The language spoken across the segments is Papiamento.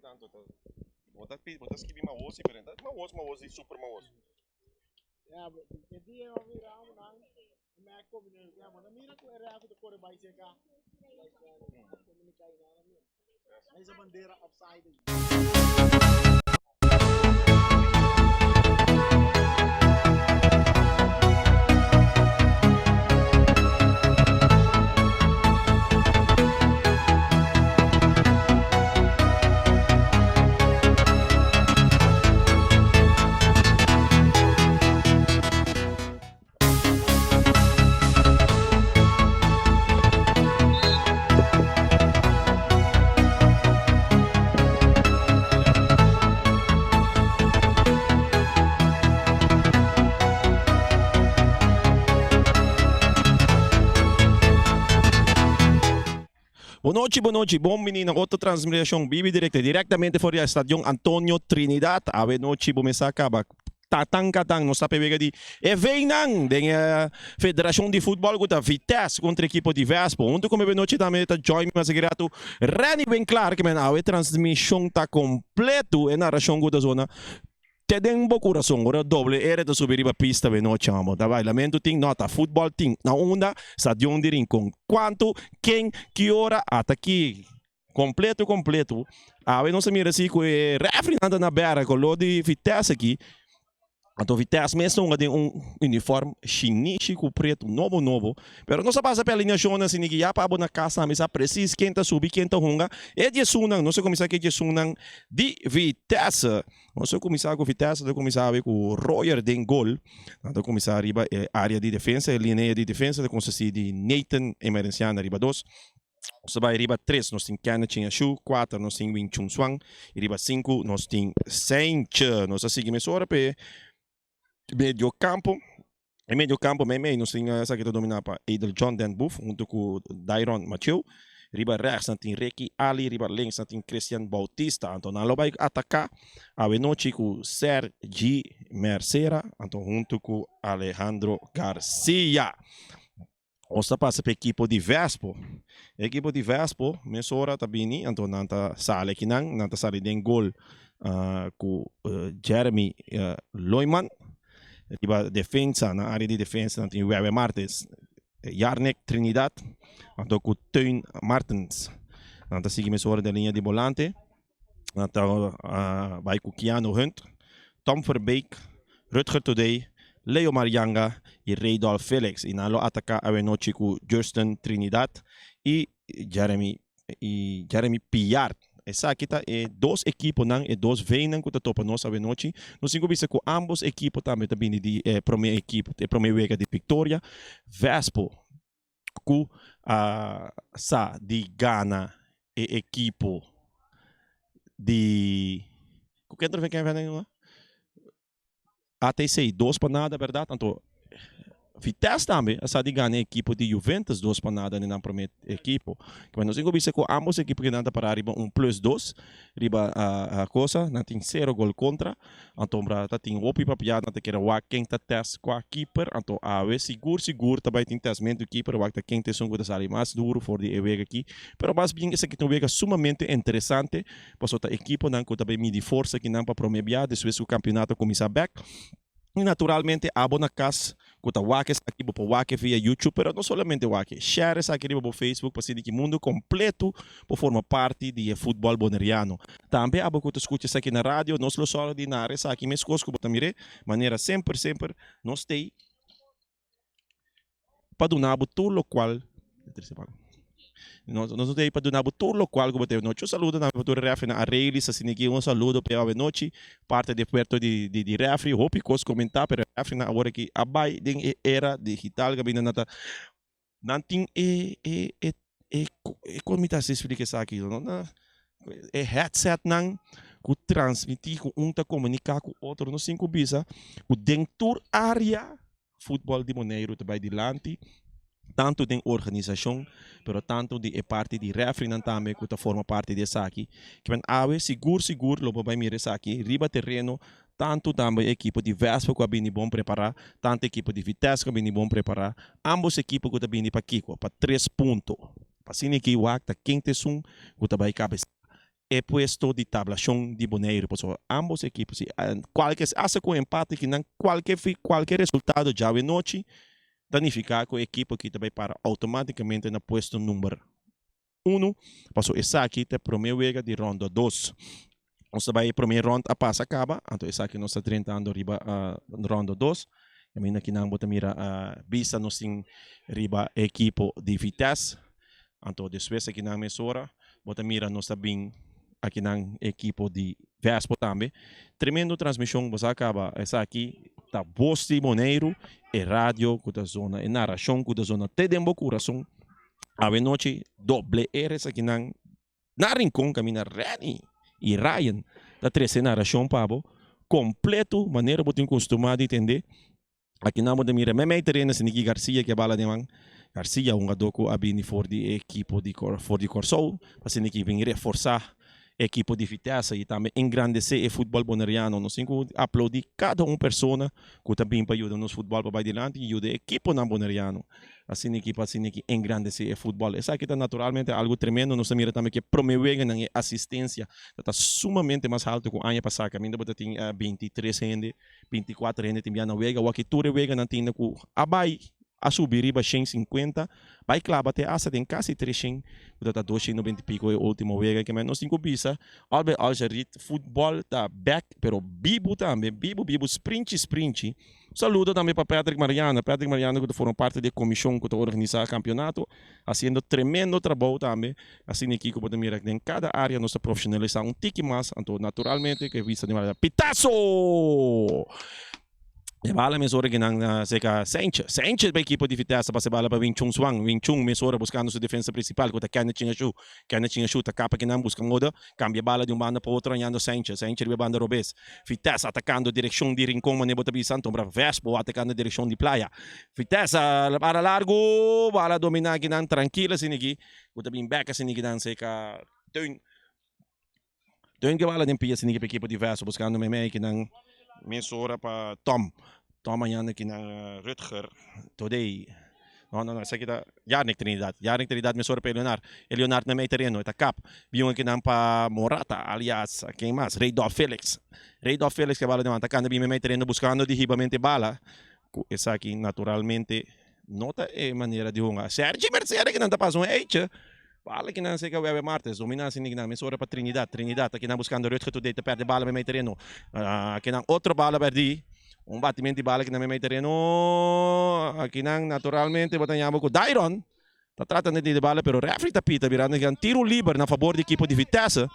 tanto ta bo ta bo ta skibi mahos si pero e ta mahos mahos di super mahos. Ya, e dia bo mira amo nan mi a kombina ya bo ta mira ku e refi ta kore bai seka komunika i nada mi a bandera upside. Bon nochi, bon nochi, bon bini na otro transmisión bibi directo, directamente for di Stadion Antonio Trinidad. Awe nochi bo mesa caba tatan katan nos ta pe wega di e veinan den e federacion di futbol cu ta Vitesse contra equipo di Vespo. Hunto cu mi awe nochi tambe ta join mi mas rato Renny Winklaar que men awe transmision ta completo e narracion cu ta zona te den bo curason. Ora doble R ta subi riba pista awe nochi amo ta bailamentu tin no ta futbol tin na unda Stadion di Rincon. Cuanto, ken, ki ora ata ki. Completo completo. Awe nos a mira si cu e refri nan ta na bera color di Vitesse aki. Anto Vitesse mes ta hunga den un uniform shinishi cu preto nobo nobo. Pero nos a pasa pa e alineacionnan asina ki ya pa abo na cas tambe sa precies ken ta subi ken ta hunga. E diesunnan, nos a cuminsa cu e diesunnan di Vitesse. Nos a cuminsa cu Vitesse, nos a cuminsa awe cu Royer den gol. Nan ta cuminsa riba e area di defensa, e linea di defensa ta consisti di Nathan Emerenciana riba dos. Nos ta bai riba tres nos tin Kenneth Chin Ashu, kuater nos tin Wing Chun Suan i riba sinku nos tin Seintje. Nos ta sigui mesora pa e medio kampo. E medio kampo meimei nos tin esaki ta dominá pa Edel John Den Boef huntu ku Dairon Mathieu. Riba rechts nan tin Ricky Ali, riba links nan tin Christian Bautista. Anto nan lo bai ataká awenochi ku Sergi Mercera anto huntu ku Alejandro Garcia. Nos ta pasa pa ekipo di Vespo. E ekipo di Vespo mesora ta bini, anto nan ta sali akinan, nan ta sali den gol ku Jeremy Loyman. Riba defensa, na área di defensa nan tin Wewe Martens, Yarnek Trinidad, anto ku Teun Martens. Nan ta sigui mesora den liña di bolante. Nan ta bai ku Keanu Hunt, Tom Verbeek, Rutger Today, Leo Marianga i Reydolf Felix. I nan lo ataká awenochi ku Justin Trinidad i Jeremy i Jeremy Pillard. Esaki ta e dos ekiponan, e dos V'nan ku ta topa nos awenochi. Nos tin ku bisa ku ámbos ekipo tambe ta bini di e promé ekipo, e promé wega di viktoria. Vespo ku a sa di gana e ekipo di ku ken trofeo ken gana ATC dos pa nada berdad anto Vitesse tambe a sa di gana e ekipo di Juventus dos pa nada den nan prome ekipo nos tin ku bisa ku ambos ekipo kinan ta para riba un plus dos riba cosa nan tin sero gol kontra. Anto bra ta tin hopi papia nan ta kere wak ken ta test kua keeper anto awe sigur sigur ta bai tin testmento keeper wak ta ken ta esun ku ta sali mas duru for di e wega aki pero mas bien esaki ta un wega sumamente interesante pasobra ta ekiponan ku ta bai midi forsa kinan pa prome bia despues ku kampionato kuminsa bek i naturalmente abo na kas Ku ta wak esaki bo por wak e via YouTube pero no solamente wak e, share esaki riba bo Facebook pa asina ki mundu kompleto por forma parti di e futbòl boneriano. Tambe abo ku ta skucha esaki na radio nos lo sòru di nara esaki meskos ku bo ta mir'é manera semper semper nos t'ei pa duna bo tur lokual. Nos no ta pa duna bo tur locual cu bo ta nochi. Un saludo tambe pa tur e refrinan. Arelis asina aki un saludo pa e awenochi. Parte di e puerto di di refri. Hopi cos comenta pero e refrinan awor aki a bay den e era digital caminda nan ta nan tin e e e e con mi ta haci explica esaki e headsetnan cu transmiti cu un ta comunica cu otro. Nos tin cu bisa cu den tur area Futbol di Boneiru ta bai dilanti, tantu den organisashon, pero tantu di e parti di refrinan tambe ku ta forma parti di esaki. Kimen awe sigur sigur lo bo bai mira esaki riba tereno, tantu tambe e ekipo di Vespa ku a bini bon prepará, tantu ekipo di Vitesse ku a bini bon prepará. Ambos ekipo ku ta bini pa kiko? Pa tres punto. Pa asina ki wak ta ken ta esun ku ta bai kabesá. e puesto di tablashon di Boneiru pasobra ambos ekipo si kualke hasta ku empate kinan kualke kualke resultado djawe nochi ta nifiká ku e ekipo aki ta bai para outomátikamente na puesto number unu pasobra esaki ta e promé wega di rondo dos. Nos ta bai e promé rònt a pasa kaba anto esaki nos ta drentando riba rondo dos. Kaminda kinan bo ta mira bista nos tin riba e ekipo di Vitesse. Anto despues akinan mesora bo ta mira nos ta bin akinan ekipo di Vespo tambe. Tremendo transmishon bo sa kaba esaki ta Bos di Boneiru e radio ku ta zona e narashon ku ta zona te den bo kurason. Awe nochi doble R esakinan na Rincon kaminda Renny i Ryan ta trese narashon pa bo kompleto manera bo tin kustumá di tende. Akinan bo ta mira meimei tereno si Nicky Garcia ke bala den man. Garcia hungadó ku a bini for di e ekipo di for di Kòrsou pa asina ki bin reforsá e ekipo di Vitesse i tambe engrandesé e futbòl boneriano. Nos tin ku aploudí kada un persona ku ta bin pa yuda nos futbòl pa bai dilanti i yuda e ekiponan boneriano. Asina ki pa asina ki engrandesé e futbòl. Esaki ta naturalmente algu tremendo. Nos ta mira tambe ku e promé weganan e asistensia ta ta sumamente mas haltu ku aña pasá kaminda bo ta tin 23 hende 24 hende tin bia na wega. Wak tur e weganan tin ku a bai a subi riba 150, bai klaba te hasta den kasi 300, ku ta ta 290 i piko e ultimo wega. Ke men nos tin ku bisa al bai al Jarid, futbòl ta bèk pero bibu tambe, bibu bibu, sprinchi sprinchi. Saludo tambe pa Patrick Mariano, Patrick Mariano ku ta forma parti di e komishon ku ta organisá kampionato, hasiendo tremendo trabou tambe. Asina aki ku bo ta mira den kada área nos ta profeshonalisá un tiki mas, anto naturalmente ku e vista di mara Pitazo! E bala mesora ki nan seka Sanchez, Sanchez pa ekipo di Vitesse pasa e bala pa Wing Chun Swan, Wing Chun mesora buskando su defensa prinsipal ku ta Kenneth Chingashu, Kenneth Chingashu ta kapa kinan buska moda kambia bala di un banda pa otro hañando Sanchez, Sanchez riba e banda robes, Vitesse atakando direkshon di Rincon manera bo ta bisa anto bra Vespo atakando direkshon di Playa, Vitesse para largu bala domina kinan trankil asina aki. Ku ta bin bek asina ki nan seka Teun. Teun ke bala den pia asina ki pa ekipo di Veso buskando meimei ki nan mesora pa Tom. Tom hañando ki nan Rutger Todey. No, no, no, esaki ta Yarnick Trinidad. Yarnick Trinidad mesora pa Eleonard. Eleonard na mei tereno, e ta kap. Biun ki nan pa Morata, alias ken mas? Reydolf Felix. Reydolf Felix ke bala den man ta kanda bin meimei tereno buskando di hibamente bala. Ku esaki naturalmente no ta e manera di hunga. Sergi Mercedes kinan ta pasa un eitje. Bala kinan seka Wewe Martes. Domina asina kinan mesora pa Trinidad. Trinidad ta kinan buskando Rutger Today ta perde bala meimei tereno. Kinan otro bala perdi. Un batimento di bala kinan meimei tereno. Akinan naturalmente bo ta yama ku Dairon ta trata di di bala pero refri ta pita birando kinan tiro liber na fabor di ekipo di Vitesse.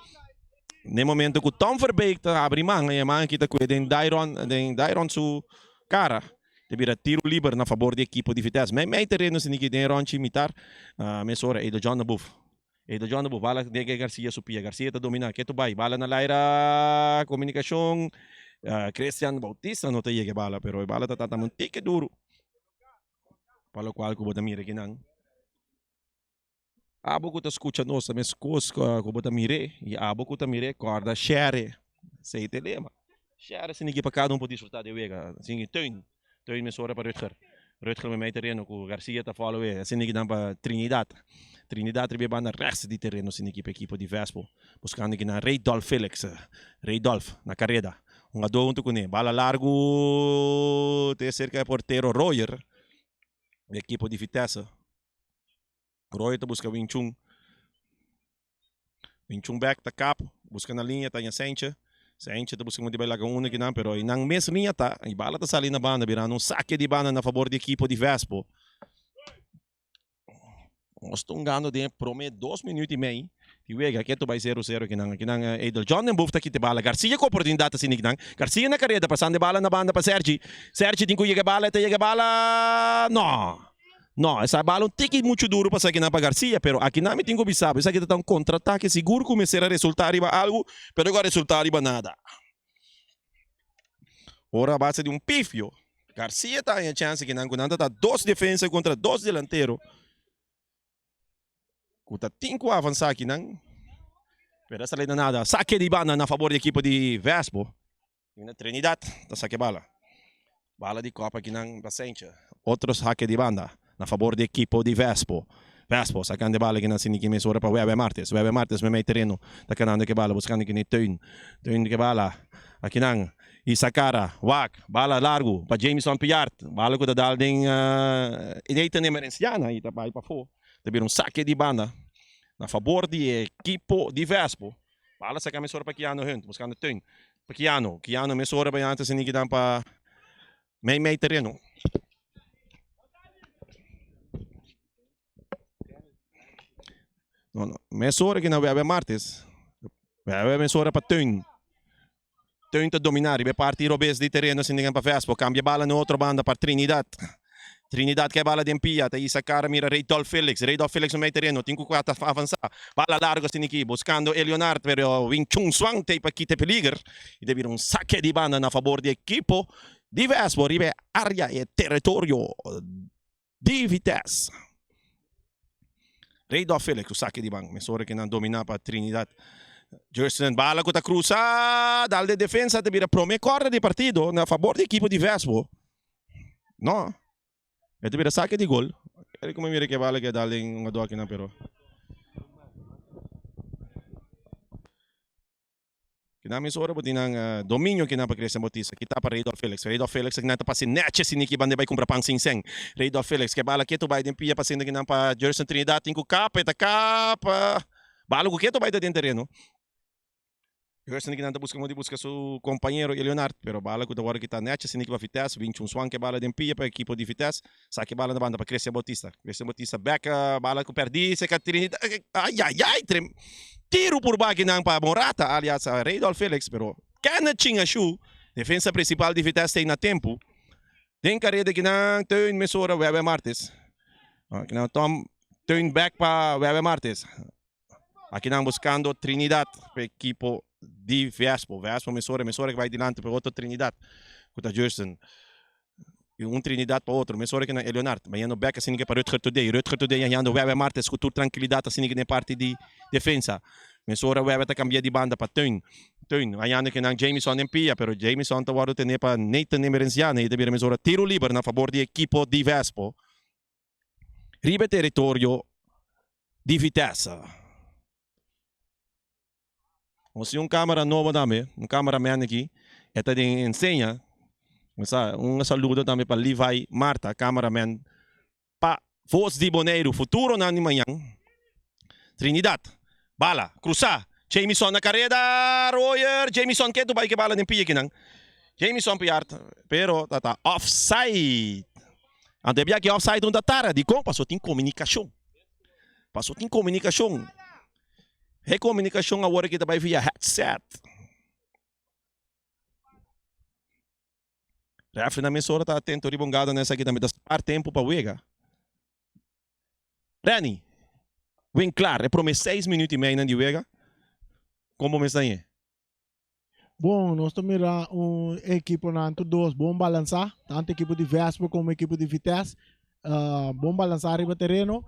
Na e momento ku Tom Verbeek ta habri man e man aki ta kue den Dairon den Dairon su kara. Ta bira tiro liber na fabor di ekipo di Vitesse. Mei mei tereno si niki den ronchi mitar. Mesora Edo John na buf. Edo John na buf. Bala den Garcia su pia. Garcia ta domina. Ketu bai. Bala na laira. Komunikashon. Christian Bautista no ta yega e bala pero e bala ta tata un tiki duru. Pa lokual ku bo ta mira kinan. Abo ku ta skucha nos ta meskos ku bo ta mir'é, i abo ku ta mir'é kòrda share. Esei ta e lema. Share asina pa kada un por disfrutá di e wega. Asina ki Teun, Teun mesora pa Rutger. Rutger meimei tereno ku Garcia ta follow e. Asina ki nan pa Trinidad. Trinidad riba e banda rèks di tereno asina ki pa ekipo di Vespo. Buskando ki nan Reydolf Felix. Reydolf na kareda. Hungadó huntu kuné. Bala largu te serka e portero Royer di ekipo di Vitesse. Roy ta buska Wing Chun. Wing Chun bek ta kap, buska na liña ta haña Sentje. Sentje ta buska di bai laga unu kinan, pero e nan mes liña ta y bala ta sali na banda, birando un sake di banda na fabor di ekipo di Vespo. Nos ta hungando den e prome dos minuut y mei di wega. Ketu bai zero zero kinan. Kinan Edel John den buf ta kita e bala. Garcia ku oportunidad asina kinan. Garcia na kareda pasando e bala na banda pa Sergi. Sergi tin ku yega e bala, e ta yega e bala. No! No, esa bala un tiki muchu duru pa esaki nan pa Garcia, pero aki nan mi tin ku bisa bo, esaki ta ta un kontratake sigur ku mester a resultá riba algu, pero ku a resultá riba nada. Ora a base di un pifio, Garcia ta haña chèns aki nan ku nan ta ta dos defensa kontra dos delantero ku ta tin ku avansá aki nan, pero a sali na nada. Sake di banda na fabor di ekipo di Vespo. Na Trinidad ta sake bala. Bala di kopa kinan pa Senche. Otro sake di banda na fabor di ekipo di Vespo. Vespo sakando e bala kinan sin ki mesora pa Webe Martes. Webe Martes meimei tereno ta kanando ke bala buskando kini Teun. Teun ke bala akinan Isakara wak bala largu pa Jameson Piart. Bala ku ta dal den Nathan Emerenciana i ta bai pafó. Ta bira un sake di banda na fabor di e ekipo di Vespo. Bala saka mesora pa Keanu Hunt buskando Teun pa Keanu. Keanu mesora bai antes sin kinan pa meimei tereno. No, no. Mesora ki na Webe Martes. Webe mesora pa Teun. Teun ta dominá riba e parti robes di tereno sin digan pa Vespo. Kambia bala na otro banda pa Trinidad. Trinidad ke bala den pia. Ta isa kara mira Reidolf Felix. Reidolf Felix na mei tereno. Tin ku ta avansá. Bala largo sin aki buskando Eleonard pero Wing Chun Swan ta pa kita e peliger. I ta bira un sake di banda na fabor di ekipo di Vespo riba e area e teritorio di Vitesse. Reidolf Felix ku sake di ban. Mesora ke nan dominá pa Trinidad. Jerson bala ku ta krusa dal den defensa ta bira prome kòrda di partido na fabor di ekipo di Vespo. No. E ta bira sake di gol. Kere ku mi mira ke bala ke dal den un adoki nan pero. Kinan mes ora bo tin nan dominio kinan pa Christian Bautista kita pa Reidolf Felix. Reidolf Felix kinan ta pasa nechi asina ki banda bai kumpra pan sin sen. Reidolf Felix ke bala ketu bai den pia pasendo kinan pa Jerson Trinidad tin ku kapa e ta kapa bala ku ketu bai ta den tereno. Jerson kinan ta buska modo di buska su kompañero Eleonard pero bala ku ta wòrdu kita nechi asina ki pa Vitesse. Winchun Swan ke bala den pia pa ekipo di Vitesse. Saki bala na banda pa Christian Bautista. Christian Bautista bek bala ku perdi seka Trinidad. Ayayay trem tiru purba akinan pa Morata alias Reidolf Felix pero Kenneth Chingashu defensa principal di Vitesse tei na tempu. Den kareda akinan Teun mesora Webber Martis. Akinan Tom Teun bek pa Webber Martis. Akinan buskando Trinidad pa ekipo di Vespo. Vespo mesora mesora ke bai dilanti pa otro Trinidad ku ta Justin. I un Trinidad pa otro mesora ke nan Eleonard. Bayendo bek asina ke pa Rutger Today. Rutger Today yando Webber Martes ku tur trankilidat asina ke den parti di defensa. Mesora Webber ta kambia di banda pa Teun. Teun hayando ke nan Jamison den pia pero Jamison ta wòrdu tene pa Nathan Emerenciana i ta bira mesora tiro liber na fabor di ekipo di Vespo. Riba e teritorio di Vitesse. Nos tin un camera nobo tambe, un cameraman aki, e ta den enseña. Un saludo tambe pa Levi Marta, cameraman pa Voz di Boneiru, futuronan di mañan. Trinidad, bala, cruza, Jamison na careda, Royer, Jamison ketu bai ke bala den pia kinan. Jamison Piart, pero ta ta offside. Anto e bia ki offside un ta tara, dikon? Paso tin komunikashon. Paso tin komunikashon. E komunikashon awor aki ta bai via headset. Refri na mes ora ta atento riba un gado na esaki tambe ta spaar tempu pa wega. Renny, Winklaar, e prome seis minuut i mei nan di wega, kon bo mes ta ñe? Bon, nos ta mira un ekiponan tur dos bon balansá, tantu ekipo di Vespo komo ekipo di Vitesse. Bon balansá riba tereno.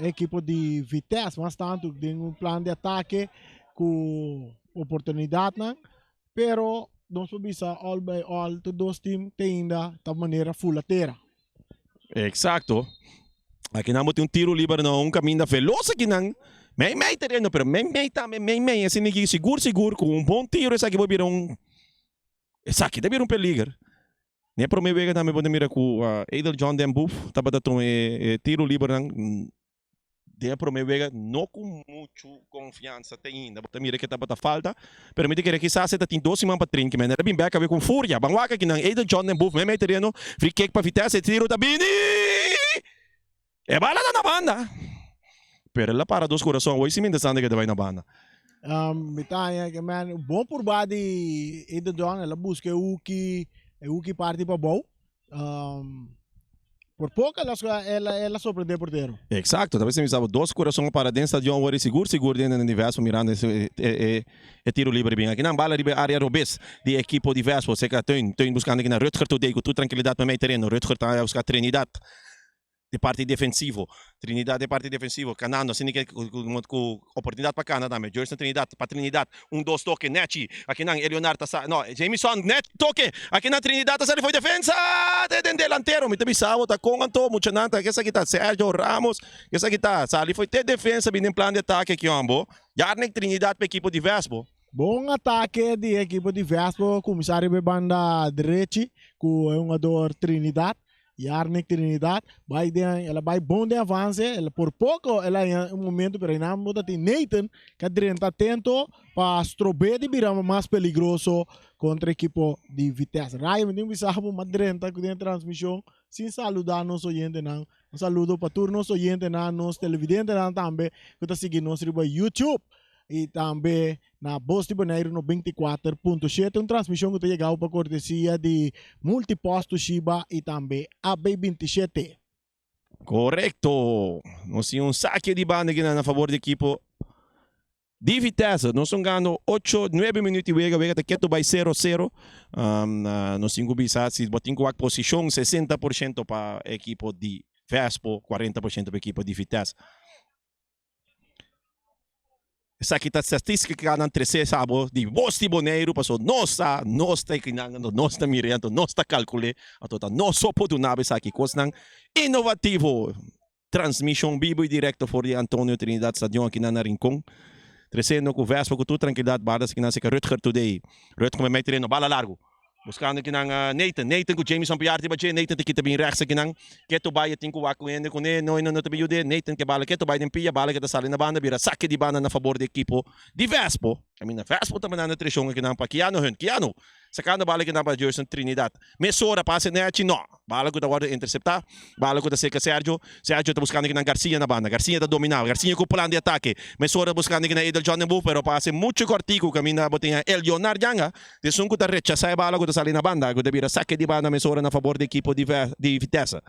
Ekipo di Vitesse mas tantu den un plan di atake ku oportunidatnan, pero nos por bisa all by all tur dos tim te ainda ta manera fula tera. Exacto. Akinan bo tin un tiro liber na un caminda veloz akinan. Mei mei tereno, pero mei mei tambe, mei mei. Asina ki sigur sigur cu un bon tiro esaki por bira un, esaki ta bira un peliger. Den e prome wega tambe bo ta mira cu Edel John den Boef tabata tuma e tiro libernan. Den e prome wega no ku muchu konfiansa te ainda. Bo ta mira ke tabata falta, pero mi ta kere kisas e ta tin dos siman pa trinki. Men el a bin bek awe ku furia. Ban wak akinan Edel John den buf meimei tereno. Free kick pa Vitesse. E tiro ta bini! E bala ta na banda. Pero el a para dos kurason. Awor si mi interesante ke ta bai na banda. Mi ta haña ke men bon purba di Edel John. El a buska e hoeki, e hoeki parti pabou. Por poco el a, el a sorprende portero. Exacto, ta bisa mi sabo dos corazon a para den stadion awor y sigur sigur den den universo mirando e e e tiro libre bin. Akinan bala riba e area robes di e ekipo di Vespo cerca Teun. Teun buscando akinan Rutger Today cu tur trankilidad pa mei tereno. Rutger ta busca Trinidad. Di parti defensivo, Trinidad den parti defensivo, kanando asina ke ku oportunidat pa kana tambe. Jerson Trinidad pa Trinidad, un dos toke, Nechi, akinan Eleonard ta sa, no, Jamison, net toke, akinan Trinidad ta sali for defensa, te den delantero, mi ta bisa bo ta kon anto muchanan ta, esaki ta Sergio Ramos, esaki ta sali for te defensa bin den plan di atake aki hombo. Yarnick Trinidad pa ekipo di Vespo. Bon atake di ekipo di Vespo, kuminsá riba e banda drechi ku e hungador Trinidad. Yarnick Trinidad bai den el a bai bon den avance el por poco el a haña un momento pero einan bo ta tin Nathan ke a drenta atento pa strob'é di bira mas peligroso contra ekipo di Vitesse. Ryan mi tin bisa bo m'a drenta ku den e transmision sin saluda nos oyentenan. Un saludo pa tur nos oyentenan, nos televidentenan tambe ku ta sigui nos riba YouTube y tambe Na Bos di Boneiru 94.7, un transmishon ku ta yegau pa kortesia di Multipost Toshiba i tambe AB 27. Korekto! Nos tin un sake di banda kinan na fabor di ekipo di Vitesse. Nos ta hungando ocho, nuebe minuut di wega. Wega ta ketu bai sero sero. Nos tin ku bisa si bo tin ku wak posishon 60% pa ekipo di Vespo, 40% pa ekipo di Vitesse. Esaki ta statistica nan trece sa bo di bos di Boneiru paso nos sa nos ta ekinan anto nos ta mira anto nos ta calcule anto ta nos so por duna bo esaki cosnan innovativo. Transmision bibo y directo for di Antonio Trinidad Stadion akinan na Rincon treciendo cu Vespa cu tur tranquilidad barda esaki nan seca Rutger Today Rutger mei tereno bala largo. Buscando kinan Nathan, Nathan cu Jamison Piar riba dje, Nathan ta kita bin rechts akinan, keto bai e tin cu wak cu hende cune, no no ta bin yude, Nathan ke bala keto bai den pia, bala ke ta sali na banda bira sake di banda na fabor di ekipo di Vespo, caminda Vespo ta mandando treshon akinan pa Keanu Hunt, Keanu sacando bala akinan pa Jerson Trinidad, mesora pase nechi no, bala cu ta wordo intercepta, bala cu ta seca Sergio, Sergio ta buscando akinan Garcia na banda, Garcia ta domina, Garcia cu plan di atake, mesora ta buscando akinan Edel John den Boef pero pase mucho cortico caminda bo tin Elionar Janga. Esun ku ta rechasá e bala ku ta sali na banda, ku ta bira sake di banda mesora na fabor di ekipo di Vitesse.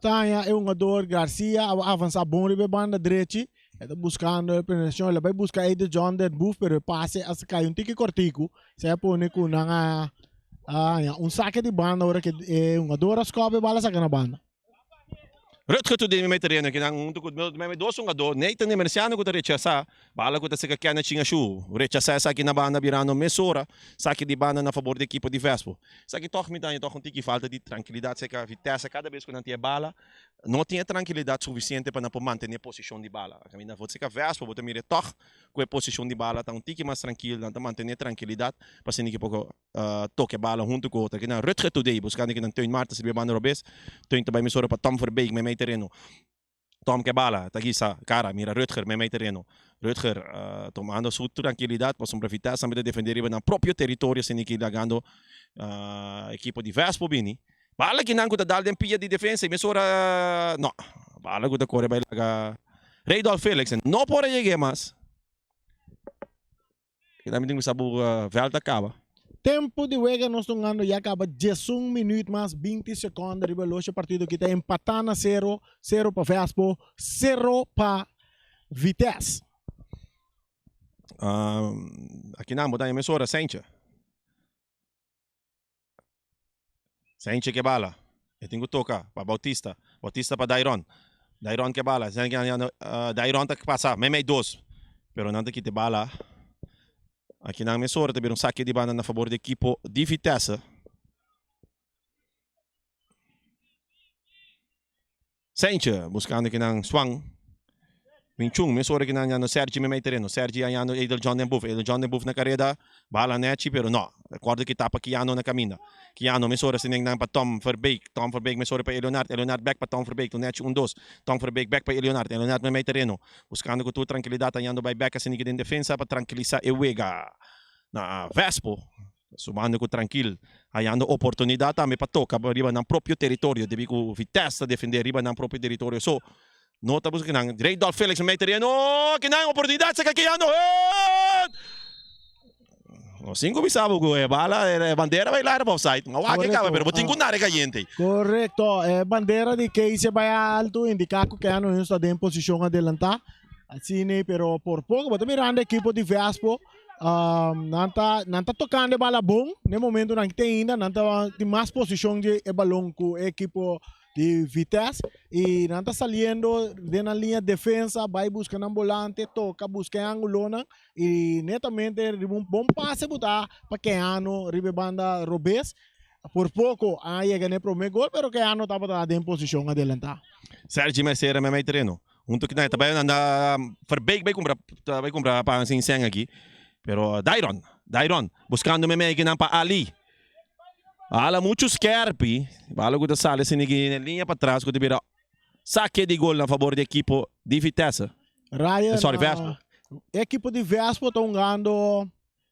Ta haña e hungador Garcia a avansa bon riba e banda drechi. E ta buskando e penetrashon. El a bai buska Eder John den buf, pero e pase a kai un tiki kortiku. Esei a pone ku nan a haña un sake di banda ora ku e hungador a skòp e bala saka na banda. Rutger tur den mi tereno kinan hunto ku mi dos hungadó, Nathan Emerciano ku ta rechasá bala ku ta seka Kenneth Chingashu. Rechasá esaki na banda birando mesora saki di banda na fabor di ekipo di Vespo. Esaki tòg mi ta haña tòg un tiki falta di trankilidat seka Vitesse kada bes ku nan tin e bala no tin e trankilidat sufisiente pa nan por mantené posishon di bala. Kaminda for seka Vespo bo ta mira tòg ku e posishon di bala ta un tiki mas trankil nan ta mantené trankilidat pa asina ki poko toke bala huntu ku otro. Kinan Rutger Today buskando kinan Teun Martens riba e banda robes. Teun ta bai mesora pa Tom Verbeek meimei tereno. Tom ke bala ta gisa kara mira Rutger meimei tereno. Rutger tomando su trankilidat pasobra Vitesse tambe ta defende riba nan propio teritorio asina ki lagando ekipo di Vespo bini. Bala kinan ku ta dal den pia di defensa i mesora no bala ku ta kore bai laga Reydolf Felix no por a yeg'é mas. Keda mi tin ku sa bo vèlt a kaba. Tempu di wega nos ta hungando ya kaba 11 minuut mas 20 sekonde riba loshi partido ki ta empatá na sero, sero pa Vespo, sero pa Vitesse. Akinan bo ta haña mesora Sentje. Sentje ke bala. E tin ku toka pa Bautista. Bautista pa Dairon. Dairon ke bala. Dairon ta pasa meimei dos. Pero nan ta kita e bala. Akinan mesora ta bira un sake di banda na fabor di ekipo di Vitesse. Sentje buscando kinan Swan. Minchun mesora kinan yando Sergi meimei tereno. Sergi a yando Edel John den boef. Edel John den boef na careda. Bala nechi pero no. Recordo ki tapa Kiano na caminda. Kiano mesora sinen nan pa Tom Verbeek. Tom Verbeek mesora pa Eleonard. Eleonard bek pa Tom Verbeek. Tu nechi un dos. Tom Verbeek bek pa Eleonard. Eleonard meimei tereno. Buscando cu tur tranquilidad a yando bay bek asina ki den defensa pa tranquilisa e wega. Na Vespo. Sumando ku trankil, hayando oportunidat tambe pa toka riba nan propio teritorio, debí ku Vitesse ta defendé riba nan propio teritorio. So, no ta buska kinan. Reidolf Felix mei tereno, kinan oportunidat saka keyando het! No sin ku bisa bo ku e bala, e bandera bai lara pa offside. No wak e kaba, pero bo tin ku nare kayente. Korekto, e bandera di Keisha bai alto, indiká ku Keanu Huns ta den posishon adelantá. Asina, pero por poko bo ta mirando ekipo di Vespo. Nan ta nan ta tocando e bala bon na e momentonan ki te ainda nan ta tin mas posicion di e balon cu e ekipo di Vitesse y nan ta saliendo den nan liña defensa bay busca nan bolante toca busca e angulonan y netamente riba un bon pase bo ta pa Keano riba e banda robes por poco a yega na e prome gol pero Keano tabata den posicion adelanta. Sergi Mercera mei mei tereno. Hunto ki nan ta bai anda Verbeek bai kumpra ta bai kumpra pan sin sen aki. Pero Dairon, Dairon buskando meme aki nan pa Ali. Ala muchu skerpi, bala ku ta sali asina aki na liña patras ku ta bira sake di gol na fabor di ekipo di Vitesse. Ryan, Sorry, Vespo. e ekipo di Vespo ta hungando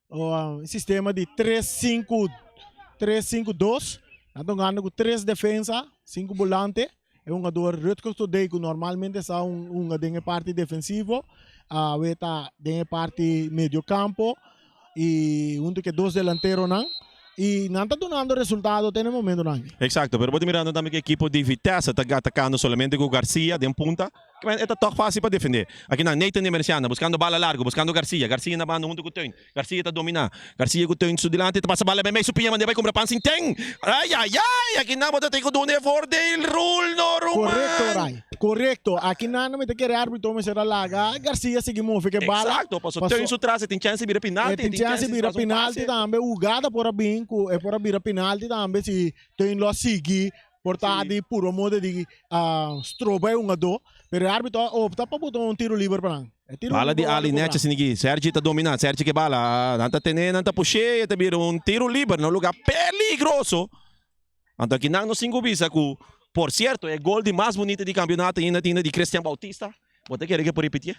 un sistema di 3-5 3-5-2. Nan ta hungando ku tres defensa, sinku bolante. E hungador Rutger Todey ku normalmente sa hunga den e parti defensivo, awe ta den e parti medio campo i huntu ku e dos delanteronan. I nan ta dunando resultado te na e momentonan aki. Exacto, pero bo ta mirando tambe ku e ekipo di Vitesse ta atakando solamente ku Garcia den punta. E ta tòg fásil pa defendé. Aki nan Nathan Emerenciana buskando bala largu, buskando Garcia. Garcia na banda huntu ku Teun. Garcia ta dominá. Garcia ku Teun su dilanti ta pasa bala meimei su piña mand'é bai kumpra pan sin ten. Ai ai ai! Aki nan bo ta tin ku duna e voordeel rul no ruman. Korekto Ray, korekto. Aki nan mi ta kere arbitro mester a laga Garcia sigui move ku e bala. Eksakto, paso Teun su tras e tin chèns di bira pinalti. E tin chèns di bira pinalti tambe. Hugada por a bin ku e por a bira pinalti tambe si Teun lo a sigui Por ta di puro modo di stroba e hungadó, pero e árbitro a opta pa buta un tiro liber pa nan. E tiro Bala di liber wòrdu Ali kobrá. Necha sinigi. Sergi ta dominá. Sergi ke bala. Nan ta ten'é, nan ta push'é i e ta bira un tiro liber na un lugá peligroso. Anto aki nan nos tin ku bisa ku, por sierto, e gol di mas bunita di kampionato ainda tin di Christian Bautista. Bo ta kere ke por ripitié?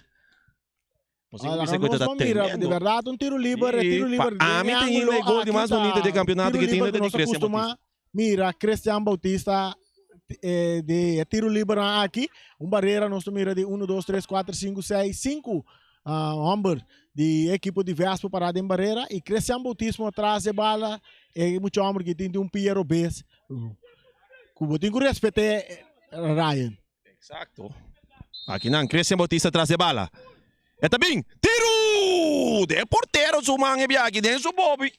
Nos tin ku bisa ku e ta Mira, di tremendo. bèrdat un tiro liber, e tiro Sí, liber pa den ami e ta ainda ángulo e gol di aki mas ta bunita di kampionato tiro ke tin liber ta ku di nos a Christian kustumá Bautista. mira Christian Bautista di e tiro libernan aki. Un barera nos ta mira di uno, dos, tres, kuater, sinku, seis, sinku hòmber di e ekipo di Vespo pará den barera i Christian Bautismo atras di e bala e mucha hòmber ki tin tin un pia robes ku bo tin ku respet'é Ryan. Exacto. Aki nan Christian Bautista tras e bala. E ta bin. Tiru! De portero su man e biaha den su bobi.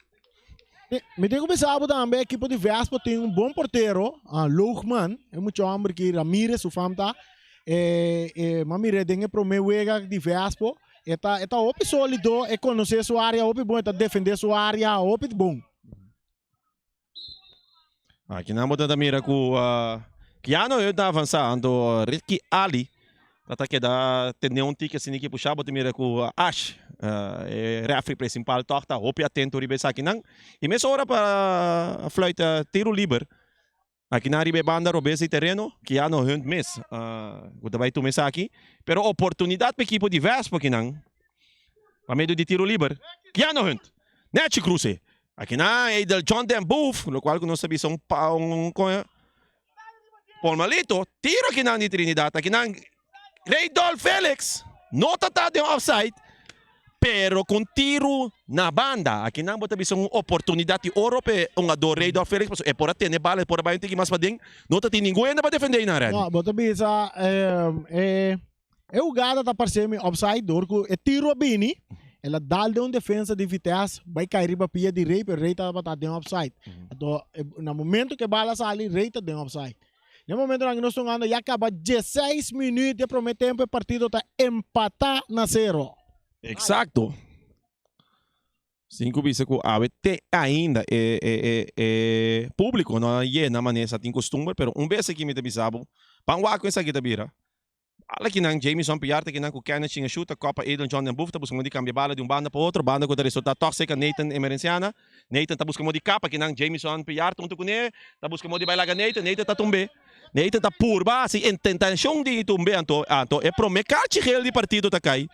Mi tin ku bisa bo tambe ekipo di Vespo tin un bon portero, Loogman, e mucha homber ki Ramirez su fam ta. E e m'a mir'é den e promé wega di Vespo. E ta e ta hopi solido, e konosé su área hopi bon, e ta defendé su área hopi bon. Aki nan bo ta mira ku Keanu Hunt ta avansa anto Ricky Ali ta ta keda tene un tiki asina ki pusha bo ta mira ku Ash e refri principal tog ta hopi atento riba esakinan y mesora pa fluit tiro liber aki nan riba e banda robes di tereno Keanu Hunt mes ku ta bai tuma esaki pero oportunidad pa ekipo di Vespo akinan pa medio di tiro liber Keanu Hunt nechi cruce. Akinan e del John den Booth, locual cu nos ta bisa un pa un Polmalito, tiro akinan di Trinidad, akinan Reydol Felix no ta ta den offside, pero cu un tiro na banda. Akinan bo ta bisa un oportunidad di oro p'e hungador Reydol Felix, pasobra e por a tene bala, e por a bay un tiki mas paden, no ta tin ningun hende pa defende einan Randy. No, bo ta bisa e E hugada ta parse mi offside dor ku e tiro a bini, el a dal den un defensa di Vitesse, bai kai riba pia di Rey, pero Rey tabata den offside. Anto na momento ku e bala sali, Rey ta den offside. Na e momentonan ku nos ta hungando ya kaba dieseis minuut di e prome tempo e partido ta empata na sero. Exacto. Sin ku bisa ku awe te ainda e e e e publico no a yena manera sa tin costumber, pero un bes aki mi ta bisa bo, ban wak ku esaki ta bira. Bala kinan Jamison Piar ta kinan ku Kenneth Shingashu ta kopa Adrian John den Boef ta buska modo di kambia bala di un banda pa otro, banda ku ta resulta tòg serka Nathan Emerenciana. Nathan ta buska modo di kapa kinan Jamison Piar ta huntu kuné ta buska modo di bai laga Nathan, Nathan ta tumb'é. Nathan ta purba hasi intentashon di tumb'é anto anto e promé karchi gel di partido ta kai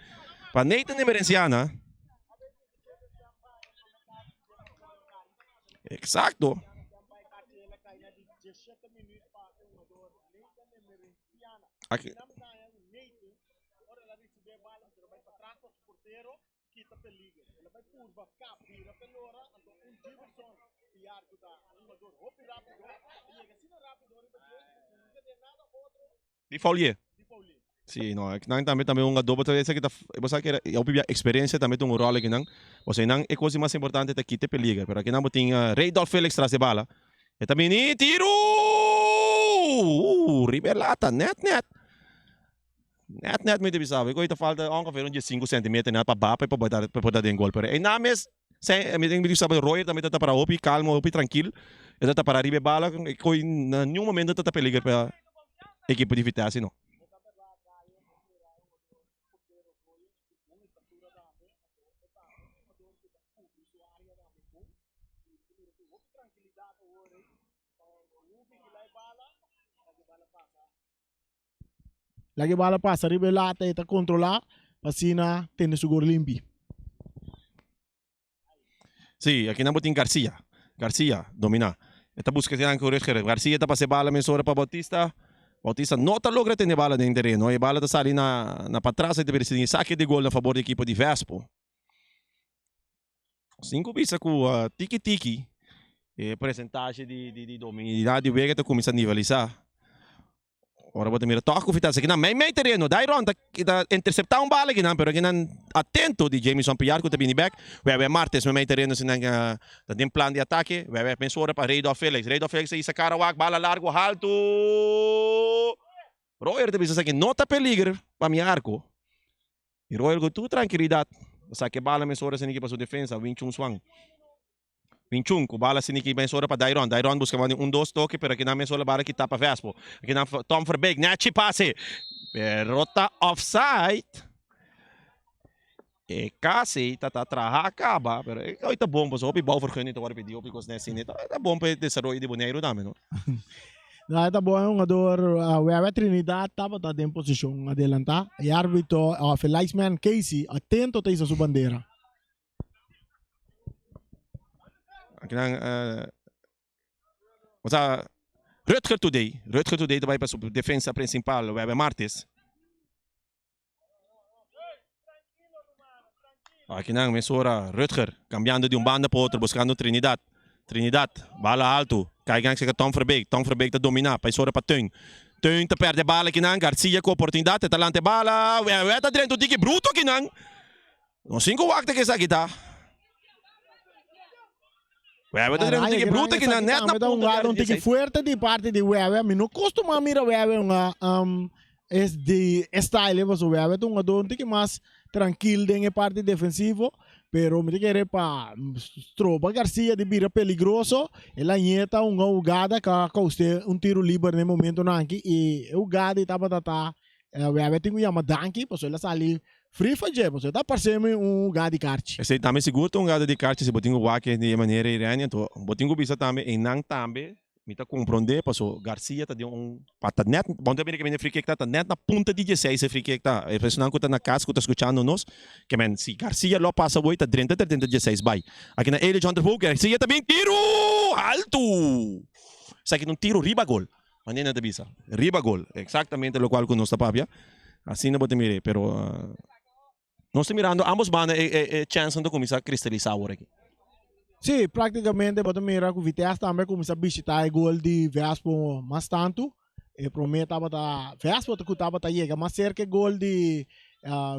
pa Nathan Emerenciana. Exacto. Aki. Di Faulier. Sí, no, nan tambe tambe un adobo ta esaki ta bo sa kere hopi bia experiencia tambe ta un rol aki nan. Pasobra nan e cos di mas importante ta kita e peliger, pero aki nan bo tin Reydolf Felix tras e bala. E ta bini tiru! Uh, riba e lata, net net. Net net mi ta bisa bo, e koe ta falta ongeveer un diesinku centimeter net pa bapa pa por ta den gol, pero einan mes mi ta bisa bo Royer tambe ta ta para hopi calmo, hopi trankil, e ta ta para riba e bala, e koe na niun momento ta ta peliger pa ekipo di Vitesse no. Laga e bala pasa riba e lata e ta kontrolá pa asina tene su gor limpi. Sí, aki nan bo tin Garcia. Garcia dominá. E ta buska esnan ku Rutger. Garcia ta pasa e bala mesora pa Bautista. Bautista no ta logra tene e bala den tereno. E bala ta sali na na patras. E ta bira sin sake di gol na fabor di ekipo di Vespo. Sin ku bisa ku tiki tiki e presentashi di di di dominidad di wega ta kuminsá nivelisá. Ora bo ta mira tòg ku Vitesse akinan mei mei tereno. Dairon ta ta interseptá un bala akinan pero akinan atento di Jamison Piar ku ta bini bèk. Wèwè Martes mei mei tereno esnan ta den plan di atake. Wèwè mensora pa Reydolf Felix. Reydolf Felix ta hisa kara wak bala largu haltu. Royer ta bisa esaki no ta peliger pa mi arko. I Royer ku tur trankilidat ta saka e bala mesora esaki pa su defensa Winchun Swan. Winchun ku bala siniki mesora pa Dairon. Dairon buska mandi un dos toke pero akinan mesora bala kita pa Vespo. Akinan Tom Verbeek nechi pase pero ta offside. E kasi ta ta traha kaba pero e ta bon pasobra hopi bouwvergunning ta wòrdu pidi hopi kos asina. Ta bon pa e desaroyo di Boneiru tambe no. No e ta bon e hungador Wewe Trinidad tabata den posishon adelantá. E arbitro òf e linesman Casey atento ta hisa su bandera. Akinan o sea Rutger Today, Rutger Today ta bai pa su defensa principal Webe Martes. Akinan mesora Rutger cambiando di un banda pa otro buscando Trinidad. Trinidad, bala alto, cai gan cerca Tom Verbeek, Tom Verbeek ta domina, pa esora pa Teun. Teun ta perde bala akinan, Garcia cu oportunidad, e ta lanta e bala, Webe ta drenta un tiki bruto akinan. Nos tin ku wak ta esaki ta. Wewe ta un tiki bruto ki na net na punta di Un tiki fuerte di parti di Wewe. Mi no costuma mira Wewe un um, es di style paso Wewe ta un jugador un tiki mas trankil den e parti defensivo. Pero mi ta kere pa stroba Garcia di bira peligroso. El a ñeta un jugada ka causte un tiro liber den momento nanki y e jugada tabata ta Wewe tin ku yama danki pasobra el a sali Free fa dje, pasobra ta parse mi un hugá di karchi. Esei tambe sigur ta un hugada di karchi si bo tin ku wak di e manera ei Reni, anto bo tin ku bisa tambe einan tambe mi ta komprondé paso Garcia ta den un pa ta nèt bo ta mira kaminda e free kick ta ta nèt na punta di dieseis e free kick ta e personanan ku ta na kas ku ta skuchando nos ke men si Garcia lo pasa awor ta drenta drenta dieseis bai aki na Elio John Terhoek Garcia ta bin tiru haltu esaki ta un tiru riba gol. Manera nan ta bisa, riba gol. Exactamente locual cu nos ta papia. Asina bo ta mira, pero nos ta mirando ambos banda e e chance nan ta cuminsa cristalisa awor aki. Sí, practicamente bo ta mira cu Vitesse tambe a cuminsa bishita e gol di Vespo mas tanto. E prome tabata Vespo cu tabata yega mas cerca e gol di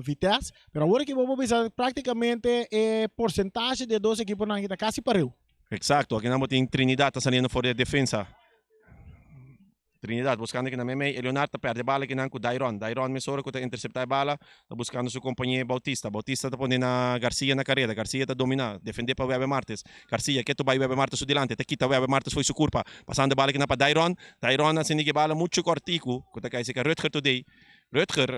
Vitesse. Pero awor aki bo por bisa practicamente e porcentahe di e dos ekiponan aki ta casi pareu. Exacto, aki nan bo tin Trinidad ta saliendo for di e defensa. Trinidad buscando kinan meimei, Eleonard ta perde bala kinan cu Dairon, Dairon mesora cu ta intercepta e bala ta buscando su compañe Bautista, Bautista ta pone na Garcia na careda, Garcia ta domina, defende pa Webe Martes, Garcia ke ta bay Webe Martes su dilanti, ta kita Webe Martes fo'i su curpa, pasando e bala kinan pa Dairon, Dairon a sinti ki bala mucho cortico cu ta cay cerca Rutger today, Rutger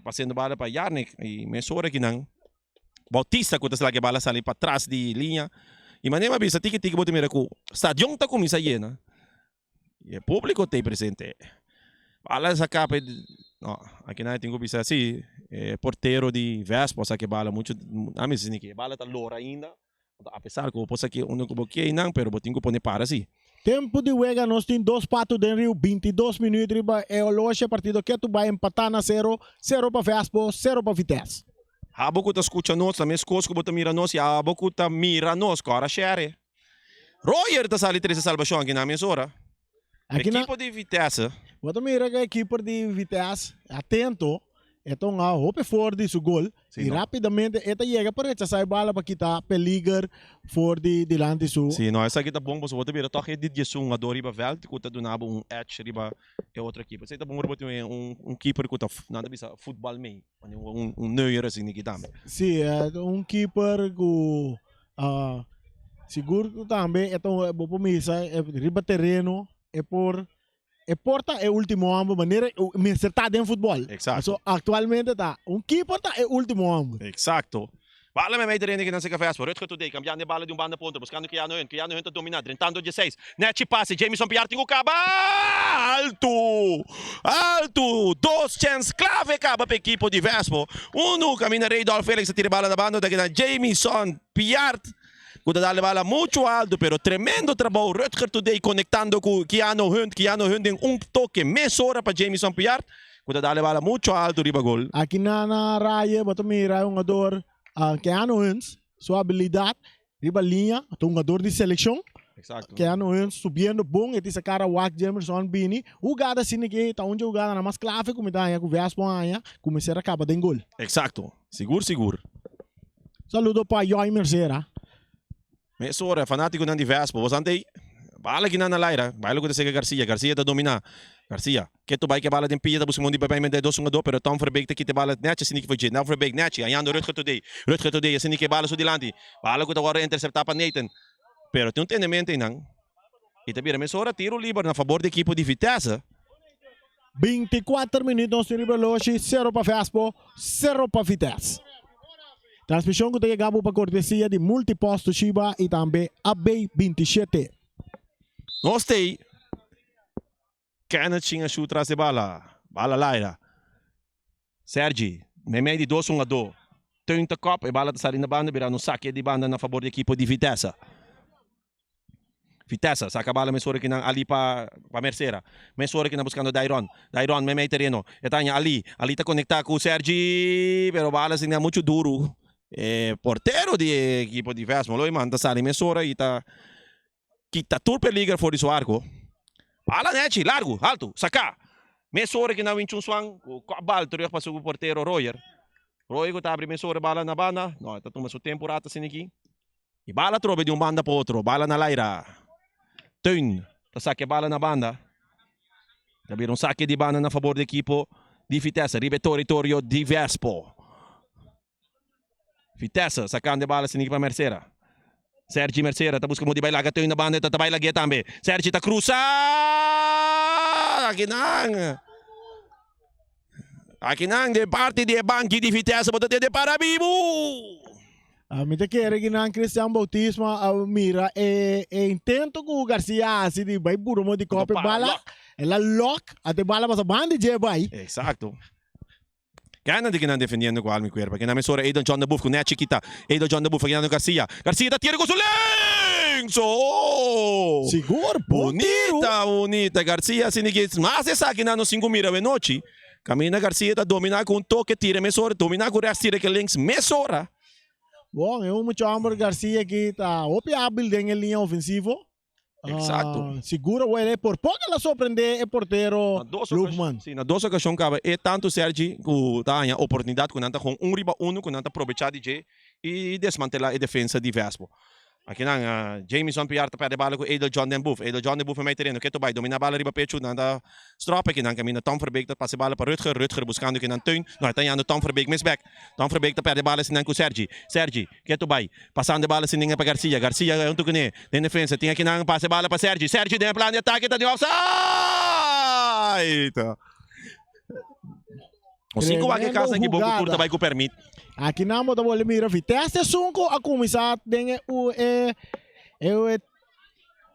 pasando bala pa Yarnick y mesora kinan. Bautista ku ta sla ke bala sali patras di liña. I manera mi a bisa tiki tiki bo ta mira ku stadion ta kuminsá yena i e públiko ta ei presente. Bala sa kapa no aki nan tin ku bisa si e portero di Vespo a saka e bala muchu ami si e bala ta lora ainda. Apesar ku bo por saki unda ku bo ke einan pero bo tin ku pone para si. Tempu di wega nos tin dos patu den riu bintidos minuut riba e oloshe partido ketu bai empatá na sero, sero pa Vespo, sero pa Vitesse. Abo ku ta skucha nos ta meskos ku bo ta mira nos i abo ku ta mira nos kòrda share. Royer ta sali trese salbashon aki na mesora. Aki na Ekipo di Vitesse. Bo ta mira ku e keeper di Vitesse atento. E ta un hopi for di su gol Sí, y no. rapidamente e ta yega pa rechasa e bala pa kita peliger for di dilanti su. Sí, no, esaki ta bon pasobra bo ta bira tòg e di diesun hungadó riba vèlt ku ta duna bo un edge riba e otro ekipo. Esei ta bon ora bo tin un un keeper ku ta nan ta bisa futbal mee, manera un un Neuer asina aki tambe. Sí, un keeper ku sigur ku tambe e ta bo por misa riba tereno e por E por ta e ultimo homber manera mester ta den futbol. Exacto. So actualmente ta un keeper ta e ultimo homber. Exacto. Bala mei mei tereno kinan seca Vespo. Rutger Today cambiando e bala di un banda pa otro buscando Keanu Hunt. Keanu Hunt ta domina drentando dieseis. Nechi pase Jamison Piar tin cu caba alto! Alto! Dos chens clave caba pa ekipo di Vespo. Uno caminda Reydolf Felix a tira e bala na banda ta keda Jamison Piart. Ku ta dal e bala muchu altu pero tremendo trabou Rutger Today konektando ku Keanu Hunt, Keanu Hunt den un toke mesora pa Jamison Piart ku ta dal e bala muchu altu riba gol. Aki na na raya bo ta mira e hungador Keanu Hunt su abilidat riba liña, ta hungador di selekshon. Exacto. Keanu Hunt subiendo bon e tin sa kara wak Jamerson bini hugada asina ke ta un dje hugadanan mas klave ku mi ta haña ku Vespo a haña ku mester a kaba den gol. Exacto. Sigur sigur. Saludo pa Joy Mercera. Mesora, fanaticonan di Vespo, boso ante ei? Bala kinan na laira, baila cu ta sega Garcia, Garcia ta domina, Garcia, keto bai ke bala den pia ta busca mondi bai mete dos hungador, pero Tom Verbeek ta kita e bala nechi asina ki for dje, Tom Verbeek nechi, hañando Rutger Today, Rutger Today asina ki e bala su dilanti, bala cu ta wordo intercepta pa Nathan, pero tin un tendemente einan, y ta bira mesora tiro liber na fabor di ekipo di Vitesse. 24 minuut nos tin riba loshi, sero pa Vespo, sero pa Vitesse. Transmishon ku ta yega bo pa kortesia di Multipost Toshiba i tambe AB 27. Nos tei Kenneth Shin a shoot tras e bala. Bala laira. Sergi, meimei di dos hungadó. Teun ta kòp, e bala ta sali na banda, bira un sake di banda na fabor di ekipo di Vitesse. Vitesse saka bala mesora ki nan Ali pa pa Mercera. Mesora ki nan buskando Dairon. Dairon meimei tereno. E ta haña Ali. Ali ta konektá ku Sergi, pero bala siña muchu duru. E portero di e ekipo di Vesmo Looyman ta sali mesora i ta kita tur peliger for di su arko. Bala nechi, largu, haltu, saká. Mesora ki nan Winchun Swan ku kòp bal terug pa su portero Royer. Royer ku ta abri mesora bala na banda. No, e ta tuma su tempu rato asina aki. E bala trobe di un banda pa otro, bala na laira. Teun ta saka e bala na banda. Ta bira un sake di banda na fabor di ekipo di Vitesse riba e toritorio di Vespo. Vitesse sakando e bala sinigi pa Mercera. Sergi Mercera ta buska modo di bai laga Teun na banda, e ta bai lag'é tambe. Sergi ta krusa! Akinan! Akinan den parti di e banki di Vitesse bo ta tende para bibu! Mi ta kere ki nan Cristian Bautismo a mira e e intento ku Garcia a hasi di bai buro mo di kòp e bala. El a lòk, ate bala pasa banda dje bai. Exacto. Gana di kinan defendiendo ku alma i kuerpo. Kinan mesora Edel John de Boef ku nèchi kita. Edel John de Boef a Garcia. Garcia ta tira ku su lenso! Sigur, bon tiru. Bunita, bunita. Garcia asina ki mas esaki nan no sin ku mira awenochi. Kaminda Garcia ta dominá ku un toke tira mesora, dominá ku rèks tira ke links mesora. Bon, e un mucha hòmber Garcia aki ta hopi hábil den e liña ofensivo. Exacto. Sigur awor e por poko el a sorprendé e portero Lookman. Si, na dos okashon kaba e tantu Sergi ku ta haña oportunidat ku nan ta hon un riba unu ku nan ta probechá di dje i desmantelá e defensa di Vespo. Akinan Jamison Piar ta perde bala ku Edel John den Boef. Edel John den Boef mei tereno ketu bai domina bala riba pechu nan ta strop akinan kaminda Tom Verbeek ta pasa e bala pa Rutger. Rutger buskando kinan Teun. No e ta yando Tom Verbeek mes bek. Tom Verbeek ta perde bala sinan ku Sergi. Sergi ketu bai pasando e bala sin ninga pa Garcia. Garcia huntu kuné den defensa tin akinan pasa e bala pa Sergi. Sergi den e plan di atake ta den offside. Un sinku wak e kas aki bo ku tur ta bai ku permit. Aki nan bo ta bolbe mira Vitesse esun ku a kuminsá den e e e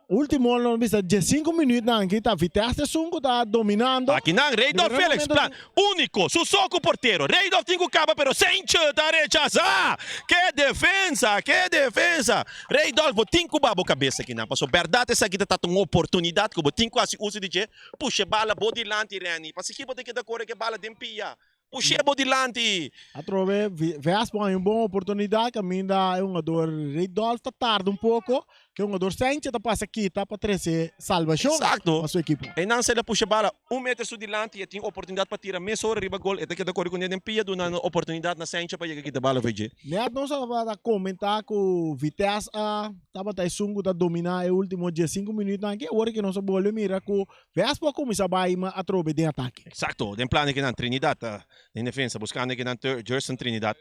ultimo no bisa diesinku minütnan aki ta Vitesse esun ku ta dominando. Aki nan Reydolf Felix plan úniko su so ku portero Reydolf tin ku kaba pero Seintje ta rechasá! Ke defensa! Ke defensa! Reydolf bo tin ku ba bo kabes aki nan paso bèrdat esaki ta ta un oportunidat ku bo tin ku hasi uso di dje Pusha e bala bo dilanti, Renny. Pasikí bo ta keda kore ku e bala den pia? Push'é bo dilanti! Atrobe, Vespo haña un bon oportunidat kaminda e hungador Reydolf ta tarda un poko. Ke hungador Sanchez ta pasa kita pa trece salvacion Exacto. pa su ekipo. Einan se la pusha bala un meter su dilanti y e tin oportunidad pa tira mesora riba gol. E ta keda kore kuné den pia dunando oportunidad na Sanchez pa yega kita bala for dje. Net nos tabata comenta cu Vitesse a tabata esun cu ta domina e ultimo diescinco minuutnan aki. Awor ke nos a bolbe mira cu Vespo a cuminsa bay ma atrobe den atake. Exacto. Den plan di kinan Trinidad ta den defensa buscando kinan Jerson Trinidad.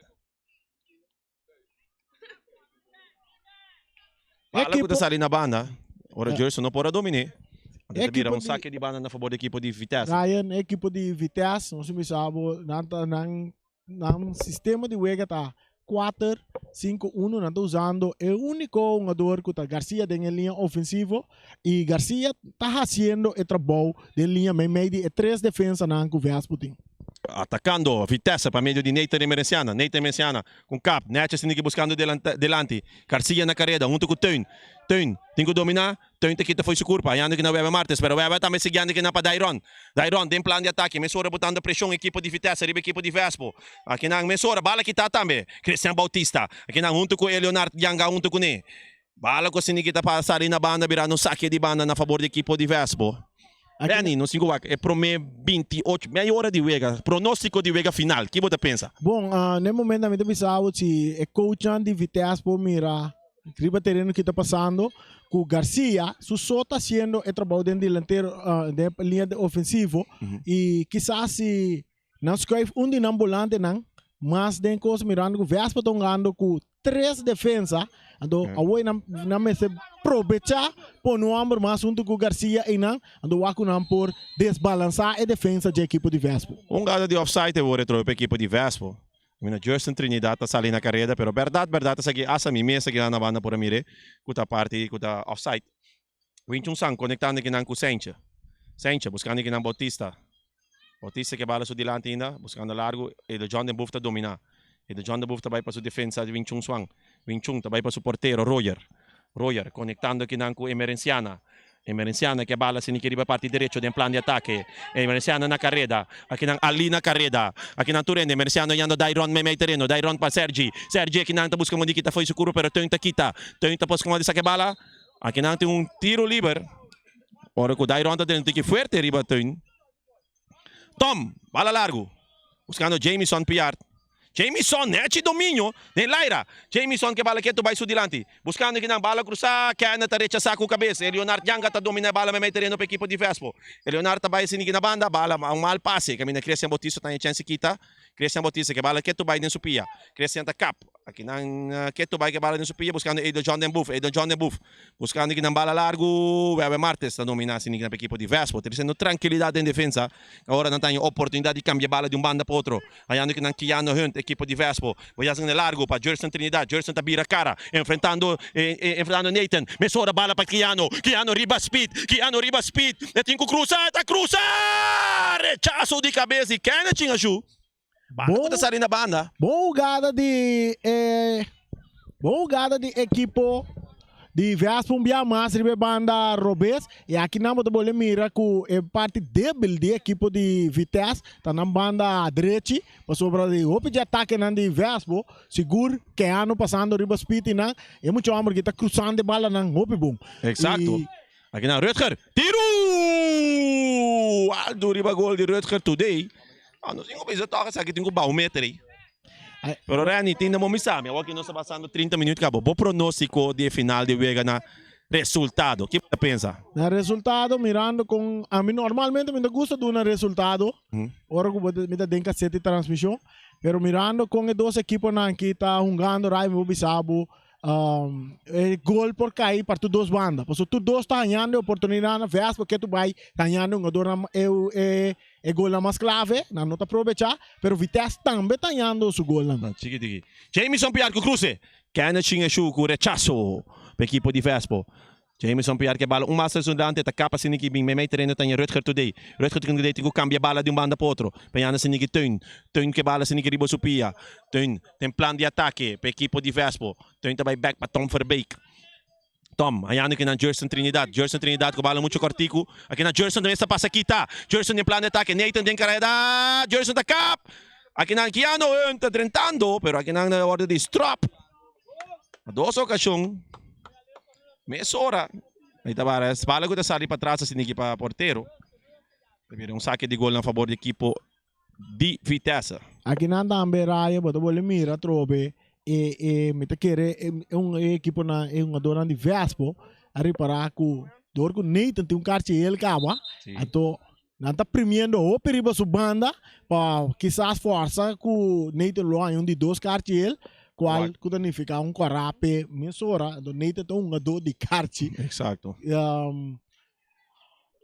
Bala ku ta sali na banda. Ora Jerson no por a dominé. Anto ta bira un sake di banda na fabor di ekipo di Vitesse. Ryan, ekipo di Vitesse, nos bisa bo nan ta nan nan sistema di wega ta 4 5 1 nan ta usando e úniko hungador ku ta Garcia den e liña ofensivo i Garcia ta hasiendo e trabou den liña meimei di e tres defensanan ku Vespo tin. Atacando Vitesse pa medio di Nathan Emerenciana. Nathan Emerenciana cu kap. Netjes tin ki buscando delanti. Garcia na careda hunto cu Teun. Teun tin cu domina. Teun ta kita fo'i su curpa. Hayando ki na Webber Martens. Pero Webber tambe siguiendo ki na pa Dairon. Dairon den plan di atake. Mesora botando presion ekipo di Vitesse riba ekipo di Vespo. Akinan mesora bala kita tambe. Christian Bautista. Akinan hunto cu Eleonard Yanga hunto cune. Bala ku asina ki ta pasa ari na banda bira no sake di banda na fabor di ekipo di Vespo. Benny, nos tin ku wak e prome 28, mei ora di wega, pronostiko di wega final, ki bo ta pensa? Bon, na e momento ami ta bisa bo si e coachnan di Vitesse por mira riba tereno ki ta pasando ku Garcia su so ta hasiendo e trabou den delantero, den e liña de ofensivo i kisas si Nan schuif un di nan bolantenan mas den cos mirando cu Vespa ta hungando cu tres defensa. Anto awoy nan nan mester probecha pone un homber mas hunto cu Garcia eynan. Anto wak cu nan por desbalansa e defensa dje ekipo di Vespo. Un gada di offside e worde trobe pa ekipo di Vespo. Mina Justin Trinidad ta sali na careda pero berdad berdad esaki hasta mi mes aki na banda por a mire cu ta parti cu ta offside. Winchun San konektando kinan ku Senche. Senche buskando kinan Bautista. Bautista ke bala su dilanti ainda, buskando largu, Edo John den Boef ta dominá. Edo John den Boef ta bai pa su defensa di Winchun Swan. Winchun ta bai pa su portero Royer. Royer konektando kinan ku Emerenciana. Emerenciana ke bala siniki riba parti derecho den plan di atake. Emerenciana na kareda. Akinan Ali na kareda. Akinan tur hende. Emerenciano yando Dairon meimei tereno. Dairon pa Sergi. Sergi akinan ta buska mondi kita fo'i su kuru pero Teun ta kita. Teun ta buska mondi saka e bala. Akinan tin un tiro liber. Ora ku Dairon ta tene un tiki fuerte riba Teun. Tom, bala largu. Buskando Jamison Piart. Jamison, nechi dominio den laira. Jamison ke bala ketu bai su dilanti. Buskando kinan bala krusá. Kenneth ta rechasá ku kabes. E Leonard Yanga ta dominá e bala meimei tereno pa ekipo di Vespo. E Leonard ta bai sinigi na banda. Bala un mal pase. Kaminda Christian Bautista ta haña chèns di kita. Christian Bautista ke bala ketu bai den su pia. Christian ta kap. Akinan ketu bai ke bala den su pia buskando Edel John den buf. Edel John den buf buskando kinan bala largu. Wewe Martes ta domina asina kinan pa ekipo di Vespo. Ta diciendo trankilidat den defensa. Ora nan ta haña oportunidat di kambia bala di un banda pa otro. Hayando kinan Keanu Hunt ekipo di Vespo. Bo yas largu pa Jerson Trinidad. Jerson ta bira kara enfrentando enfrentando Nathan. Mesora bala pa Keanu. Keanu riba speed. Keanu riba speed. E tin ku krusa. E ta krusa! Rechaso di kabes di Kenneth Chingashu. Banda ku ta sali na banda. Bon hugada di e bon hugada di ekipo di Vespa un bia mas riba e banda robes y aki nan bo ta bolbe mira ku e parti debil di ekipo di Vitesse ta nan banda drechi pasobra di hopi di atakenan di Vespo sigur Keanu pasando riba speed y nan e mucha homber ki ta cruzando e balanan hopi bon. Exacto. Aki nan Rutger. Tiru! Alto riba gol di Rutger today. Ah, nos tin ku bisa tòg esaki tin ku baho meter ei. Pero Renny, tin na momi sa mi. Awor ki nos ta pasando 30 minuut kaba. Bo pronóstiko di e final di wega na resultado. Ki bo ta pensa? Na resultado, mirando kon ami normalmente mi ta gusta duna resultado ora ku bo mi ta den kaset di transmishon. Pero mirando kon e dos ekiponan aki ta hungando rai mi por bisa bo E gol por kai pa tur dos banda. Pasobra tur dos ta hañando e oportunidatnan. Vespa ke tur bai ta hañando e hungadornan e e golnan mas klave. Nan no ta probechá. Pero Vitesse tambe ta hañando su golnan. Chiki tiki. Jamison Piar ku kruse. Kenneth Shingeshu ku rechaso pa ekipo di Vespo. Jamison Piar ke bala un mas resundante ta kapa siniki bin meimei tereno ta ña Rutger Today. Rutger Today tin ku kambia bala di un banda pa otro. Pa yanda siniki Teun. Teun ke bala siniki riba su pia. Teun den plan di atake pa ekipo di Vespo. Teun ta bai bek pa Tom Verbeek. Tom hayando kinan Jerson Trinidad. Jerson Trinidad ku bala mucho kortiku. Akinan Jerson tambe sta pasa kita. Jerson den plan di atake. Nathan den kareda. Jerson ta kap. Akinan Keanu Hunt ta drentando pero akinan na orde di strop. Dos okashon. Mesora ei ta bara bala ku ta sali patras asina aki pa portero. Ta bira un sake di gol na fabor di ekipo di Vitesse. Akinan tambe Raya bo ta bolbe mira atrobe e e mi ta kere e un e ekiponan e hungadornan di Vespo a ripara ku dor ku Nathan tin un karchi hel kaba anto nan ta primiendo hopi riba su banda pa kisas forsa ku Nathan lo haña un di dos karchi hel kual ku ta nifiká un kòrá p'e mesora anto Nathan ta un hungadó di karchi. Eksakto.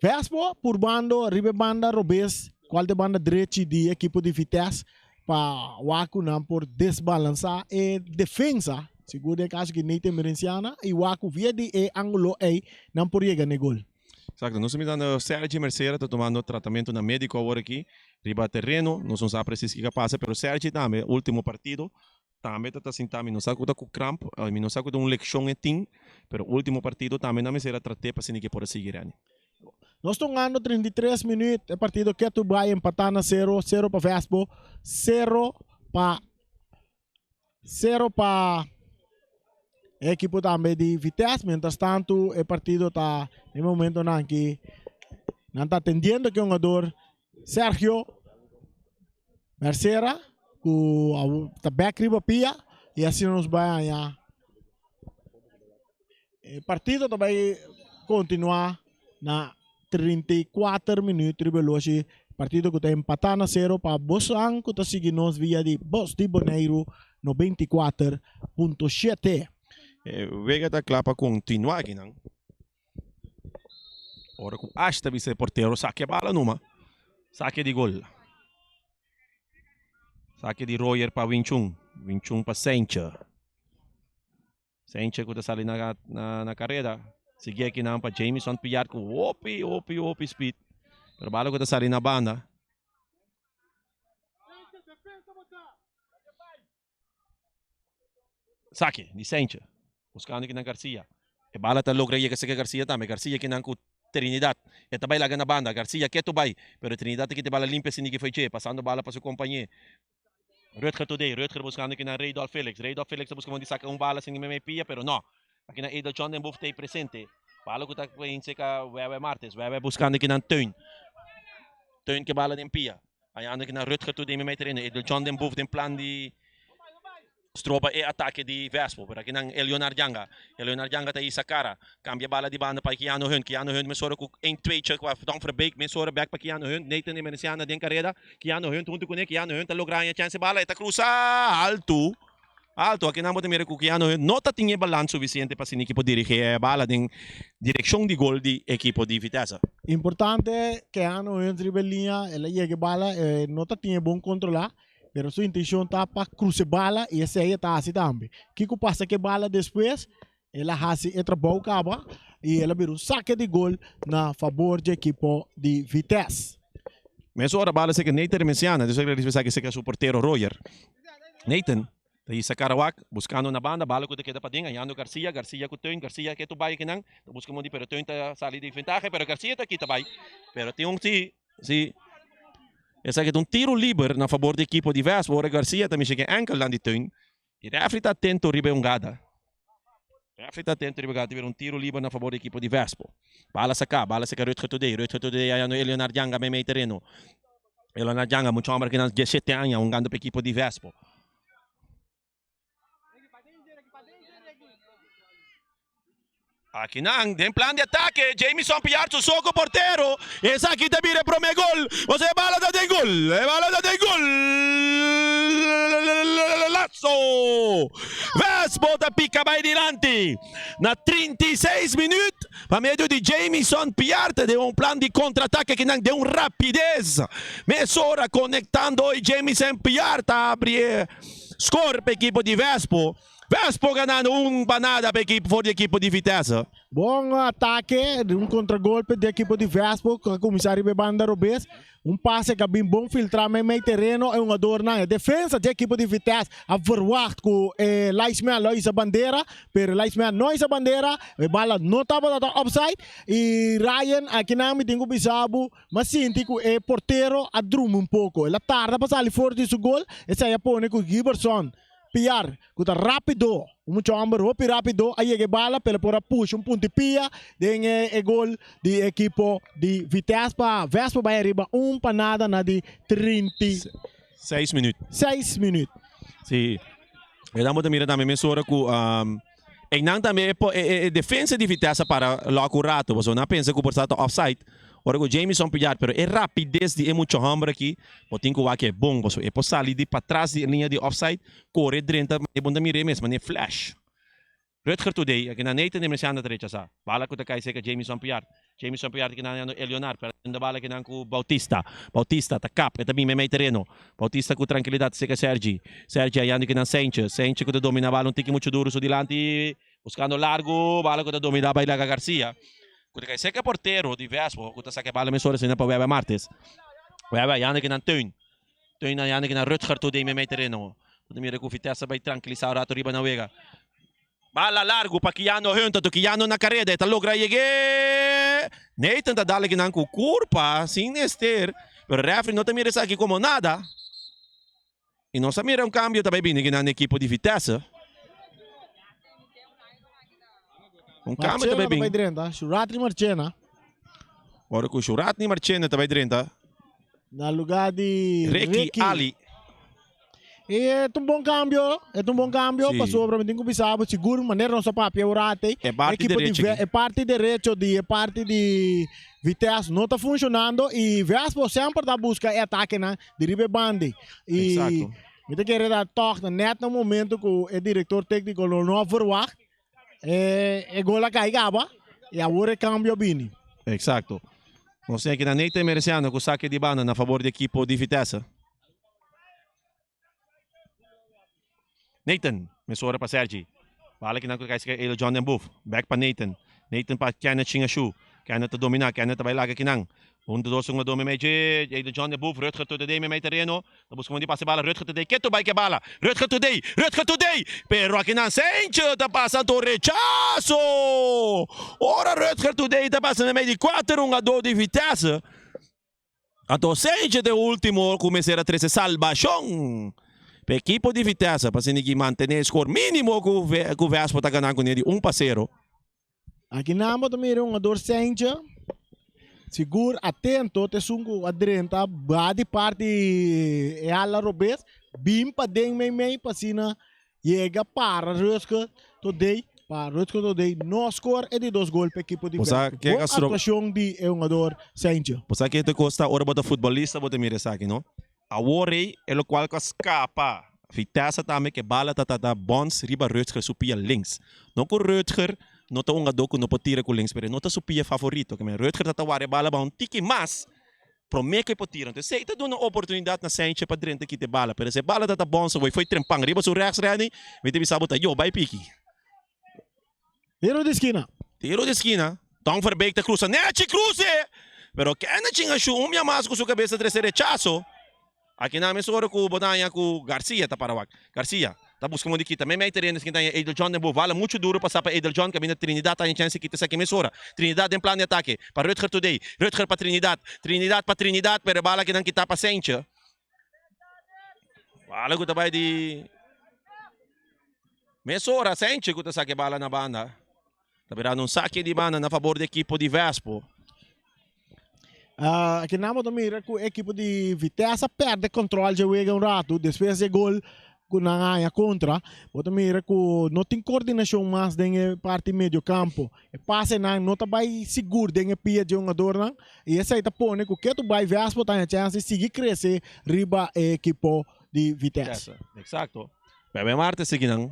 Vespo purbando riba e banda robes cual ta e banda drechi di ekipo di Vitesse pa wak cu nan por desbalansa e defensa, sigur den e caso aki Nathan Merenciana, y wak cu via di e angulo ey nan por yega na e gol. Exacto, nos ta mirando Sergi Mercera ta tomando tratamentonan medico awor aki riba tereno, nos no sa precies kico a pasa pero Sergi tambe ultimo partido Tambe ta ta sinta mi no sa ku ta ku kramp, mi no sa ku ta un lekshon e tin, pero ultimo partido tambe nan mester a trat'é pa asina ke por a sigui reni. Nos ta hungando 33 minuut, e partido ketu bai empatá na sero, sero pa Vespo, sero pa sero pa e ekipo tambe di Vitesse. Mientras tanto e partido ta den momentonan ki nan ta atendiendo ku e hungador Sergio Mercera ku ta bek riba pia i asina nos bai haña e partido ta bai kontinuá na 34 minüt riba e loshi partido ku ta empatá na sero pa bosan ku ta sigui nos via di Bos di Boneiru 94.7. E wega ta kla pa kontinuá akinan. Ora ku Ash ta bisa e portero sake e bala numa. Sake di gol. Sake di Royer pa Winchun. Winchun pa Senche. Senche ku ta sali na, na, na kareda. Sigui akinan pa Jamison Piar ku hopi, hopi, hopi speed. Pero bala ku ta sali na banda. Saki di Senche. Buscando kinan Garcia. E bala ta logra yega cerca Garcia tambe. Garcia kinan cu Trinidad. E ta bay laga na banda. Garcia ketu bay. Pero Trinidad ta kita e bala limpia sin di ki Pasando bala pa su compañe. Rutger Today. Rutger buscando kinan Reydolf Felix. Reydolf Felix ta busca modo di saca un bala sin di meme pia pero no. Akinan Edel John den Boef ta presente. Bala cu ta bay cerca Wewe Martes. Wewe buscando kinan Teun. Teun ke bala den pia. Hañando ki na Rutger tur den mi mei tereno. Edel John den boef den plan di stroba e atake di Vespo. Pero akinan Elionar Janga. Elionar Janga ta hisa kara. Kambia bala di banda pa Keanu Hunt. Keanu Hunt mesora ku een tweetje ku Don Verbeek mesora bek pa Keanu Hunt. Nathan Emerenciana den kareda. Keanu Hunt huntu kuné. Keanu Hunt ta logra haña chèns e bala. E ta krusa altu. Alto, akinan bo ta mira ku Keanu Hunt no ta tin e balans sufisiente pa asina ekipo dirigí e bala den direkshon di gol di ekipo di Vitesse. Importante, Keanu Hunt riba e liña, el a yega e bala, e no ta tin e bon kontrolá, pero su intenshon ta pa krusa e bala i esei e ta hasi tambe. Kiko pasa ku e bala despues? El a hasi e trabou kaba i el a bira un sake di gol na fabor dje ekipo di Vitesse. Mesora bala seka Nathan Remenciana, despues el a risibi esaki seka su portero Roger. Nathan ta hisa Karawak buskando na banda, bala ku ta keda paden, hañando Garcia, Garcia ku Teun, Garcia ke tu bai akinan, ta buska mondi pero Teun ta sali di ventaha pero Garcia ta kita bai, pero tin un si, si esaki ta un tiro liber na fabor di ekipo di Vespo, ora Garcia ta mishi ku e enkelnan di Teun i refri ta atento riba e hungada. Refri ta atento riba e hungada, ta bira un tiro liber na fabor di ekipo di Vespo. Bala saka, bala saka Rutger Todé, Rutger Todé hañando Eleonard Janga meimei tereno. Eleonard Janga, mucha homber aki na diesshete aña hungando pa ekipo di Vespo. Akinan den plan di atake, Jamison Piar su so ku portero. Esaki ta bira e prome gol. Ose e bala ta den gol. E bala ta den gol. Lazo! Vespo ta pika bai dilanti na 36 minuut pa medio di Jamison Piar ta den un plan di contraatake kinan den un rapides mesora konektando i Jamison Piar ta abri e score pa ekipo di Vespo. Vespo ganando un pa nada pa ekipo for di ekipo di Vitesse. Bon atake, un contragolpe di ekipo di Vespo ku a kuminsá riba e banda robes. Un pase ku a bin bon filtrá meimei tereno e hungadornan. E defensa di ekipo di Vitesse a verwagt ku e linesman lo hisa bandera, pero e linesman no hisa bandera. E bala no tabata ta offside i Ryan akinan mi tin ku bisa bo m'a sinti ku e portero a drumi un poko. El a tarda pa sali for di su gol, esei a pone ku Giberson. Piar ku ta rápido, un mucha hòmber hopi rápido a yega e bala pero por a pusha un punti pia den e gol di e ekipo di Vitesse pa Vespo bai ariba un pa nada na di 36 minüt. Seis minüt. Sí. E dan bo ta mira tambe mesora ku einan tambe e defensa di Vitesse a para lòk un ratu pasobra nan a pensa ku por sa ta offside ora ku Jamison Piar pero e rapides di e mucha hòmber aki Bo tin ku wak e bon pasobra e por sali di patras di e liña di offside, kore drenta e bon ta mira e mes manera flash. Rutger Today, aki na Nathan de Merciano ta rechasa. Bala ku ta kai serka Jamison Piart. Jamison Piart aki na Eleonard, perdiendo bala aki nan ku Bautista. Bautista ta kap, e ta bin meimei tereno. Bautista ku trankilidat serka Sergi. Sergi ayando aki nan Saintje. Saintje ku ta domina bala un tiki muchu duru su dilanti, buskando largu, bala ku ta domina bai laga Garcia. Ku ta kai serka e portero di Vespo ku ta saka e bala mesora asina pa Weber Martes. Weber yanda kinan Teun. Teun a yanda kinan Rutger tur den meimei tereno. Bo ta mira ku Vitesse a bai trankilisá un rato riba nan wega. Bala largu pa Keanu Hunter to Keanu na kareda e ta logra yeg'é. Nathan ta dal kinan ku kurpa sin mester pero refri no ta mira esaki komo nada. I nos a mira un kambio ta bai bini kinan ekipo di Vitesse. Un kambio ta bai bini. Drenta, Shuratni Marchena. Ora ku Shuratni Marchena ta bai drenta. Na lugar di Ricky, Ricky. Ali. E ta un bon cambio, e ta un bon cambio, sí. Pasobra mi tin ku bisa bo sigur manera nos a papia un rato E parti derecho di, e parti derecho di e parti di Vitesse no ta funcionando y Vespo semper ta busca e atakenan di riba e bandi. Y Exacto. mi ta kere ta toch na net na momento ku e director técnico lo no a verwacht e, e gol a kai kaba y awor e cambio a bini. Exacto. Nos tin aki na Nathan Mereciano ku sake di banda na fabor di ekipo di Vitesse. Nathan, mesora pa Sergi. Bala kinan ku kai sika Elo John den Boef. Back pa Nathan. Nathan pa Kenneth Shingashu. Kenneth ta domina. Kenneth ta bai laga kinan. Un ta dos un dome mei dje. Elo John den Boef. Rutger Today mei mei tereno. Ta buska di pasa e bala. Rutger Today. Ketu bai ke bala. Rutger Today. Rutger Today. Pero akinan Seintje ta pasa anto rechaso. Ora Rutger Today ta pasa mei mei di kuater un a do di Vitesse. Anto Sentje ta e ultimo ku mester a trese salbashon pa e ekipo di Vitesse pa asina ki mantene e skor minimo ku ku Vespo ta gana kuné di un pa sero. Aki nan bo ta mira un hungador Sentje sigur atento ta esun ku a drenta ba di parti e ala robes bin paden meimei pa asina Yega para Rutger Todey pa Rutger Todey no score e di dos gol pa ekipo di Bo sa Vespo. ke Bon Castro- actuacion di e hungador Seintje. Bo sa ke ta kosta ora bo ta futbolista bo ta mira esaki no. Awor ei e lokual ku a skapa Vitesse tambe ke bala ta ta bons riba Rutger su pia links. No ku Rutger no ta un hungador ku no por tira ku links pero e no ta su pia favorito. Ke men Rutger ta ta wara e bala ba un tiki mas Promé ku e por tira. Entonces esei ta duna oportunidat na Sanchez pa drenta kita e bala. Pero si e bala ta ta bonsa wei foi trempan riba su rechts Renny, mi ta bisa bo ta yo bai piki. Tiro di skina. Tiro di skina. Tom Verbeek ta krusa. Nechi kruse! Pero Kenneth chinga shu un bia mas ku su kabes ta trese rechaso. Aki nan mes ora ku bo ta haña ku Garcia ta para wak. Garcia ta buska modo di kita. Meimei tereno esaki ta haña Edel John den bo bala muchu duro pasa pa Edel John kaminda Trinidad ta haña chèns di kita esaki mes ora. Trinidad den plan di atake pa Rutger Today. Rutger pa Trinidad. Trinidad pa Trinidad pero e bala aki nan kita pa Sentje. Bala ku ta bai di mes ora Sentje ku ta saka e bala na banda. Ta birando un sake di banda na fabor di ekipo di Vespo. Uh, aki nan bo ta mira ku ekipo di Vitesse a perde control dje wega un ratu despues dje gol ku nan haña kontra. Bo ta mira ku no tin koordinashon mas den e parti medio kampo. E pasenan no ta bai sigur den e pia dje hungadornan i esei ta pone ku ketu bai Vespo ta haña chèns di sigui krese riba e ekipo di Vitesse. Eksakto. Bebe Marte sigui nan.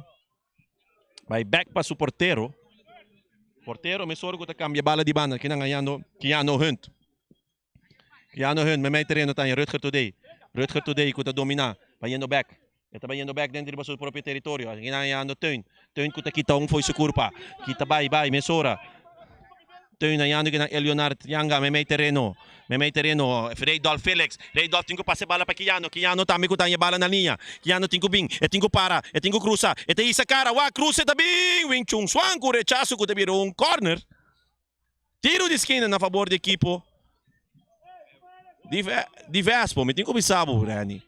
Bai bek pa su portero. Portero mesora ku ta kambia bala di banda. Kinan hañando Keanu Hunt. Keanu Hunt meimei tereno ta haña Rutger Today. Rutger Today ku ta dominá. Bayendo bek. E ta bayendo bek dentro riba su propio teritorio. Kinan hañando Teun. Teun ku ta kita un fo'i su kurpa. Kita bai bai mesora. Teun hañando kinan Elionard Yanga meimei tereno. Meimei tereno, Reidolf Felix. Reidolf tin ku pasa e bala pa Keanu. Keanu tambe ku ta haña e bala na liña. Keanu tin ku bin. E tin ku para. E tin ku krusa. E ta hisa kara. Wak, krusa e ta bin! Wing Chun Swan ku rechaso ku ta bira un kòrner. Tiro di skina na fabor di ekipo di di Vespo. Mi tin ku bisa bo, Renny.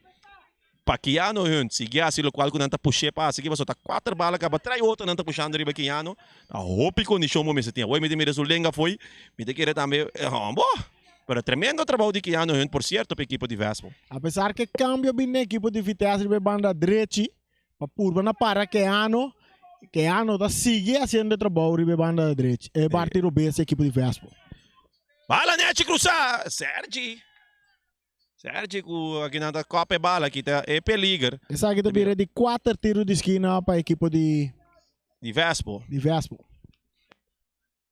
Pa Keanu Hunt sigui hasi lokual ku nan ta push'é pa hasi aki pasobra ta kuater bala kaba trai otro nan ta pushando riba Keanu. Ta hopi kondishon bo mester tin. Awor mi ta mira su lenga fo'i mi ta kere tambe hombo. Pero tremendo trabou di Keanu Hunt por sierto pa ekipo di Vespo. Apesar ku e kambio a bini na ekipo di Vitesse riba e banda drechi pa purba na para Keanu, Keanu ta sigui hasiendo e trabou riba e banda drechi, e parti robes di ekipo di Vespo. Bala nechi krusá, Sergi. Sergi ku aki nan ta kòp e bala aki ta e peliger. Esaki ta bira di kuater tiro di skina pa ekipo di. Di Vespo. Di Vespo.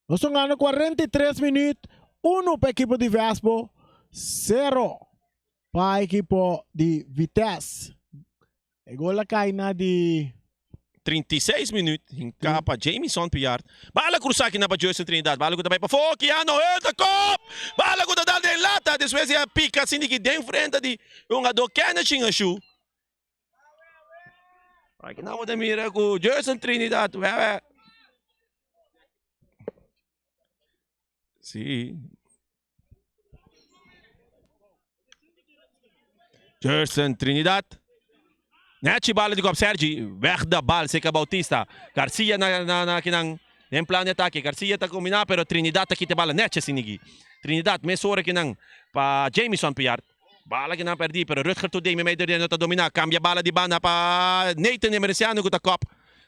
Nos ta gana 43 minuut, uno pa ekipo di Vespo, sero pa ekipo di Vitesse. E gol a kai na di. 36 minuut, hinká pa Jamison Piard. Bala krusá kina pa Joyson Trinidad. Bala ku ta bai pafó, Keanu Hunt ta kop! Bala ku ta dal den lata despues di a pika sinti ki den frente di hungadó Kenneth Shingashu. Aki nan bo ta mira ku Joyson Trinidad wèwè. Sí. Jerson Trinidad. Nechi bala di kop Sergi. Weg de bal seca Bautista. Garcia na na na kinan. Den plan de ataque. Garcia ta combina pero Trinidad ta kita bala nechi sinigi. Trinidad mesora kinan pa Jamison Piart. Bala kinan perdi pero Rutger Today me medio no ta domina. Cambia bala di banda pa Nathan Emerenciano ku ta kop.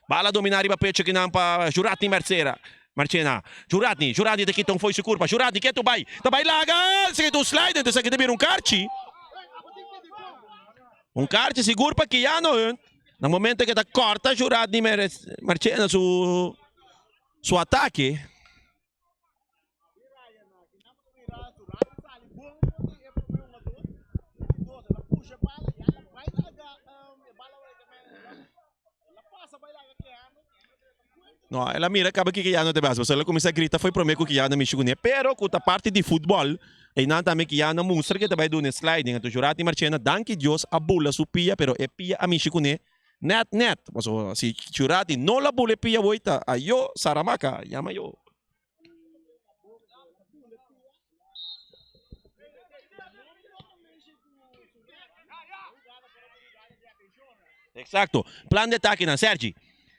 Bala domina riba pecho kinan pa Juratni Mercera. Marchena. Juratni. Juratni ta kita un fo'i su kurpa. Juratni ke tu bai. Ta bai laga. Esaki ta un slide. Enton esaki ta bira un karchi. Un karchi sigur pa Keanu Hunt. Na momento ke ta korta Juratni Marchena su su atake. No, el a mira kaba kiko ya no te bas. Pasobra el a kuminsá grita fo'i promé ku Kiana mishi kuné. Pero ku ta parti di futbòl, einan tambe Kiana mustra ke ta bai duna e sliding. Anto Jurati Marchena, danki Dios, a bula su pia, pero e pia a mishi kuné nèt nèt. Pasobra si Jurati no la bula e pia woi ta ayo Saramaka, yama yo. Exacto. Plan di atake nan, Sergi.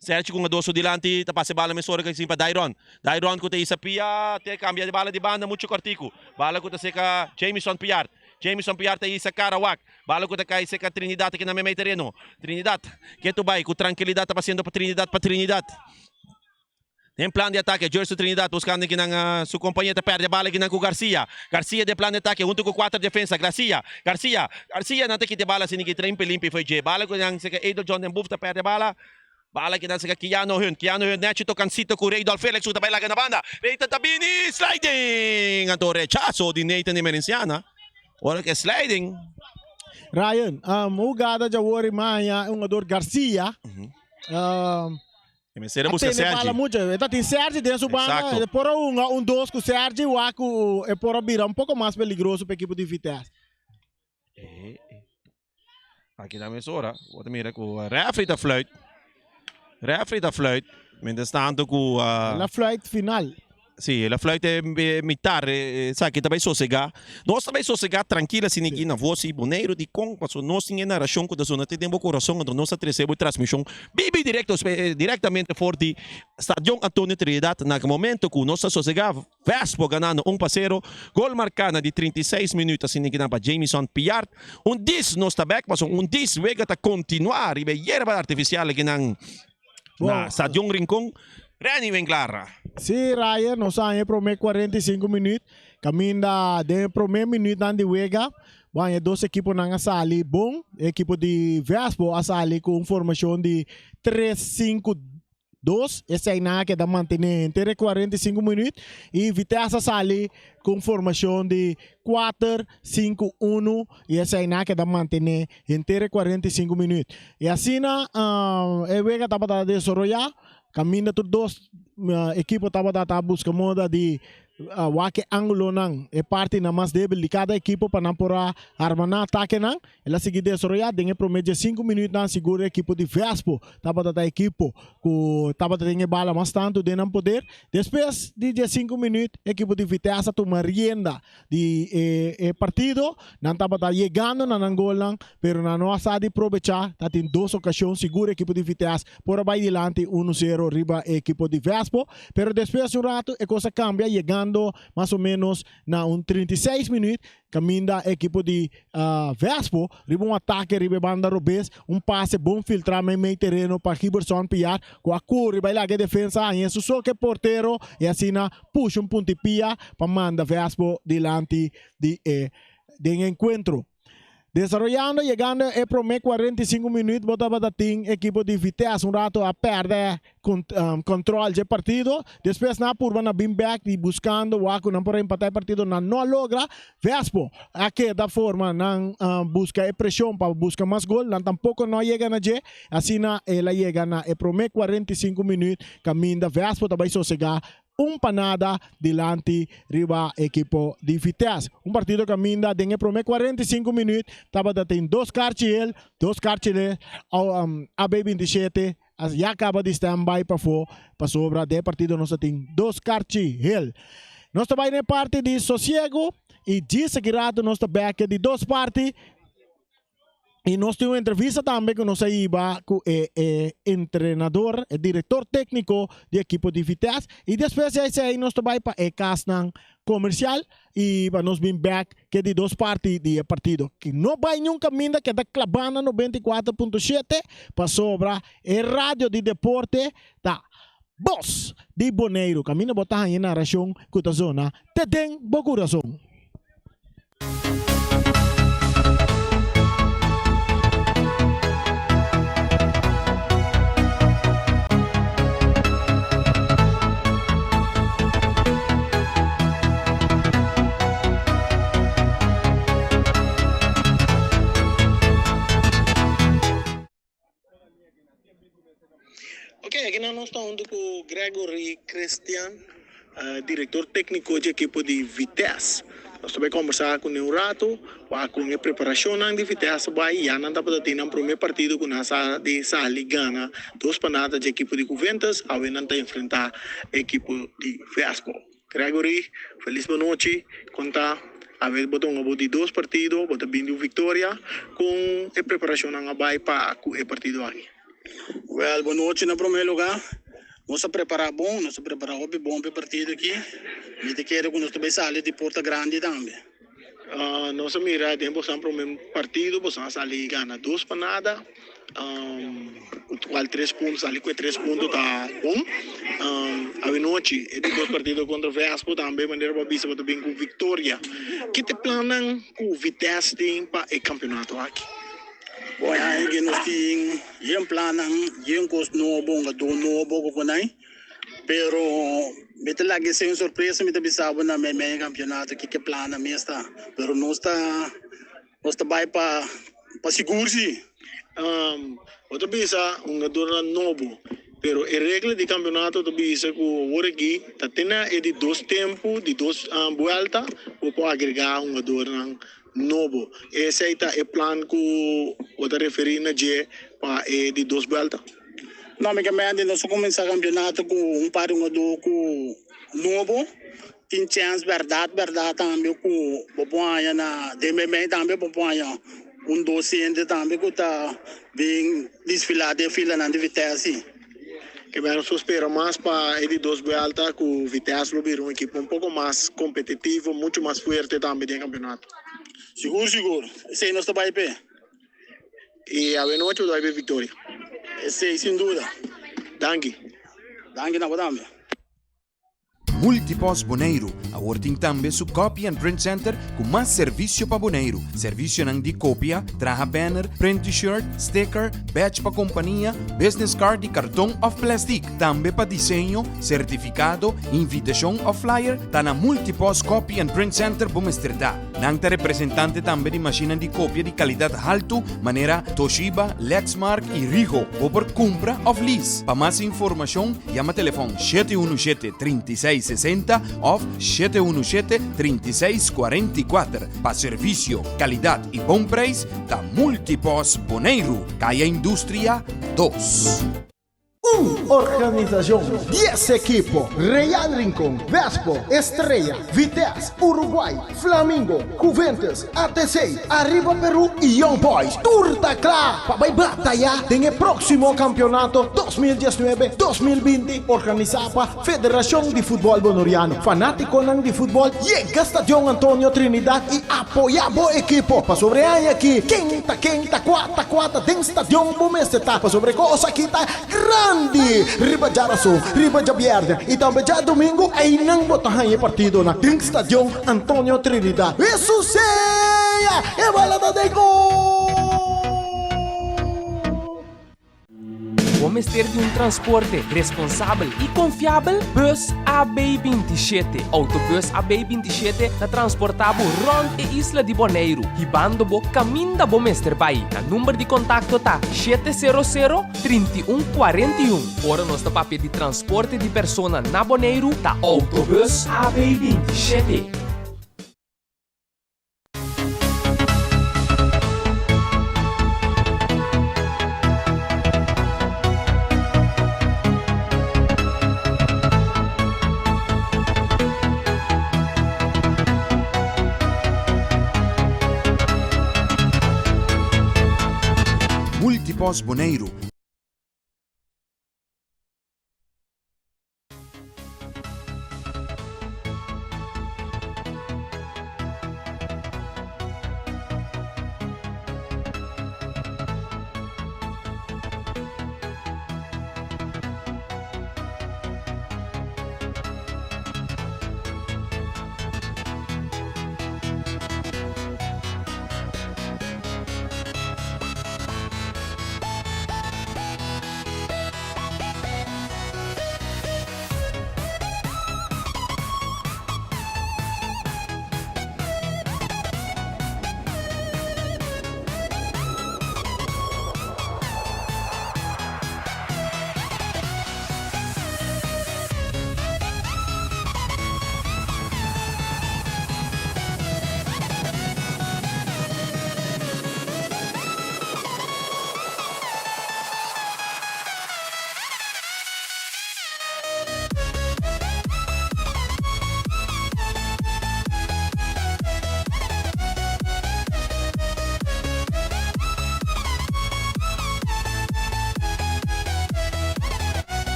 Sergi ku un adoso dilanti ta pasa e bala mesora ku pa Dairon. Dairon ku ta isa pia te kambia di bala di banda muchu kortiku. Bala ku ta seka Jamison Piart. Jamison Piart ta isa kara wak. Bala ku ta kai seka Trinidad aki na meimei tereno. Trinidad ketu bai ku trankilidat ta pasiendo pa Trinidad pa Trinidad. Den plan di atake, Gerson Trinidad buscando kinan su compañero ta perde bala kinan cu Garcia. Garcia den plan di atake hunto cu cuater defensa. Garcia, Garcia, Garcia nan ta kita e bala asina ki trimpi limpi fo'i dje. Bala cu nan seca Edel John den Boef ta perde bala. Bala kinan seca Keanu Hunt. Keanu Hunt nechi tocancito cu Reydolf Felix cu ta bay laga na banda. Nathan ta bini sliding! Anto rechazo di Nathan Emerenciana. Ora cu e sliding. Ryan, hugada djawor i maña e hungador Garcia. E mester a buska Sergi. Bala mucho. E ta tin Sergi den su banda. Exacto. E por a hunga un dos ku Sergi wak ku e por a bira un poko mas peligroso pa ekipo di Vitesse. Aki na mesora, bo ta mira ku referee ta fluit. Referee ta fluit. Mientras tanto ku La fluit final. Sí, el a fluit e mitar, esaki ta bai sosegá. Nos ta bai sosegá trankil asina aki na Voz i Boneiru. Dikon? Pasobra nos tin e narashon ku ta sona te den bo kurason, anto nos ta trese bo e transmishon bibi direkto, direktamente for di Stadion Antonio Trinidad na momento ku nos ta sosegá. Vespo ganando un pa sero, gol marká na di 36 minüt asina aki nan pa Jamison Piart. Un dis nos ta bèk, pasobra un dis wega ta kontinuá riba e yerba artifisial aki nan na Stadion Rincon. Renny Winklar. Sí, Ryan, nos a haña e promé 45 minüt. Kaminda den e promé minütnan di wega, bo haña e dos ekiponan a sali bon. E ekipo di Vespo a sali ku un formashon di tres, sinku, dos. Eseinan a keda mantené henter e 45 minüt. I Vitesse a sali ku un formashon di kuater, sinku, unu. I eseinan a keda mantené henter e 45 minüt. I asina e wega tabata desaroyá. Kaminda tur dos ekipo tabata ta buska moda di. wak e angulonan, e partinan mas debil di kada ekipo pa nan por a arma nan atakenan. El a sigui desaroyá den e promé diesinku minütnan sigur e ekipo di Vespo tabata ta ekipo ku tabata den e bala mas tantu den nan poder. Despues di diesinku minüt ekipo di Vitesse a tuma rienda di e partido. Nan tabata yegando na nan golnan pero nan no a sa di probechá. Ta tin dos okashon sigur ekipo di Vitesse por a bai dilanti uno sero riba e ekipo di Vespo. Pero despues di un ratu e kos a kambia yegando mas o menos na un 36 minüt Kaminda ekipo di Vespo riba un atake riba e banda robes, un pase bon filtrá meimei tereno pa Giberson Piar ku a kuri bai laga e defensa haña su so ku e portero i asina pusha un puntipia pa manda Vespo dilanti di e den e enkuentro. Desaroyando yegando e promé 45 minüt bo tabata tin ekipo di Vitesse un rato a pèrdè Control dje partido. Despues nan a purba na bin bek di buscando wak cu nan por a empata e partido nan no a logra. Vespo a keda forma nan busca e presion pa busca mas gol nan tampoco no a yega na dje. Asina el a yega na e prome 45 minuut caminda Vespo ta bay sosega un pa nada dilanti riba ekipo di Vitesse. Un partido caminda den e prome 45 minuut tabata tin dos karchi hel, dos karchi le AB 27. A ya caba di stand by pafó pasobra den e partido nos a tin dos karchi hel. Nos ta bai na e parti di sosiego y djis aki rato nos ta bek di dos parti y nos tin un entrevista tambe cu nos a hiba cu e e entrenador, e director tecnico di ekipo di Vitesse y despues di esey nos ta bai pa e casnan comercial y pa nos bin bek ke di dos parti di e partido ki no bai niun kaminda keda klabá na 94.7 pasobra e radio di deporte ta Bos di Boneiru kaminda bo ta haña e narashon ku ta zona te den bo kurason. Ok, aki nan nos ta huntu ku Gregory Christian, direktor tékniko dje ekipo di Vitesse. Nos ta bai kombersá kuné un ratu, wak kon e preparashonnan di Vitesse bai. Ya nan tabata tin nan promé partido ku nan sa di sali gana dos pa nada dje ekipo di Juventus, awe nan ta enfrentá ekipo di Vespo. Gregory, felis bonochi. Kon ta? Awe bo ta hunga bo di dos partido, bo ta bin di un viktoria. Kon e preparashonnan a bai pa ku e partido aki? Wèl, bonochi na promé lugá. Nos a prepará bon, nos a prepará hopi bon pa e partido aki. Mi ta kere ku nos ta bai sali di porta grandi tambe. Nos a mira den bosan prome partido bosan a sali gana dos pa nada cual tres punto sali cu e tres punto ta bon awenochi e di dos partido contra Vespo tambe manera bo a bisa bo ta bin cu victoria ki ta e plannan cu Vitesse tin pa e campeonato aki? Bon aña nos tin yen plannan yen cos nobo hungador nobo cu por nan. Pero mi ta laga esei un sorpresa, mi ta bisa bo na meimei e campeonato kiko e plannan mes ta. Pero nos ta nos ta bai pa pa sigur si. Bo ta bisa hungadornan nobo, pero e regla di campeonato ta bisa cu awor aki ta te na e di dos tempo, di dos buelta, bo por agrega hungadornan nobo. Esei ta e plan cu bo ta referi na dje pa e di dos buelta? No, mi kemende nos a kuminsá kampionato ku un par di hungadó ku nobo. Tin chèns bèrdat bèrdat tambe ku bo por haña na den meimei tambe bo por haña un dos hende tambe ku ta bin disfilá den filanan di Vitesse. Kemende nos por spera mas pa e di dos buèlta ku Vitesse lo bira un ekipo un poko mas kompetitivo, muchu mas fuerte tambe den kampionato. Sigur sigur, esei nos ta bai p'e. I awenochi bo ta bai p'e viktoria. Esei sin duda. Danki. Danki na bo tambe. Multipost Boneiru awor tin tambe su Copy and Print Center ku mas servisio pa Boneiru. Servisionan di kopia, traha banner, print t-shirt, sticker, badge pa kompania, business card di karton òf plèstik. Tambe pa diseño, sertifikado, invitashon òf flyer ta na Multipost Copy and Print Center bo mester ta. Nan ta representante tambe di mashinnan di kopia di kalidat haltu manera Toshiba, Lexmark i Ricoh. Bo por kumpra òf lease. Pa mas informashon yama telefòn 717 36 60 òf 7. 717 36 44. Pa servisio, kalidat i bon preis ta Multipos Boneiru, Kaya Industria dos. Un organisashon, dies ekipo, Real Rincon, Vespo, Estrella, Vitesse, Uruguay, Flamingo, Juventus, ATC, Arriba Peru i Young Boys tur ta kla pa bai bataya den e próksimo kampionato 2019, 2020 organisá pa Federashon di Futbòl Bonoriano. Fanátikonan di futbòl yega Stadion Antonio Trinidad i apoyá bo ekipo pasobra e aña aki ken ta ken ta kua ta kua ta den stadion bo mester ta pasobra e kos aki ta grandi riba djarason, riba djabièrnè i tambe djadumingu einan bo ta haña e partidonan den Stadion Antonio Trinidad. Hesus sea! E bala ta den gol! Bo mester di un transporte responsabel i konfiabel? Bus AB 27. Autobus AB 27 ta transportá bo rònt e isla di Boneiru, hibando bo kaminda bo mester bai. Nan number di kontakto ta 700 31 41. Ora nos ta papia di transporte di persona na Boneiru, ta Autobus AB 27. Multipos Boneiru.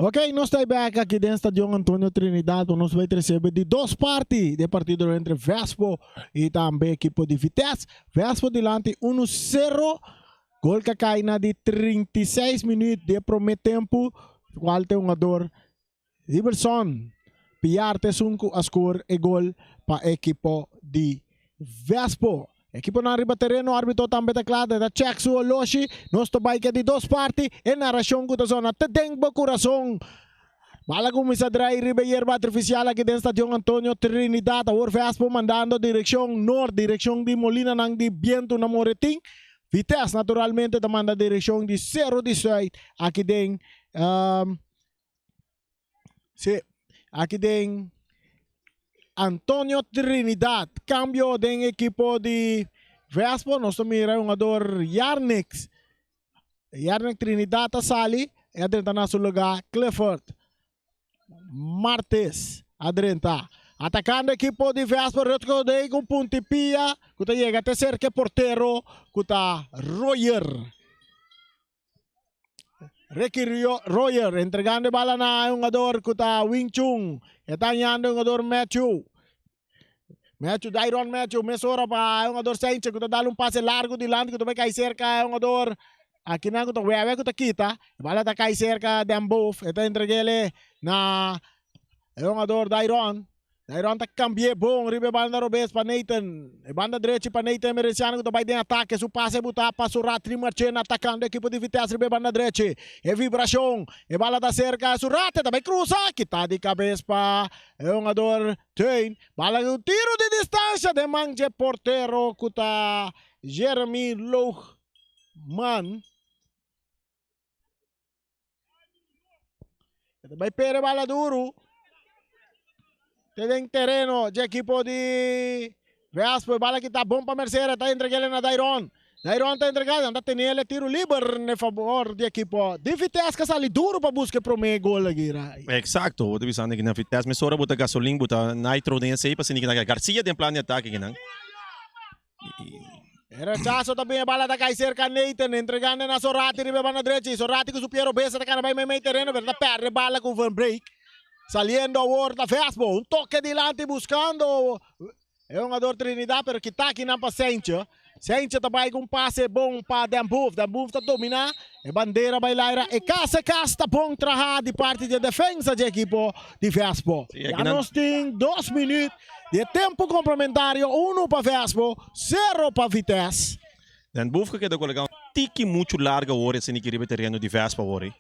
Ok, nos ta back aki den Stadion Antonio Trinidad pa nos bay trece di dos parti di e partido entre Vespo y tambe ekipo di Vitesse. Vespo dilanti uno sero, gol ka cay na di 36 minuut di e prome tempo, cual ta e hungador Riberson Piar ta esun ku a score e gol pa ekipo di Vespo. Ekiponan riba tereno, arbitro tambe ta kla, ta check su oloshi. Nos ta bai ke di dos parti, e narashon ku ta sona te den bo kurason. Bala kuminsá drai riba e yerba artifisial aki den Stadion Antonio Trinidad. Awor Vespo mandando direkshon nort, direkshon di molinanan di bientu na Moretin. Vitesse naturalmente ta manda direkshon di Sero di Suid aki den Sí, aki den Antonio Trinidad. Cambio den equipo di Vespo. Nos ta mira e hungador Yarnix. Yarnix Trinidad ta sali e a drenta na su lugar Clifford Martes a drenta. Atacando equipo di Vespo Rutger Odey cu un punti pia cu ta yega te cerca e portero cu ta Royer. Ricky Royer entregando e bala na e hungador cu ta Wing Chun. E ta hañando e hungador Matthew. Matthew, Dairon Matthew, mesora pa e hungador Sanchez cu ta dal un pase largo dilanti cu ta bay cay cerca e hungador akinan cu ta Wewe cu ta kita. E bala ta cay cerca Den Boef. E ta entregele na e hungador Dairon. Dairon ta cambi'é bon riba e banda robes pa Nathan. E banda drechi pa Nathan Emerenciano cu ta bay den atake. Su pase buta pa Suratri Marchena atacando ekipo di Vitesse riba e banda drechi. E vibracion. E bala ta cerca Surate ta bay cruza. Kita di cabes pa e hungador Teun. Bala cu tiro di distancia den man dje portero cu ta Jeremy Loogman. E ta bai pere bala duru. Te den tereno dje ekipo di Vespo. E bala kita bon pa Mercera. Ta entregele na Dairon. Dairon ta entrega. Nan ta tenele tiro liber ne favor di ekipo di Vitesse ka sali duru pa buska e prome gol aki. Exacto. Bo ta bisando ki na Vitesse mesora bo ta gasolin, bo ta nitro den esey pa sini ki na Garcia den plan di atake kinan. E rechazo ta bin e bala ta kai serka Nathan entregando na Sorati riba e banda drechi. Sorati ku su pie robes ta kana bai meimei tereno pero ta perde bala ku Van Breek. Saliendo awor ta Vespo. Un toke dilanti buskando e hungador Trinidad pero kita akinan pa Seintje. Seintje ta bai ku un pase bon pa Den Boef. Den Boef ta domina e bandera bai laira. E kas e kas ta bon traha di parti di e defensa di e ekipo di Vespo. Ya nos tin dos minuut. Di e tempu komplementario unu pa Vespo, sero pa Vitesse. Den Boef ke keda kolega un tiki muchu largu awor esei ki riba e tereno di Vespo awor ei.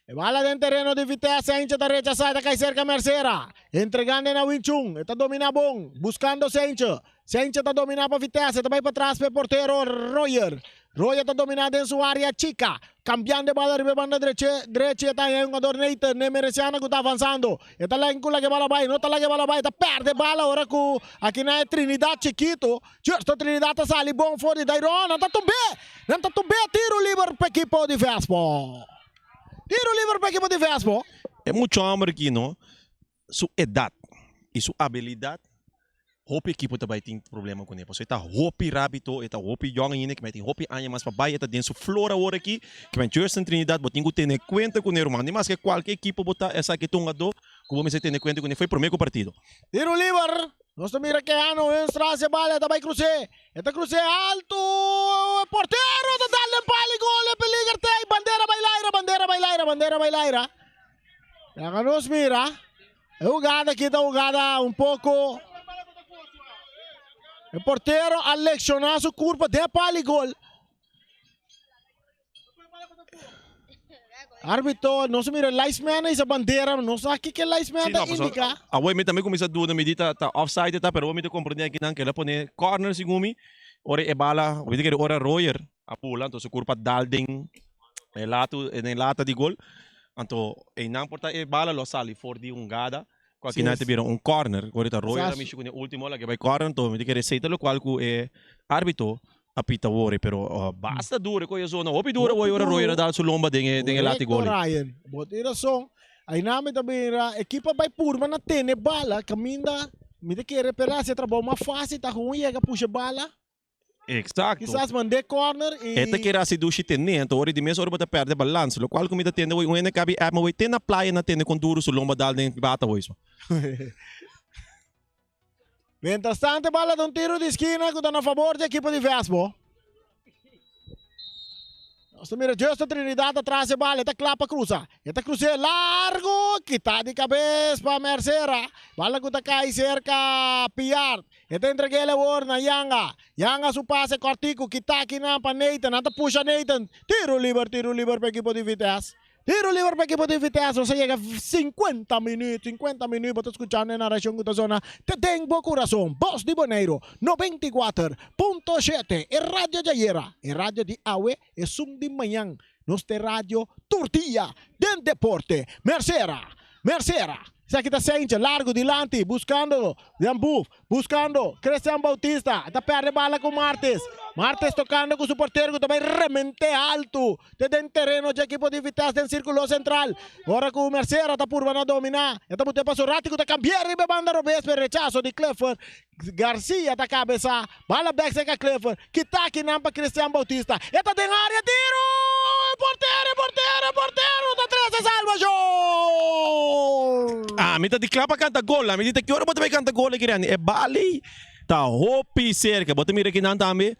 E bala den tereno di Vitesse Eintje ta rechasá e ta kai serka Mercera. Entregando na Winchun. E ta dominá bon, buskando Seintje. Seintje ta dominá pa Vitesse, e ta bai patras pa e portero Royer. Royer ta dominá den su área chika. Kambiando e bala riba e banda drechi, drechi e ta haña e hungador Nathan Nemereciano ku ta avansando. E ta laga ku laga e bala bai, no ta laga e bala bai, e ta pèrdè e bala ora ku aki na e Trinidad chikito. Justo Trinidad ta sali bon for di Dairon, nan ta tumb'é! Nan ta tumb'é tiro liber pa ekipo di Vespo. Tiro liber pa ekipo di Vespo. E mucha hòmber aki no, su edat i su abilidat hopi ekipo ta bai tin problema kuné pasobra e ta hopi rápido e ta hopi yòn ainda kimen tin hopi aña mas pa bai e ta den su flor awor aki kimen Justin Trinidad bo tin ku tene kuenta kuné ruman ni maske kualke ekipo bo ta esaki ta un hungadó ku bo mester tene kuenta kuné for e promé ku partido. Tiro liber, nos ta mira Keanu Hunstra haci e bala e ta bai crucé, e ta crucé alto, e portero ta dal den pal y gol, e peliger ta ey, bandera bai laira, bandera bai laira, bandera bai laira. Laga nos mira. E hugada aki ta hugada un poko. E portero a leksiona su kurpa den pal i gol. Arbitro, nos mira linesman a hisa bandera, no sa kiko e linesman ta indica. Awor mi tambe kuminsá duda, mi di ta ta offside ta, pero awor mi ta komprendé akinan ku el a pone corner segun mi. Ora e bala, mi ta kere ora Royer a bula, anto su kurpa dal den e latu, den e lata di gol. Anto einan por ta e bala lo a sali for di hungada ku akinan ta bira un corner. Ora ta Royer a mishi ku e ultimo la ke bai corner, anto mi ta kere esei ta lokual ku e arbitro a pita wori. Pero basta duro e koe e zona hopi duro awor ora Royer a dal su lomba den e den e lati goli. Korekto Ryan, bo tin rason. Einan mi ta bira ekipo a bai purba na tene bala kaminda mi ta kere p'e hasi e trabou mas fasil ta ku un yega pusha e bala. Exacto. Kisas mand'é corner y. E ta kere hasi dushi tene, anto ora di mes ora bo ta perde balans, locual cu mi ta tende hoy un hende cabi app mi hoy te na playa na tende con duro su lomba dal den bata hoy so. Mientras tanto e bala ta un tiro di skina cu ta na fabor di ekipo di Vesbo. Nos ta mira Justo Trinidad atras e bala, e ta kla pa cruza. E ta cruz'é largo, kita di cabes pa Mercera. Bala cu ta cay cerca Piard. E ta entreg'el awor na Yanga. Yanga su pase cortico, kita akinan pa Nathan. Nan ta pusha Nathan. Tiro liber, tiro liber pa ekipo di Vitesse. Tiro liber pa ekipo di Vitesse. Nos a yega 50 minuut, 50 minuut. Bo ta skuchando e narashon ku ta zona te den bo kurason. Bos di Boneiru, 94.7. E radio djayera, e radio di awe, esun di mañan. Nos ta e radio tur dia den deporte. Mercera, Mercera. Esaki ta Seintje, largu dilanti, buskando Jan Boef. Buscando Christian Bautista, ta perde bala cu Martes. Martes tocando cu su portero cu ta bay remente alto te den tereno dje equipo di Vitesse den circulo central. Ora cu Mercera ta purba na domina, e ta bute pa Soratti cu ta cambia riba e banda robes pero rechazo di Clifford. Garcia ta cabeza, bala bek cerca Clifford. Kita akinan pa Christian Bautista. E ta den area, tiro! E portero, e portero, e portero ta trece salvacion! Ami ta di kla pa kanta gol. Ami di ta ki ora bo ta bai kanta gol aki Randy? E bali ta hopi serka. Bo ta mira akinan tambe.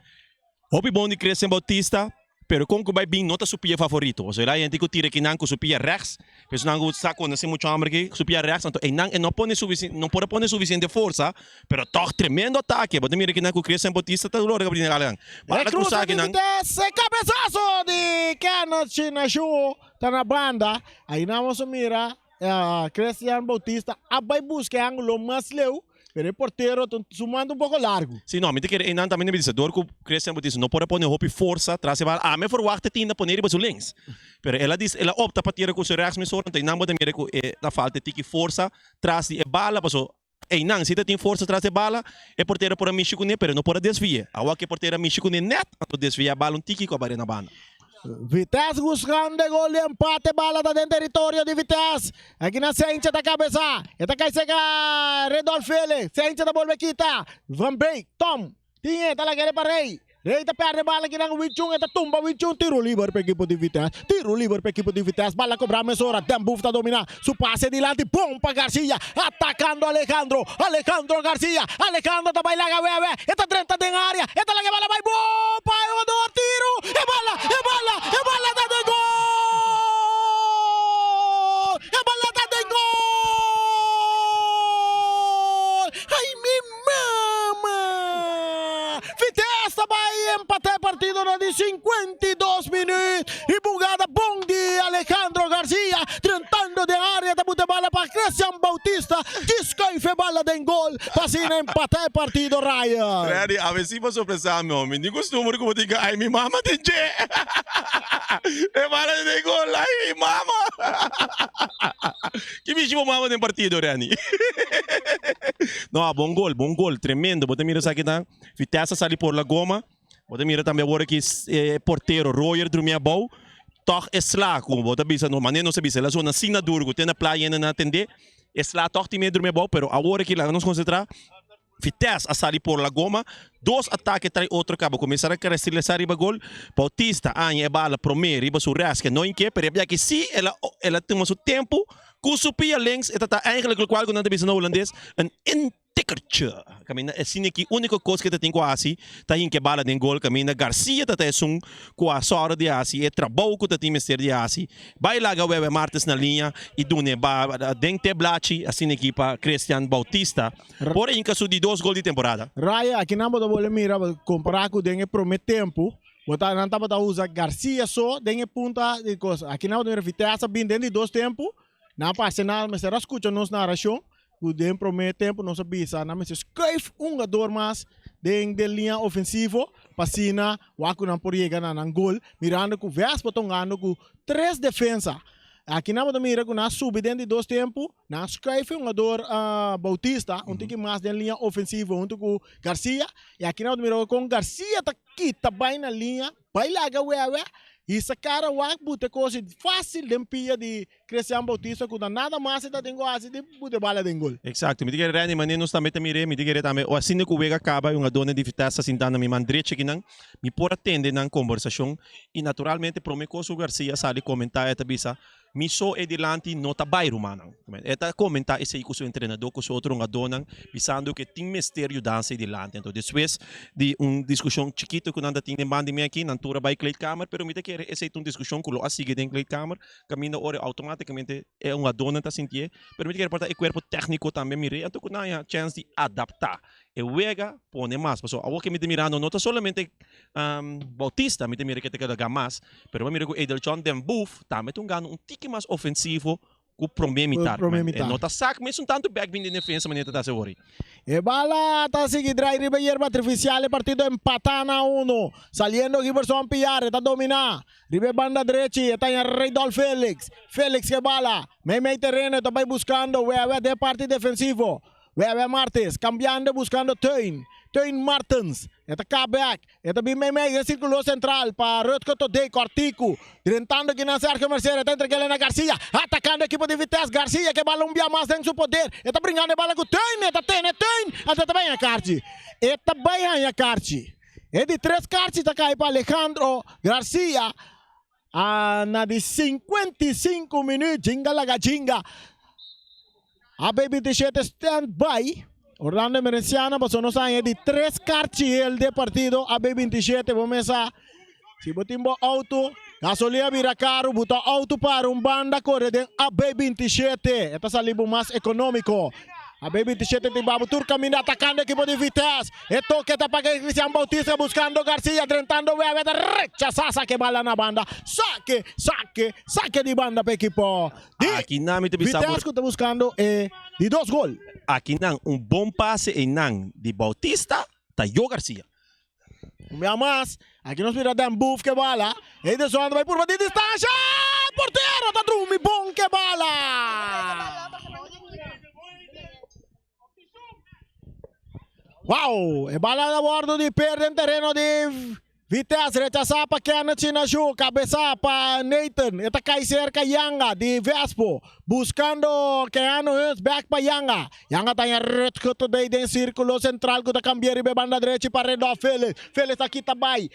Hopi bon di Christian Bautista. Pero kon ku bai bin no ta su pia favorito. Pasobra el a hende ku tira kinan ku su pia rechts, personan ku sa konosé mucho homber aki, su pia rechts, anto einan e no pone sufici no por a pone suficiente forsa, pero tòg tremendo atake. Bo ta mira kinan ku Christian Bautista ta logra bini algan. E Bala cruza krusa di kinan. Vitesse, cabezazo di Kenneth Chinashu ta na banda. Ainan nos a mira Christian Bautista a bai busca e angulo mas leu, pero e portero ta su manda un poco largo. Si no, mi ta kere einan tambe na bisa dor ku Christian Bautista no por a pone hopi forsa tras e bala. Ami a verwagt e tin ta pone riba su links, pero el a dis el a opta pa tira ku su rechts mesora, anto einan bo ta mira ku e ta falta e tiki forsa tras di e bala, paso einan si ta tin forsa tras di e bala e portero por a mishi kuné pero e no por a desvi'é. Awor ku e portero a mishi kuné nèt anto desvi'é a bala un tiki ku a bari na banda. Vitesse buscando e gol di empate, bala ta den territorio di Vitesse. Aki na Sentje ta cabeza, e ta cay seca Redolf Felix, Sentje ta bolbe kita, Van Beek, Tom, tin e ta laga pa Rey, Rey ta perde bala aki nan Wichun, e ta tumba Wichun, tiro liber pa ekipo di Vitesse, tiro liber pa ekipo di Vitesse, bala cobra mesora, Den Boef ta domina, su pase dilanti, bon pa Garcia, atacando Alejandro, Alejandro Garcia, Alejandro ta bay laga wewe, e ta drenta den area, e ta laga e bala bay bon pa e jugador, tiro, e bala, e bala, e bala ta den gol! E bala ta den gol! Ay mi mama! Vitesse ta bay empata e partido na di 52 minuut y bugada bon di Alejandro Garcia drentando den area ta buta e bala pa Christian Bautista djis schuif e bala den gol pa asina empata e partido Ryan. Freddy, awe si bo sorpresa mi homi. Ni costumber cu bo tin ca ay mi mama tin dje. E bala den gol, ay mi mama. Ki bishi bo mama den partido, Renny? No, bon gol, bon gol, tremendo. Bo ta mira esaki ta Vitesse a sali por la goma. Bo ta mira tambe awor aki e portero Royer drumi abou. Tog e sla ku bo ta bisa, no, manera nos a bisa, el a zona asina duro ku te na playa hende nan a tende. E sla tog tin miedu drumi abou, pero awor aki laga nos konsentrá. Vitesse a sali por la goma. Dos atake trai otro kaba kuminsá a restrilesá riba gol. Bautista aña e bala promé riba su rèske no inke, pero e biaha aki sí el a el a tuma su tempu ku su pia links. E ta ta eigenlijk lokual ku nan ta bisa na hulandes een intikkertje. Kaminda e sini aki úniko kos ku e ta tin ku hasi ta hinka e bala den gol. Kaminda Garcia ta ta esun ku a sòru di hasi e trabou ku ta tin mester di hasi. Bai laga Wewe Martes na liña i duna e bala den te blachi asina aki pa Christian Bautista. Por hinka su di dos gol di temporada. Raya, akinan bo ta bolbe mira, kompara ku den e prome tempu, bo ta nan tabata usa Garcia so den e punta di kos. Akinan bo ta mira Vitesse a bin den di dos tempu, nan parse nan mester a skucha nos narashon ku den prome tempu nos a bisa nan mester skuif un hugador mas den den liña ofensivo pa asina wak ku nan por yega na nan gol, mirando ku Vespa ta hungando ku tres defensa. Akinan bo ta mira ku nan a subi den di dos tempu. Nan a schuif e hungador Bautista un tiki mas den liña ofensivo hunto ku Garcia. I aki nan bo ta mira kon Garcia ta kita bai na liña, bai laga wewe. Hisa kara wak buta kos i fásil den pia di Cristian Bautista ku ta nada mas e ta tin ku hasi di buta e bala den gol. Eksakto, mi ta kere Randy manera nos tambe ta mir'é, mi ta kere tambe o asina ku wega kaba i un adorno di Vitesse ta sinta na mi man drechi akinan, mi por a tende nan kombersashon i naturalmente prome kos ku Garcia sali komentá e ta bisa, Mi so e dilanti no ta bai rumannan. E ta komentá esei ku su entrenadó, ku su otro hungadónan, bisando ku e tin mester yudansa e dilanti. Anto despues di un diskushon chikitu ku nan ta tin den banda di mi aki, nan tur a bai kleedkamer, pero mi ta kere esei ta un diskushon ku lo a sigui den kleedkamer, kaminda ora outomátikamente e hungadónan ta sintié, pero mi ta kere por ta e kuerpo tékniko tambe mir'é, anto ku nan haña chèns di adaptá e wega, pone mas. Pasobra awor ke mi ta mirando no ta solamente Bautista mi ta mira ke ta keda gan mas, pero mi a mira ku Edeljon den Boef tambe ta un gana un tiki mas ofensivo ku prome mitar. Prome E mitar. no ta sak mesun tantu bek bin den defensa manera ta ta hasi awor. E bala ta sigui drai riba yerba artificial, e partido empata na uno. Saliendo Giverson Piar, e ta domina riba e banda drechi, e ta haña Reydolf Felix. Felix ke bala, meimei tereno e ta bai buscando Wewe den e parti defensivo. Wewe Martes cambiando buscando Teun. Teun Martens. E ta ka bek. E ta bin meimei den circulo central pa Rutger Todé Cortico. Drentando kinan Sergio Mercedes. E ta entrega Elena Garcia. Atacando ekipo di Vitesse. Garcia ke bala un bia mas den su poder. E ta bringando e bala cu Teun. E ta tene Teun. Anto e ta bay haña karchi. E ta bay haña karchi. E di tres karchi ta kai pa Alejandro Garcia. A na di 55 minuut Jinga laga Jinga. AB 27 stand by. Orlando Emerenciana paso nos haña di tres karchi el de partido AB 27 bo mesa si bo tin bo auto gasolina bira caro buta auto para un banda kore den AB 27 e ta sali bo mas economico. AB 27 tin babu tur caminda atacando equipo di Vitesse. E toque ta pa Cristian Bautista buscando Garcia drentando Wewe ta rechasa saque bala na banda. Saque, saque, saque di banda pa equipo di Aki nan mi ta bisa Vitesse cu ta buscando e di dos gol. Aki nan un bon pase einan di Bautista ta yo Garcia. Un bia mas, aki nos mira Den Boef ke bala. E de zona ta bai purba di distansha! Portero ta drumi bon ke bala! Wow! E bala ta wordo di perde den tereno di Vitesse. Rechasá pa Kenneth Sinashu. Kabesá pa Nathan. E ta kai serka Yanga di Vespo. Buskando Keanu Huns bek pa Yanga. Yanga ta haña Rutger Todey den sirkulo sentral ku ta kambia riba e banda drechi pa Redolf Felix. Felix ta kita bai.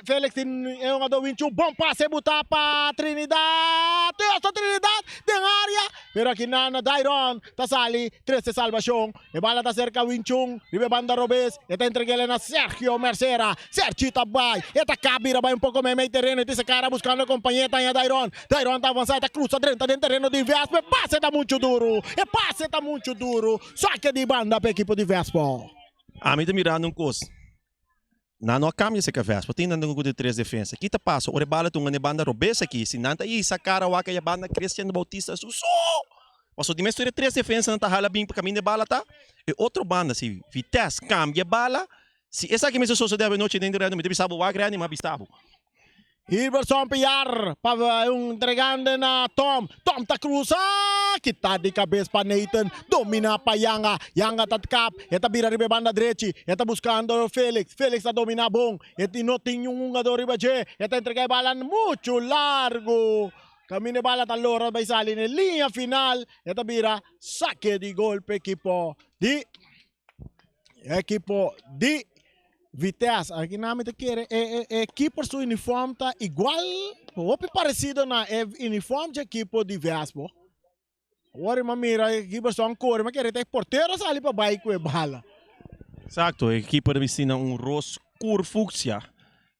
Felix tin e hungadó Winchu. Bon pase butá pa Trinidad. Tuyoso Trinidad den área. Pero aki nan Dairon ta sali trese salbashon. E bala ta serka Winchun riba e banda robes. E ta entreg'el na Sergio Mercera. Sergi ta bai. E ta kap bira bai un poko meimei tereno. E tin se kara buskando kompañe. E ta haña Dairon. Dairon ta avansa. E ta krusa drenta den tereno di Vespo. E pase ta muchu duru. E pase ta muchu duru. Sake di banda pa ekipo di Vespo. Ami ta mirando un kos. Nan no a cambia esaki Vespo, tin nan den cu di tres defensa. Ki ta pasa ora e bala tunga na e banda robes aki? Si nan ta hisa cara wak e banda Christian Bautista su so! Pasobra di mes tur e tres defensanan ta hala bin pa caminda e bala ta. E otro banda si Vitesse cambia e bala, si esaki mester sosode avenochi den tereno mi ta bisa bo wak Randy mi a bisa bo. Hilberson Piar pa un entregante na Tom. Tom ta cruza, kita di cabes pa Nathan, domina pa Yanga. Yanga ta kap, e ta bira riba e banda drechi, e ta buscando Felix. Felix ta domina bon, e no tin un hungador riba dje, e ta entrega e bala mucho largo. Caminda e bala ta lora bay sali na e linea final, e ta bira saque di gol pa ekipo di Ekipo di Vitesse. Aki nan mi ta kere e e keeper su uniform ta igual, hopi parecido na e uniform dje ekipo di Vespo. Awor mi a mira e keeper son kore, mi a kere ta e portero a sali pa bai ku e bala. Exacto, e keeper bisti na un ros kur fucsia.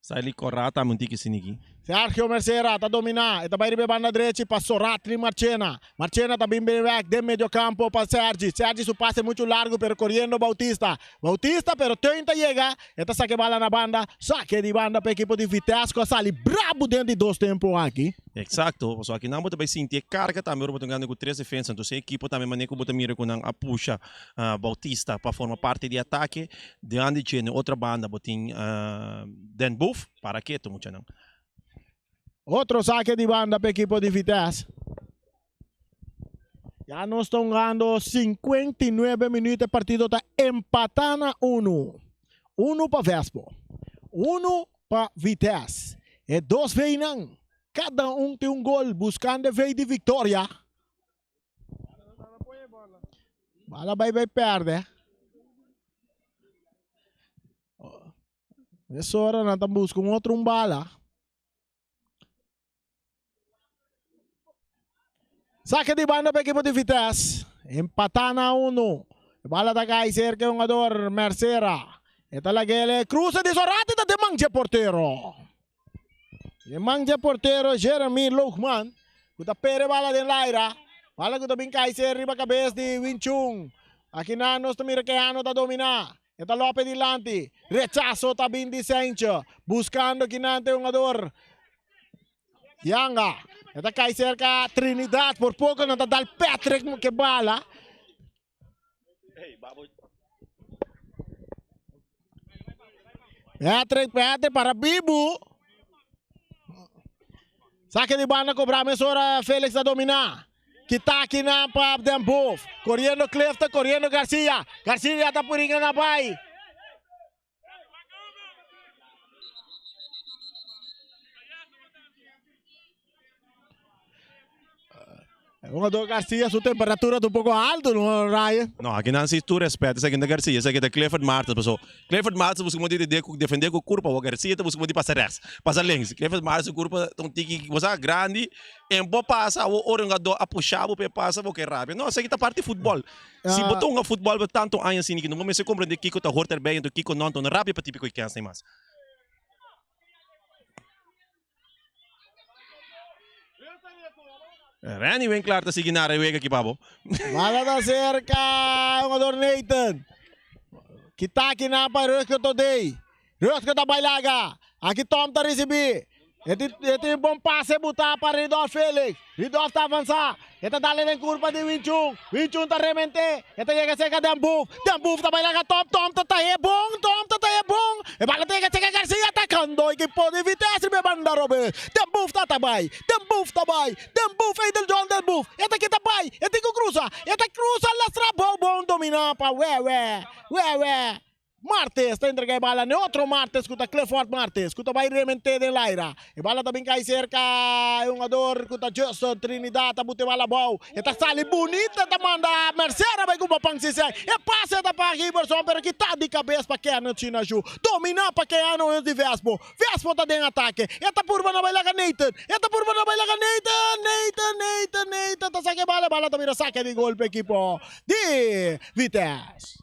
Sali kòrá tambe un tiki siniki. Sergio Mercera ta dominá, e ta bai riba e banda drechi pa Soratli Marchena. Marchena ta bin bin wèk den mediokampo pa Sergi. Sergi su pase muchu largu pero koriendo Bautista. Bautista pero Teun ta yega, e ta saka e bala na banda. Sake di banda pa ekipo di Vitesse ku a sali brabu den di dos tempu aki. Eksakto, pasobra akinan bo ta bai sinti e karga tambe ora bo ta gana ku tres defensa. Entonces e ekipo tambe manera ku bo ta mira ku nan a pusha Bautista pa forma parti di atake. Dilanti dje na otro banda bo tin Den Boef, para ketu muchanan. Otro sake di banda pa ekipo di Vitesse. Ya nos ta hungando 59 minuut e partido ta empata na unu. Unu pa Vespo, unu pa Vitesse. E dos veinan. Kada un tin un gol buskando e vei di viktoria. Bala bai bai pèrdè. Mesora nan ta buska un otro un bala. Sake di banda pa ekipo di Vitesse. Empatá na unu. E bala ta kai serka e hungador Mercera. E ta lag'el e cruza di Zorati ta den man dje portero. Den man dje portero Jeremy Loogman ku ta pere bala den laira. Bala ku ta bin kai ser riba kabes di Winchun. Akinan nos ta mira Keano ta dominá. E ta lope dilanti. Rechaso ta bin di Sentje. Buscando kinan te hungador Yanga. E ta cai cerca Trinidad. Por poco nan ta dal Patrick ke bala. Patrick, Patrick para Bibu. Saque di banda cobra mesora Felix ta domina. Kita akinan pa Den Boef. Coriendo Clifton, coriendo Garcia. Garcia ta puringa na bay. Jugador Garcia su temperatura ta un poco alto, no Ryan? No, aki nan si tur respet, esaki no ta Garcia, esaki ta Clifford Martens, paso Clifford Martens busca modo di defende cu curpa, awo Garcia ta busca modo di pasa rechts, pasa links, Clifford Martens su curpa ta un tiki, bo sa, grandi, en bo pasa awo ora un jugador a pusha bo pa e pasa bo ke rabia, no, esaki ta parti di futbol, si bo ta hunga futbol pa tanto aña asina no bo mester comprende kico ta hoort erbij anto kico no, anto no rabia pa tipico e kens mas. Randy Winklar ta sigui nara e wega aki pa bo. Bala ta cerca jugador Nathan. Kita aki na pa Rutger Todey. Rutger ta bai laga. Aki Tom ta ricibi. E tin e tin bon pase buta pa Ridolf Felix. Ridolf ta avansa. E ta dale den curpa di Winchun. Winchun ta remente. E ta yega cerca Den Boef. Den Boef ta bai laga Tom. Tom ta tahe bon. Tom ta tahe bon. E bala ta yega cerca Garcia atacando ekipo di Vitesse riba e banda robes. Den Boef ta ta bai. Den Boef ta bai. Den Boef Edel John Den Boef. E ta kita bai. E tin cu cruza. E ta cruza lastra bou bon domina pa Wewe. Wewe. Martes ta entrega e bala n'e otro Martes ku ta Clifford Martes ku ta bai rement'é den laira. E bala ta bin kai serka e hungador ku ta Justin Trinidad ta buta e bala abou. E ta sali bunita ta manda Mercera bai ku Papan Sisei. E pase ta pa Giberson pero kita di kabes pa Kenneth Chinashu. Dominá pa Keanu Huns di Vespo. Vespo ta den atake. E ta purba na bai laga Nathan. E ta purba na bai laga Nathan. Nathan, Nathan, Nathan ta saka e bala. E bala ta bira sake di gol pa ekipo di Vitesse.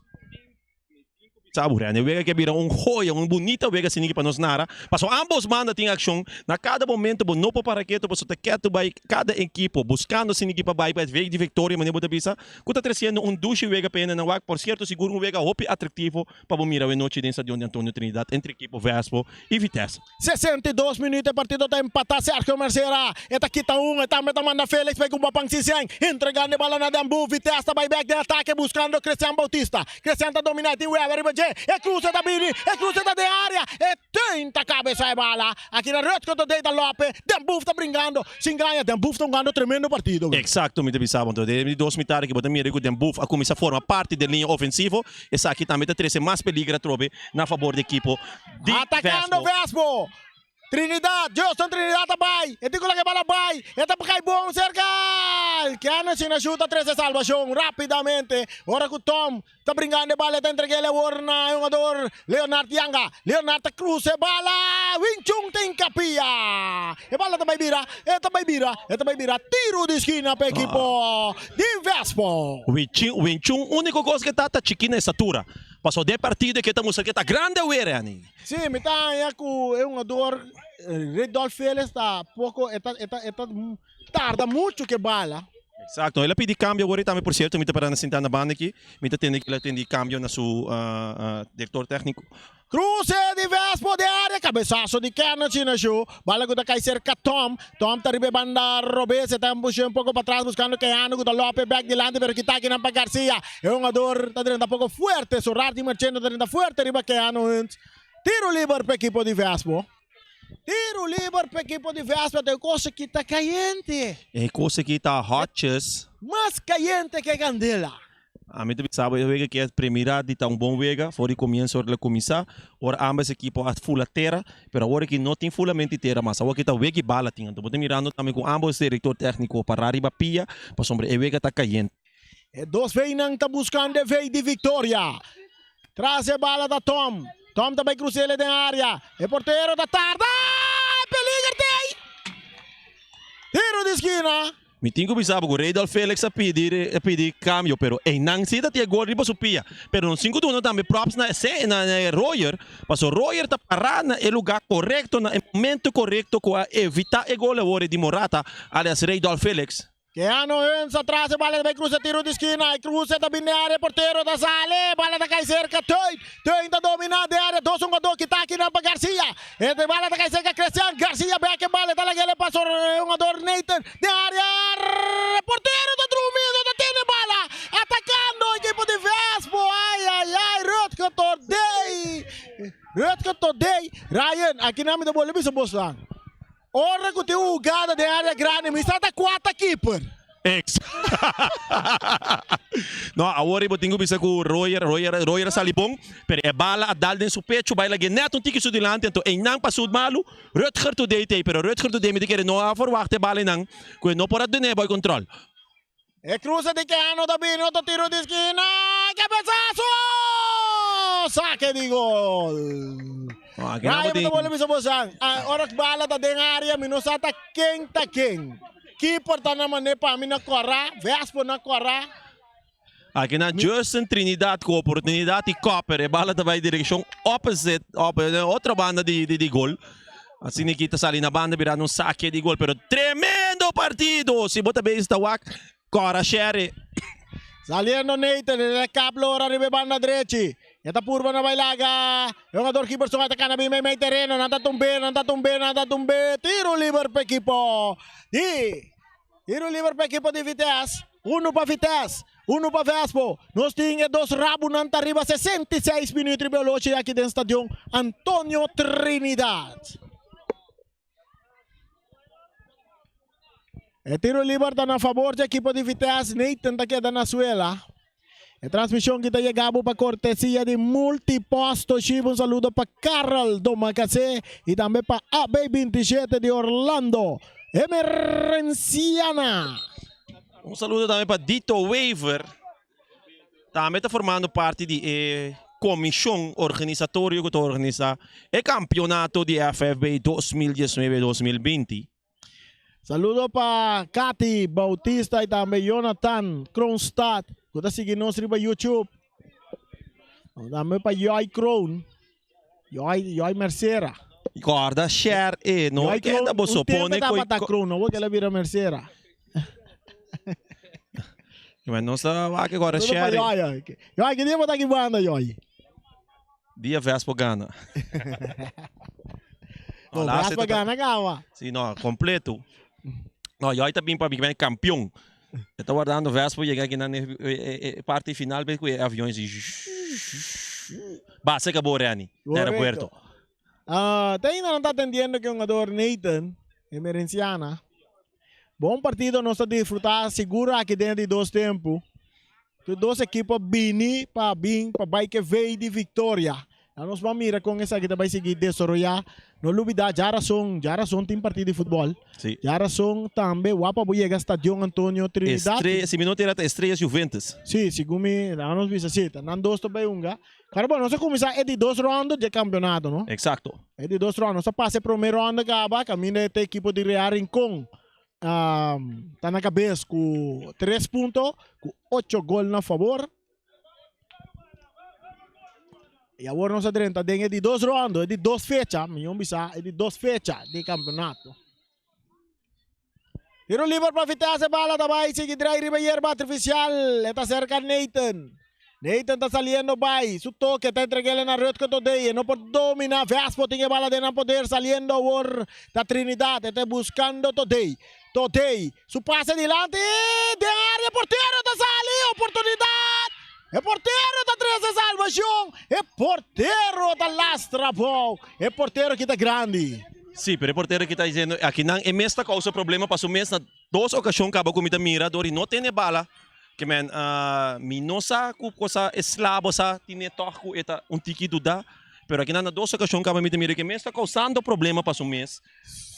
Sabu Rene wega ke bira un joya, un bunita wega sinigi pa nos nara. Paso ambos banda tin accion. Na cada momento bo no por para keto paso ta keto bay cada ekipo buscando sinigi pa bay pa e wega di victoria manera bo ta bisa cu ta treciendo un dushi wega pa hende nan wak. Por cierto sigur un wega hopi atractivo pa bo mira awenochi den stadion di Antonio Trinidad entre ekipo Vespo y Vitesse. 62 minuut e partido ta empata Sergio Mercera e ta kita un e tambe ta manda Felix bai ku Bapang Siseng entregando e bala na Dembu Vitesse ta bai bek den atake buskando Christian Bautista Christian ta domina e tin Weber riba dje e cruze ta bini e cruze ta den area e tenta kabesa e bala aki na Rutger Todey ta lope Dembu ta bringando sin gaña Dembu ta hungando tremendo partido. Exacto mi ta bisa bo anto den di dos mitad aki bo ta mira ku Dembu a kuminsa forma parti den liña ofensivo esaki tambe ta trese mas peligro atrobe na fabor di ekipo di Atacando Vespo. Vespo. Trinidad, Justin Trinidad ta bai. E tin cu laga e bala bai. E ta cay bon cerca. Kenneth Sinachu ta trece salvacion rapidamente. Ora cu Tom ta bringando e bala e ta entreg'el awor na e hungador Leonard Yanga. Leonard ta cruza e bala. Wing Chun ta incapia. E bala ta bai bira. E ta bai bira. E ta bai bira. Tiro di esquina pa ekipo di Vespo. Wing Chun unico cos cu e ta ta chiki na estatura. Paso den partido ke ta mustra ke ta grande awe Renny. Sí, mi ta haña ku e hungador Redolf Felix ta poko e ta e ta e ta tarda muchu ke bala. Exacto, el a pidi cambio awor y tambe por cierto mi ta para na sinta na banda aki, mi ta tende cu el a tende cambio na su director tecnico. Cruce di Vespo den area, cabezazo di Kenneth Chinashu, bala cu ta cay cerca Tom, Tom ta riba e banda robes, e ta empush'é un poco patras buscando Keanu cu ta lope bek dilanti pero kita akinan pa Garcia, e hungador ta drenta poco fuerte, Sorardi Marchena ta drenta fuerte riba Keanu Hunt, tiro liber pa ekipo di Vespo. Tiro liber pa ekipo di Vespo, e cos aki ta cayente. E cos aki ta hotjes. Mas cayente ke candela. Ami ta bisa bo e wega ke premira di ta un bon wega for di comienso ora el a cuminsa, ora ambos ekipo a fula tera, pero awor aki no tin fulamente tera mas, awor aki ta wega y bala tin, anto bo ta mirando tambe cu ambos director tecnico para riba pia pasobra e wega ta cayente. E dos veinan ta buscando e vei di victoria. Tras e bala ta Tom. Tom ta bay crucele den area. E portero ta tarda! E peliger t'ey! Tiro di skina. Mi tin ku bisa bo ku Reydolf Felix a pidi a pidi kambio pero einan si ta tin e gol riba su pia. Pero nos tin ku duna tambe props na e na e Royer paso Royer ta pará na e lugá korekto na e momento korekto ku a evitá e gol awor di Morata alias Reydolf Felix. Keanu Huns atras e bala ta bai cruza tiro di skina e cruza ta bin den area portero ta sali bala ta cay cerca Tuin Tuin ta domina den area dos hungador kita akinan pa Garcia e bala ta cay cerca Christian Garcia bek e bala ta lag'el e paso hungador Nathan den area portero ta drumi no ta tene bala atacando ekipo di Vespo ay ay ay Rutger Tordey Rutger Tordey Ryan akinan mi ta bolbe bisa bosnan. Ora ku tin un hugada den área grandi mi sa ta kua ta keeper. Ex. No, awor bo tin ku bisa ku Royer, Royer, Royer a sali bon, pero e bala a dal den su pechu, bai lag'é nèt un tiki su dilanti, anto einan pa sut malu, Rutger Today t'ei, pero Rutger Today mi ta kere no a forwachta e bala einan, ku e no por a tene boi kontròl. E cruce di Keanu ta bini otro tiro di skina, cabezazo! Saque di gol. Ryan mi ta bolbe bisa bosan, ora bala ta den area mi no sa ta ken ta ken. Keeper ta na mane pa mi na cora, Vespo na cora. Aki na Justin Trinidad cu oportunidad y Copper. E bala ta bay direccion opposite, otro banda di di gol. Asina aki ta sali na banda birando un saque di gol. Pero tremendo partido! Si bo ta bezig ta wak, cora Sherry. Saliendo Nathan, e ta kap lora riba e banda drechi. E ta purba na bay laga. E hungador Giberson a ta cana bin meimei tereno. Nan ta tumbe, nan ta tumbe, nan ta tumbe. Tiro liber pa ekipo di Tiro liber pa ekipo di Vitesse. Uno pa Vitesse, uno pa Vespo. Nos tin e dos rabunan ta riba 66 minuut riba e olochi aki den stadion Antonio Trinidad. E tiro liber ta na fabor di ekipo di Vitesse. Nathan ta keda na suela. E transmision ki ta yega bo pa cortesia di Multipost Toshiba. Un saludo pa Carl Domacassé y tambe pa AB27 di Orlando Emerenciana. Un saludo tambe pa Dito Wever, tambe ta formando parti di e comision organisatorio cu ta organisa e campeonato di FFB 2019 2020. Saludo pa Katy Bautista y tambe Jonathan Kronstadt cu ta sigui nos riba YouTube. Tambe pa Joy Kroon, Joy, Joy Mercera. Corda share e no Joy keda Kroon, boso un tempo pone tabata coi Kroon, no porque el a bira Mercera. Maar nos ta wak agora Saludo pa share. Joy. Joy, ki dia bo ta aki banda Joy? Dia Vespo gana. No, No, Vespo gana caba. Si, no, completo. No, Joy ta bin pa bin campeón. E ta wardando Vespo yega aki na e parte final cu e avion si. Base acabó Renny, na aeropuerto. Ah, te ainda no ta atendiendo cu hungador Nathan Emerenciana. Bon partido nos ta disfruta sigur aki den di dos tempo. Tur dos ekipo bini pa bin pa bai ke vei di viktoria. Ya nos ban mira kon esaki ta bai sigui desaroyá. No lubidá djarason, djarason tin partido di futbòl. Sí. Djarason tambe wak pa bo yega Stadion Antonio Trinidad. Estrella, si mi no tera ta Estrellas Juventus. Sí, segun mi, laga nos bisa sí, ta nan dos ta bai hunga. Pero bon, nos a kuminsá e di dos ronda dje kampionato, no? Eksakto. E di dos ronda. Nos a pasa e promé ronda kaba, kaminda e ta ekipo di Real Rincon. Ta na kabes ku tres punto ku ocho gol na fabor. I awor nos a drenta den e di dos rondo, e di dos fecha, mihó bisa e di dos fecha di kampeonato. Tiro liber pa Vitesse, bala ta bai sigui drai riba yerba artifisial. E ta serka Nathan. Nathan ta saliendo bai. Su toke ta entreg'el na Rutger Todey. E no por domina. Vespo tin e bala den nan poder. Saliendo awor ta Trinidad. E ta buscando Todey. Todey. Su pase dilanti. Den area portero ta sali. Oportunidad. E portero ta trece salvacion. E portero ta lastra bou. E portero aki ta grandi. Si, pero e portero aki ta diciendo aki nan e mes ta causa problema pa su mes na dos ocasion caba cu mi ta mira dor y no tene bala. Ke men, mi no sa ku cosa e sla bo sa tine tòg ku e ta un tiki duda, pero akinan na dos okashon kaba mi ta mira ke mes ta kousando problema pa su mes.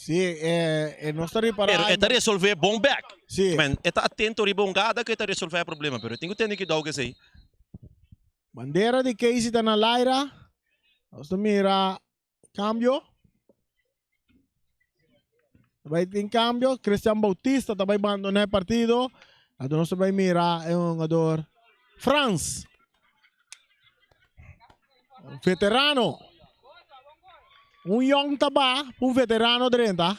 Sí, e no ta ripará. Pero e ta resolvé bon bèk. Sí. Ke men, e ta atento riba un gada ku e ta resolvé e problema, pero e tin ku tene kidou ku esei. Bandera di Casey ta na laira. Nos ta mira cambio. Bai tin cambio. Christian Bautista ta bai bandona e partido. Anto nos ta bai mira e hungador Frans. Un veterano. Un yong ta ba, un veterano drenta.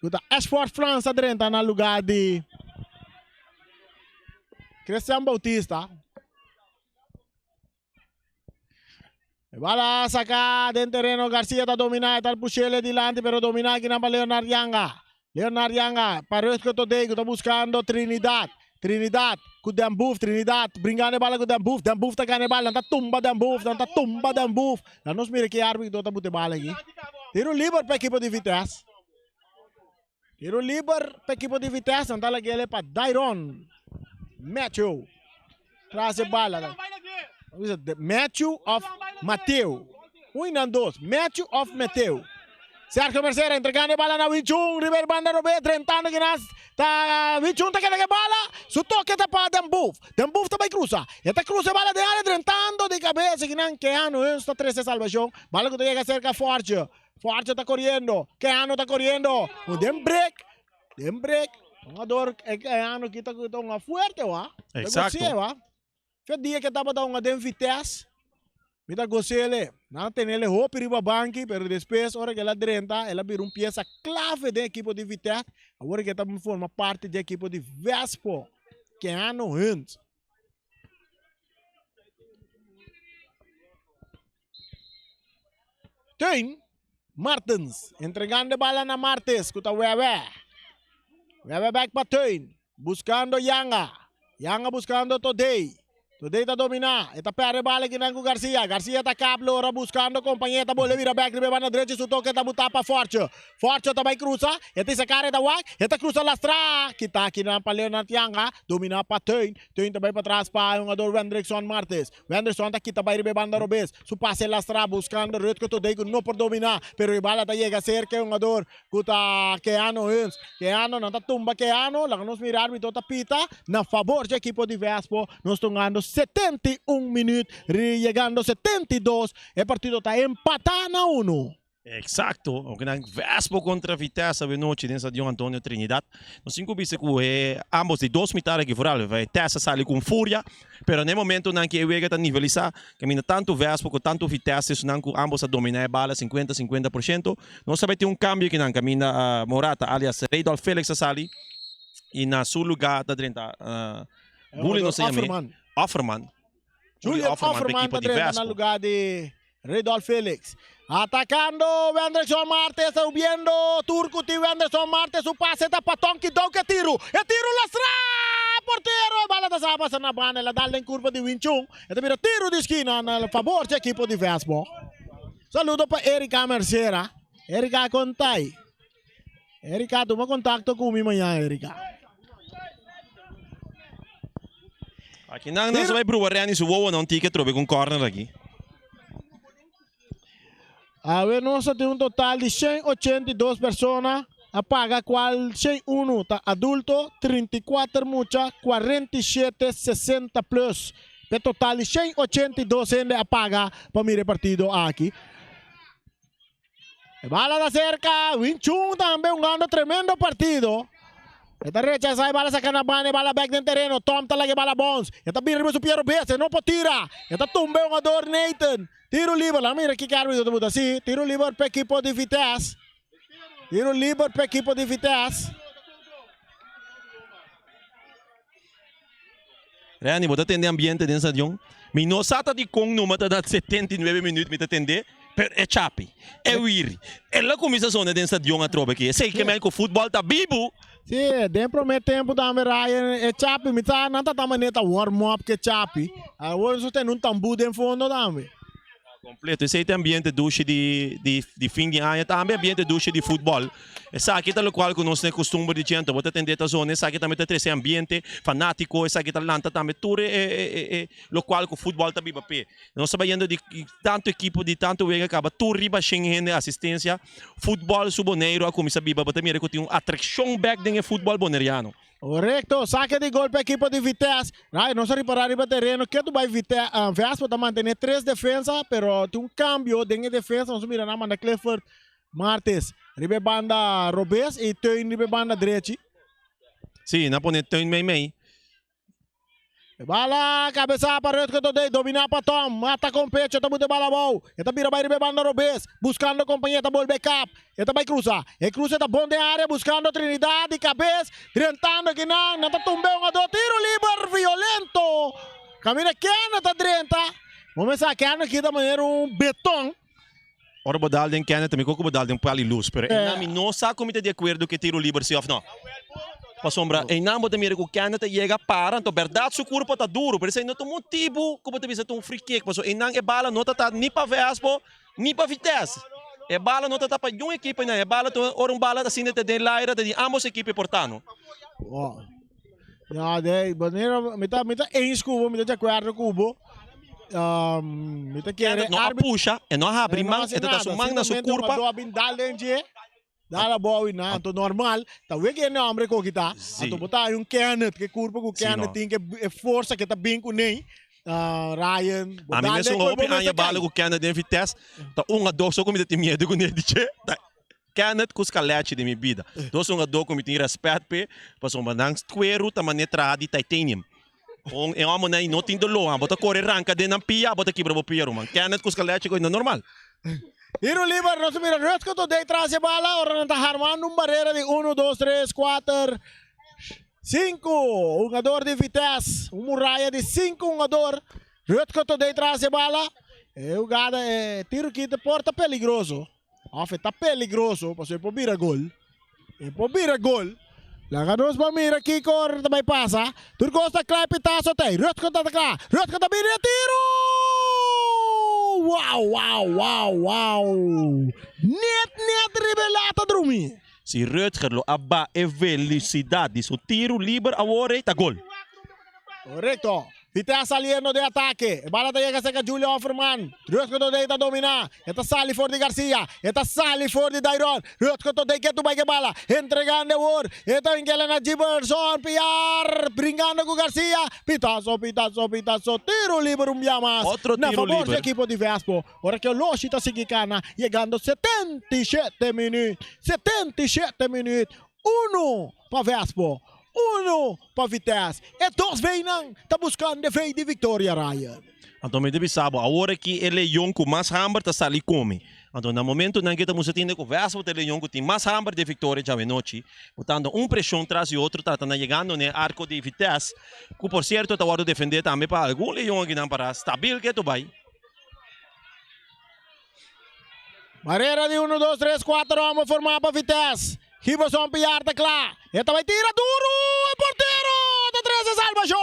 Ku ta Ashford Frans a drenta na lugar di Christian Bautista. E bala saca den terreno. Garcia ta domina. E tal pushele dilanti, pero domina aquí pa Leonard Yanga. Leonard Yanga pa Rutger Todego ta buscando Trinidad. Trinidad ku Den Boef. Trinidad bringando e bala ku Den Boef. Den Boef ta gana e bala. Nan ta tumba Den Boef. Nan ta tumba Den Boef. Laat nos mira ki arbitro ta buta e bala aki. Tiro liber pa ekipo di Vitesse. Tiro liber pa ekipo di Vitesse. Nan ta lag'ele pa Dairon Matthew. Tras e bala. Matthew of Mateo. Un nan dos. Matthew of Mateo. Sergio Mercera entregando e bala na Wichun. Riba e banda robes. Drentando kinas. Ta Wichun ta keda ke bala. Su toke ta pa Den Boef. Den Boef ta bai cruza. E ta cruza e bala den area drentando di cabeza kinan Keanu Huns ta trece salvacion. Bala cu ta yega cerca Fortje. Fortje ta coriendo. Keanu ta coriendo. Un den break. Den break. Hungador Keanu kita cu ta hunga fuerte wa. Exacto. Ta wa. Fe dia ke tabata hunga den Vitesse. Mi ta gosele. Nan a tenele hopi riba banki, pero despues ora ke el a drenta, el a bira un piesa clave den ekipo di Vitesse. Awor ke ta forma parti di ekipo di Vespo. Keanu Hunt. Teun Martens entregando e bala na Martes ku ta Wewe. Wewe back pa Teun. Buscando Yanga. Yanga buscando Todey. Todey ta domina. E ta perde bala kinan ku Garcia. Garcia ta kap lora buscando compañía. Ta bole bira bek riba e banda drechi. Su toke ta buta pa Fortje. Fortje ta bai cruza. E ta isa cara e ta wak. E ta cruza lastra. Kita kinan pa Leonard Yanga. Domina pa Teun. Teun ta bai patras pa e hungador Wendrickson Martes. Wenderson ta kita bai riba e banda robes. Su pase lastra buscando Rutger Todey cu no por domina. Pero e bala ta yega cerca e hungador cu ta Keano Huns. Keano, nan ta tumba Keano. Laga nos mira arbitro ta pita na favor dje ekipo di Vespo. Nos ta hungando 71 minuut, yegando 72. E partido ta empata na uno. Exacto, oke nan Vespo contra Vitesse awe nochi den Stadion Antonio Trinidad. Nos tin cu bisa cu e ambos di dos mitad aki vooral Vitesse a sali cu un furia, pero na e momentonan cu e wega ta nivelisa, caminda tanto Vespo cu tanto Vitesse esunnan cu ambos a domina e bala cincuenta cincuenta por ciento. Nos ta bay tin un cambio akinan caminda Morata alias Reydolf Felix a sali y na su lugar ta drenta Bully nos ta yama Offerman. Julian Offerman ta drenta na lugar di Rudolf Felix. Atacando Wenderson Martes, ta subiendo Turco tin Wenderson Martes, su pase ta pa Tonky Dou ke tiro. E tiro lastra! Portero, e bala ta sa pasa na banda, el a dal den curva di Wing Chun. E ta bira tiro di esquina na favor di equipo di Vespo. Saludo pa Erika Mercera. Erika Contay. Erika, tuma contacto cu mi mañana, Erika. Aki nan nan sa bai bruwa Renny su wowo na un ticket trobe cu un corner aki. Awe nos ta tin un total di 182 persona a paga cual 101 ta adulto, 34 mucha, 47 60 plus. Pe total di 182 hende a paga pa mira e partido aki. E bala ta cerca, Wing Chun tambe hungando tremendo partido. E ta rechasa e bala saca na banda, e bala back den tereno. Tom ta laga e bala bounce. E ta bira riba su pie robes, e no por tira. E ta tumba e hungador Nathan. Tiro liber, laga mira kiko arbitro ta buta. Si, tiro liber pa ekipo di Vitesse. Tiro liber pa ekipo di Vitesse. Randy, bo ta tende ambiente den stadion? Mi no sa ta dikon numa ta dat 79 minuut mi ta tende, pero e chapi, e wiri, el a kuminsá sona den stadion atrobe aki. Esei ke men ku futbòl ta bibu! Sí, den promé tempu tambe Ryan, e chapi, mi sa nan ta ta manera ta warm up ke chapi. Awor nos tene un tambú den fondo tambe. Kompleto. Esei ta e ambiente dushi di di di fin di aña, tambe ambiente dushi di futbòl. Esaki ta lokual ku nos na e kustumber di djento. Bo ta tende ta zona, esaki tambe ta trese ambiente fanátiko, esaki ta lanta tambe tur e e e lokual ku futbòl ta biba p'e. Nos ta bayendo di tantu ekipo di tantu wega kaba tur riba shen hende asistensia. Futbòl su Boneiru a kuminsá biba, bo ta mira ku tin un atrakshon bèk den e futbòl boneriano. Korekto, sake di gol pa ekipo di Vitesse. Rai, nos a ripará riba tereno ketu bai Vitesse, Vespo ta mantené tres defensa, pero tin un kambio den e defensa. Nos a mira nan manda Clifford Martes riba e banda robes i Teun riba e banda drechi. Sí, nan pone Teun meimei. E bala kabesá pa Rutger Todey, dominá pa Tom, mata kon pecho, ta buta e bala abou. E ta bira bai riba e banda robes, buskando kompañia, ta bolbe kap. E ta bai krusa. E kruse ta bon den área buskando Trinidad di kabes, drentando kinan, nan ta tumbe un ado, tiro liber violento. Kaminda Kenneth ta drenta. Bo mester sa Kenneth kita manera un beton. Ora bo dal den Kenneth mi koku bo dal den pali lus, pero einan mi no sa ku mi ta di akuerdo ku e tiro liber si òf no. Pasobra einan bo ta mira ku Kenneth a yega para, anto bèrdat su kurpa ta duru, pero esei no ta un motibu ku bo ta bisa ta un free kick, pasobra einan e bala no ta ta ni pa Vespo ni pa Vitesse. E bala no ta ta pa niun ekipo einan, e bala ta ora un bala asina ta den laira ta di ambos ekipo e por ta no. Ya, de manera mi ta mi ta eens ku bo, mi ta di akuerdo ku bo. Mi ta kere No a pusha, e no a habri man, e ta da su man na su kurpa. A bin dal den dje, dal abou i nan, anto normal, ta wek e nombre ku kita, anto bo ta hay un Kenneth, ke kurpa ku Kenneth tin, ke e forsa ke ta bin kuné, Ryan, bo dal den koe bo mester kai. Ami mesun hopi aña bala ku Kenneth den Vitesse, ta un a dos so ku mi ta tin miedu kuné di dje. Kenneth ku skalechi den mi bida. Dos hungadó ku mi tin rèspèt p'e, pasobra nan kueru ta manera traha di titanium. Un e hòmbernan ei no tin doló, bo ta kore ranka den nan pia, bo ta kibra bo pia, ruman. Kenneth ku skalechi ku no normal. Tiro liber, nos ta mira Rutger Todey tras e bala ora nan ta harmando un barera di uno, dos, tres, kuater, sinku hungador di Vitesse. Un muraya di sinku hungador. Rutger Todey tras e bala. E hugada, e tiro kita por ta peligroso. Of e ta peligroso pasobra e por bira gol. E por bira gol. Laga nos ban mira kiko ora ta bai pasa. Tur kos ta kla e pitazo ta ei. Rutger ta kla. Rutger ta bira e tiro! Wow, wow, wow, wow. Net, net riba e lata drumi. Si Rutger lo a ba e velocidad di su tiro liber awor ei ta gol. Korekto. Vitesse saliendo den atake. E bala ta yega serka Julio Offerman. Rutger Todey ta dominá. E ta sali for di Garcia. E ta sali for di Dairon. Rutger Todey ke tubai ke bala. Entregando awor. E ta hinkele na Giberson. Piar bringando ku Garcia. Pitazo, pitazo, pitazo. Tiro liber un bia mas. Otro Na tiro favor di liber. ekipo di Vespo. Ora ke Oloshi ta sigui kana. Yegando 77 minuut. 77 minuut. Uno pa Vespo. Uno pa Vitesse. E dos veinan ta buskando e vei di viktoria, Ryan. Anto mi ta bisa bo, awor aki e leon ku mas hamber ta sali kome. Anto na momentunan ke ta musa tende ku Vespo ta e leon ku tin mas hamber di e viktoria djawe-nochi, botando un preshon tras di otro trata na yegando na e arko di Vitesse, ku por sierto ta wòrdu defendé tambe pa algun leon akinan pará stabil ketu bai. Barera di uno, dos, tres, kuater hòmber formá pa Vitesse. Giberson Piar ta kla. E ta bai tira duru. E portero ta trese salbashon.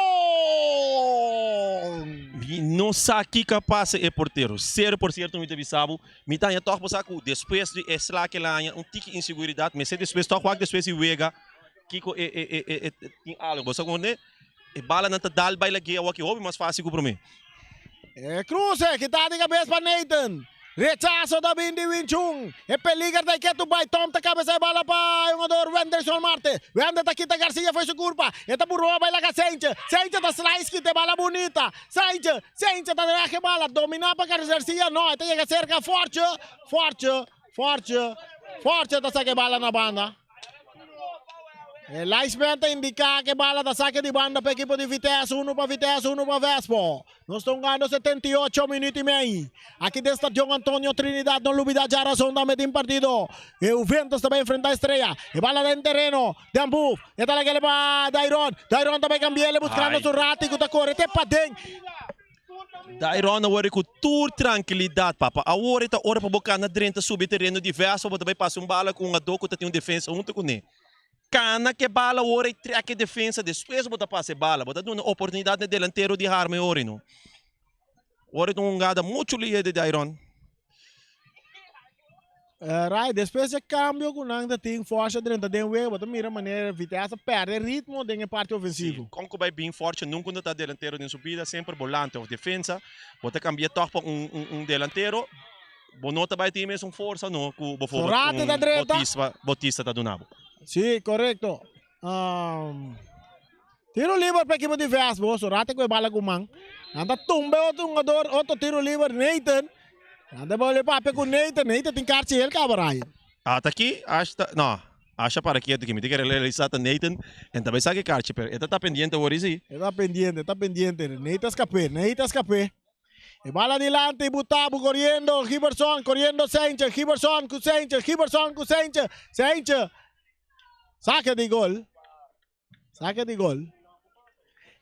Mi no sa kiko a pasa e portero. Ser por sierto mi ta bisa bo, mi ta haña tòg bo sa ku despues di e sla ke el a haña un tiki inseguridat, mester despues tòg wak despues di wega kiko e e e tin algo. Bo sa kon e balanan ta dal bai lag'é awor ki hopi mas fásil ku promé. E kruse kita di kabes pa Nathan. Rechaso ta bin di Win Chun. E peliger ta e ketu bai. Tom ta kabesa e bala pa e hungador Wenderson Marte. Wender ta kita Garcia fo'i su kurpa. E ta burua bai laga Seintje. Seintje ta slice kita e bala bunita. Seintje, Seintje ta reg e bala. Domina pa Garcia. No, e ta yega serka Fortje. Fortje, Fortje, Fortje ta saka e bala na banda. E linesman ta indiká ku e bala ta saka di banda pa ekipo di Vitesse, unu pa Vitesse, unu pa Vespo. Nos ta hungando 78 minüt i mei. Aki den Stadion Antonio Trinidad, no lubidá djarason tambe tin partido. E Juventus ta bai enfrentá Estrella. E bala den tereno, den buf. E ta lag'el pa Dairon. Dairon ta bai kambi'el buskando su rati ku ta kore te paden. Dairon a wòrdu ku tur trankilidat, Papa. Awor e ta ora pa bo kana drenta subi e tereno di Vespa, bo ta bai pasa un bala ku un adó ku ta tin un defensa huntu kuné. Kana ku e bala awor i trèk e defensa, despues bo ta pasa e bala. Bo ta duna oportunidat na e delantero di harma e ora no. Ora ta un hungada mucho lihe di Dairon. Rai, despues dje cambio cu nan ta tin Forza drenta den wega, bo ta mira manera Vitesse a perde ritmo den e parti ofensivo. Si, con cu bay bin Forza nunca no ta delantero den su bida, semper bolante of defensa. Bo ta cambia toch pa un delantero, bo no ta bay tin e mesun forsa no cu bijvoorbeeld Sorate un ta drenta. Bautista ta duna bo. Si, corecto. Tiro liber pa ekipo di Vesbo, Sorate cu e bala cu man. Nan ta tumba e otro hungador, otro tiro liber, Nathan. Nan ta bolbe papia cu Nathan, Nathan tin karchi hel caba Ryan. Ata aki, hasta, no, Asha para ketu ki mi ta kere realisa ta Nathan en ta bay saki karchi pero e ta ta pendiente awor si. E ta pendiente, e ta pendiente. Nathan skap'é, Nathan skap'é. E bala dilanti, Butabu koriendo, Giberson koriendo Seintje, Giberson ku Seintje, Giberson ku Seintje, Seintje saka di gol, saka di gol.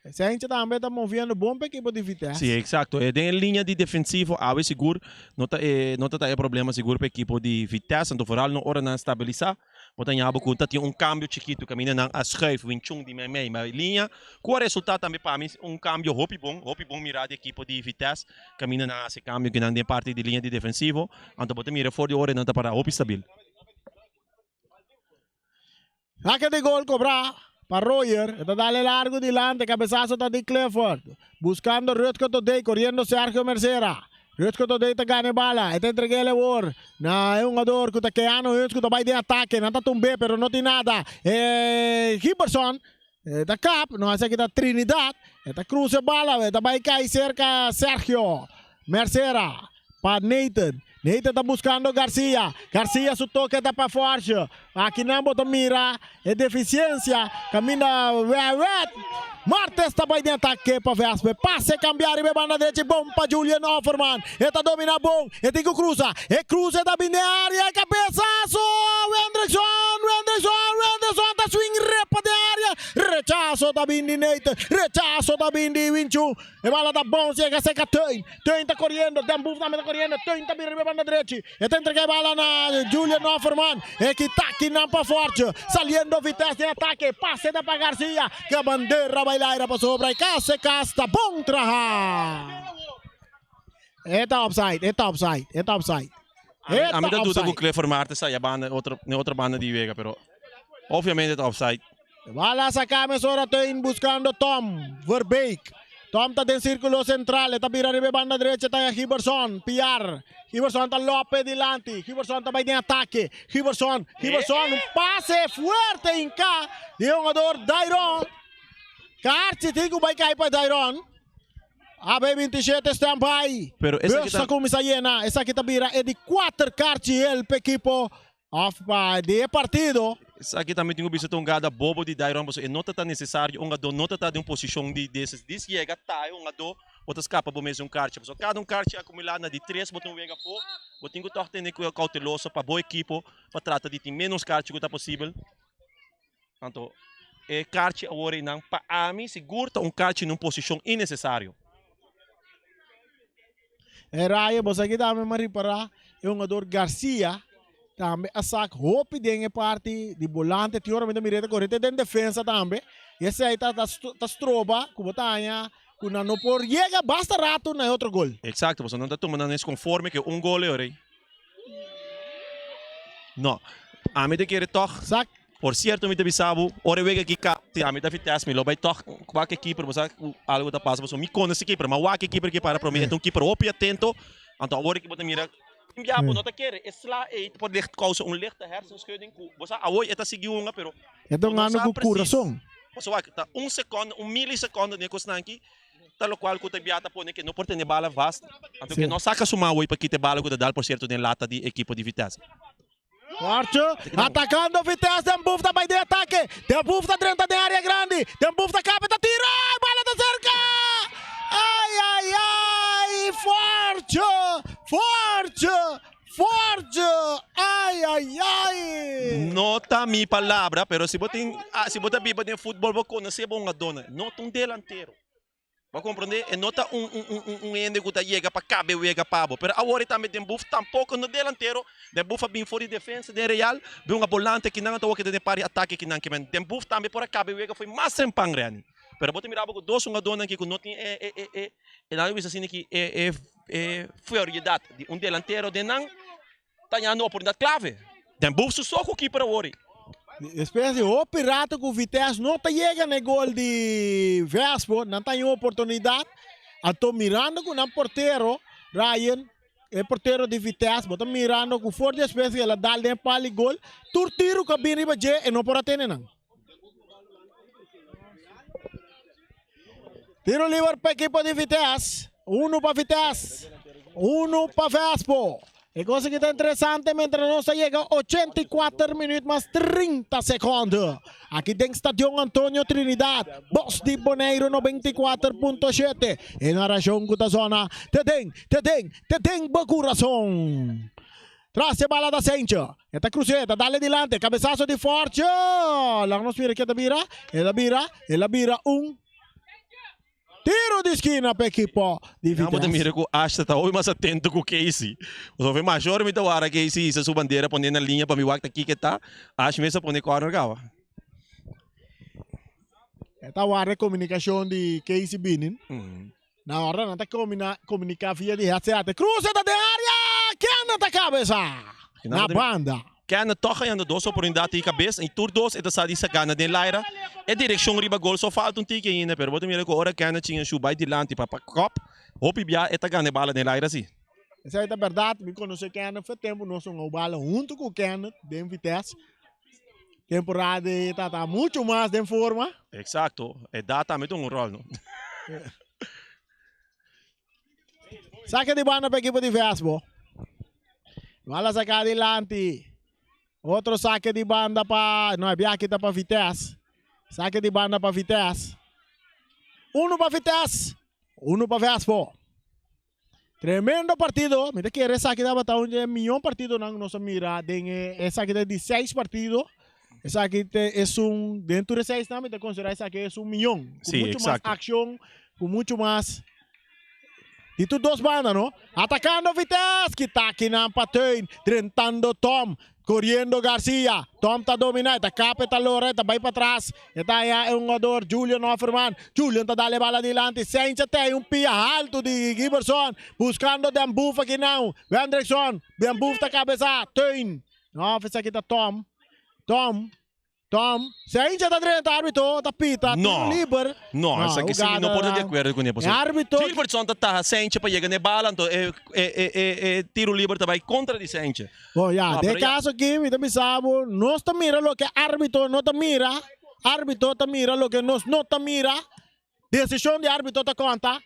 Seintje tambe ta moviendo bon pa ekipo di Vitesse. Si, exacto. E den e linea di defensivo awe sigur no ta e no ta ta e problema sigur pa ekipo di Vitesse. Anto vooral no ora nan stabilisa, bo ta ña bo cu ta tin un cambio chikitu caminda nan a schuif Winchun di meimei ma linea cu a resulta tambe pa mi un cambio hopi bon, hopi bon mira di ekipo di Vitesse caminda nan a haci cambio kinan den parti di linea di defensivo. Anto bo ta mira for di ora nan ta para hopi stabil. Saque di gol cobrá pa Royer. E ta dale largo dilante. Cabezazo ta di Clifford. Buscando Rutger Todey. Corriendo Sergio Mercera. Rutger Todey ta gana e bala. E ta entreg'el awor na e hungador cu ta Keanu Huns cu ta bay den atake. Nan ta tumb'é pero no tin nada. E Giberson e ta kap. No esaki ta Trinidad. E ta cruza e bala. E ta bay cay cerca Sergio Mercera pa Nathan. Nathan ta buscando Garcia. Garcia su toke ta pa Forge. Aki nan bo ta mira e deficiencia. Caminda Wewet. Martes ta bay den atake pa Vespe. Pase cambia riba e banda derecha y bon pa Julian Offerman. E ta domina bon. E tin cu cruza. E cruza e ta bin den area. E cabezazo! Wendrickson! Wendrickson! Wendrickson ta swing repa den area. Rechazo ta bin di Nathan. Rechazo ta bin di Winchun. E bala ta bon si e seka Teun. Teun ta koriendo, Den Boef tambe ta koriendo. Teun ta bira riba e banda drechi. E ta entrega e bala na Julian Offerman. E kita kinan pa Fortje. Saliendo Vitesse den atake. Pase ta pa Garcia. Ke bandera bai laira pasobra e kas e kas ta bon traha. E ta offside, e ta offside, e ta offside. E A mi ta ta duda ku offside. Clifford Martens ta banda otro, ne otro banda di wega, pero obviamente ta offside. Bala saká mesora Teun buskando Tom Verbeek. Tom ta den sirkulo sentral, e ta bira riba e banda drecha ta Giberson, Piar. Giberson ta lope dilanti, Giberson ta bai den atake. Giberson, Giberson, un pase fuerte hinká di e hungador Dairon. Kaarchi tin ku bai kai pa Dairon. AB 27 stand by. Pero esaki Bus ta ta kuminsá yena. Esaki ta bira e di kuater kaarchi hel pa ekipo Of pa di e partido. Esaki tambe tin ku bisa ta un gada bobo di Dairon pasobra e no ta ta nesesario un gadó no ta ta den un posishon di deses dis yega ta e un gadó bo ta skapa bo mes den un karchi pasobra kada un karchi akumulá na di tres bo ta un wega afó bo tin ku tòg tene ku kouteloso pa bo ekipo pa trata di tin ménos karchi ku ta posibel anto e karchi awor einan pa ami sigur ta un karchi den un posishon innesesario. E raya bo sa ki tambe m'a ripará e hungador Garcia tambe a sak hopi den e parti di bolante tin ora mi ta mira e ta kore te den defensa tambe y esei ta ta stroba ku bo ta haña ku nan no por yega basta rato na e otro gol. Exacto, pasobra nan ta tuma nan es conforme ke un gol e ora ei. No, ami ta kere tog. Sak. Por cierto mi ta bisa bo, ora e wega aki caba, si ami ta Vitesse mi lo bay tog wak e keeper, bo sa cu algo ta pasa pasobra mi conoce e keeper, ma wak e keeper ki para prome, e ta un keeper hopi atento, anto awor ki bo ta mira, tin bia bo no ta kere, e sla ey por licht causa un lichte hersenschudding cu bo sa awoy e ta sigui hunga pero E ta bo un no anu sa cu precies, curason. pasobra wak ta un seconde, un miliseconde den e cosnan aki. Ta locual cu ta bia ta pone ke no por tene bala vast, anto ke no saca su man awey pa kita e bala cu ta dal por cierto den lata di ekipo di Vitesse. Forte atacando Vitesse, Den Boef ta bay den atake, Den Boef ta drenta den area grandi, Den Boef ta capa ta tira, e bala ta cerca! Ay ay ay! Forte! Forte! Forte! Ay ay ay! No ta mi palabra, pero si bo tin, si bo ta biba den futbol bo conoce bo hungadornan, no ta un delantero. Bo a comprende? E no ta un un un un hende cu ta yega pa cabe wega pa bo. Pero awor e tambe den Boef tampoco no delantero. Den Boef a bin for di defensa den Real, bin hunga bolante kinan, anto awor keda den par di atake kinan. Kimen den Boef tambe por a cabe wega fo'i mas trempan, Renny. Pero bo ta mira bo ku dos hungadónan aki ku no tin e e e e e nan a bisa asina ki e e e feriedat di un delantero den nan ta hañando oportunidat klave. Den Boef su so ku kiper awor. Despues di hopi rato ku Vitesse no ta yega na e gol di Vespo, nan ta haña un oportunidat. Anto mirando ku nan portero Ryan, e portero di Vitesse, bo ta mirando ku for despues ku el a dal den e pal di gol, tur tiru ku a bin riba dje e no por a tene nan. Tiro liber pa ekipo di Vitesse. Uno pa Vitesse, uno pa Vespo. E cosa que ta interesante mientras nos ta yega 84 minuut mas 30 seconde. Aki den Stadion Antonio Trinidad, Bos di Boneiru 94.7. E narracion cu ta zona te den, te den, te den bo curason. Tras e bala ta Sencho. E ta cruce, ta dale dilante. Cabezazo di Fortje. Laga nos mira ke ta bira. El a bira, el a bira un tiro di skina pa ekipo di Nan bo ta Vitesse. mira ku Asha ta hopi mas atento ku Casey. Pasobra e mayor mi ta wara Casey hisa su bandera pone na liña pa mi wak ta kiko e ta. Ash mes a pone corner kaba. E ta wara e komunikashon di Casey binin. Na ora nan ta komuniká via di headset. Cruze ta den área! Kenneth ta kabesa na banda. Kenneth tòg hañando dos oportunidat di kabes i tur dos e ta sa di sa gana den laira. E direkshon riba gol so falta un tiki ainda pero bo ta mira ku ora Kenneth chinga shu bai dilanti pa pa kòp hopi bia e ta gana e bala den laira si. Esei ta bèrdat, mi konosé Kenneth fe tempu nos a hunga bala huntu ku Kenneth den Vitesse. Temporada ei ta ta mucho mas den forma. Exacto, edad tambe ta un rol no. Saque di banda pa equipo di Vesbo. Bala saca adilanti. Otro saque di banda pa, no, e biaha ta pa Vitesse. Saque di banda pa Vitesse. Uno pa Vitesse, uno pa Vesbo. Tremendo partido. Mi ta kere esaki tabata un di e mion partidonan ku nos a mira den e esaki ta di seis partido. Esaki ta esun den tur e seisnan mi ta konsiderá esaki esun mion. Ku Sí, muchu mas exacto. akshon, ku muchu mas di tur dos banda no. Atakando Vitesse, kita akinan pa Teun, drentando Tom. Coriendo Garcia, Tom ta domina, e ta kap, e ta lora, e ta bai patras, e ta haña e hungador Julian Offerman, Julian ta dal e bala dilanti, Sencha ta haña un pia haltu di Giberson, buscando Den Boef akinan, Wendrickson, Den Boef ta cabeza, Teun, no, esaki ta Tom, Tom, Tom, Sencha ta drenta, arbitro ta pita, tiro liber. No, no, esaki si mi no por ta di akuerdo kuné pasobra arbitro Gilbertson ta taha Sencha pa yega na e bala, anto e e e e tiro liber ta bai kontra di Sencha. Bon, ya, den e kaso aki mi ta bisa bo, nos ta mira loke arbitro no ta mira, arbitro ta mira loke nos no ta mira, Desishon di arbitro ta konta.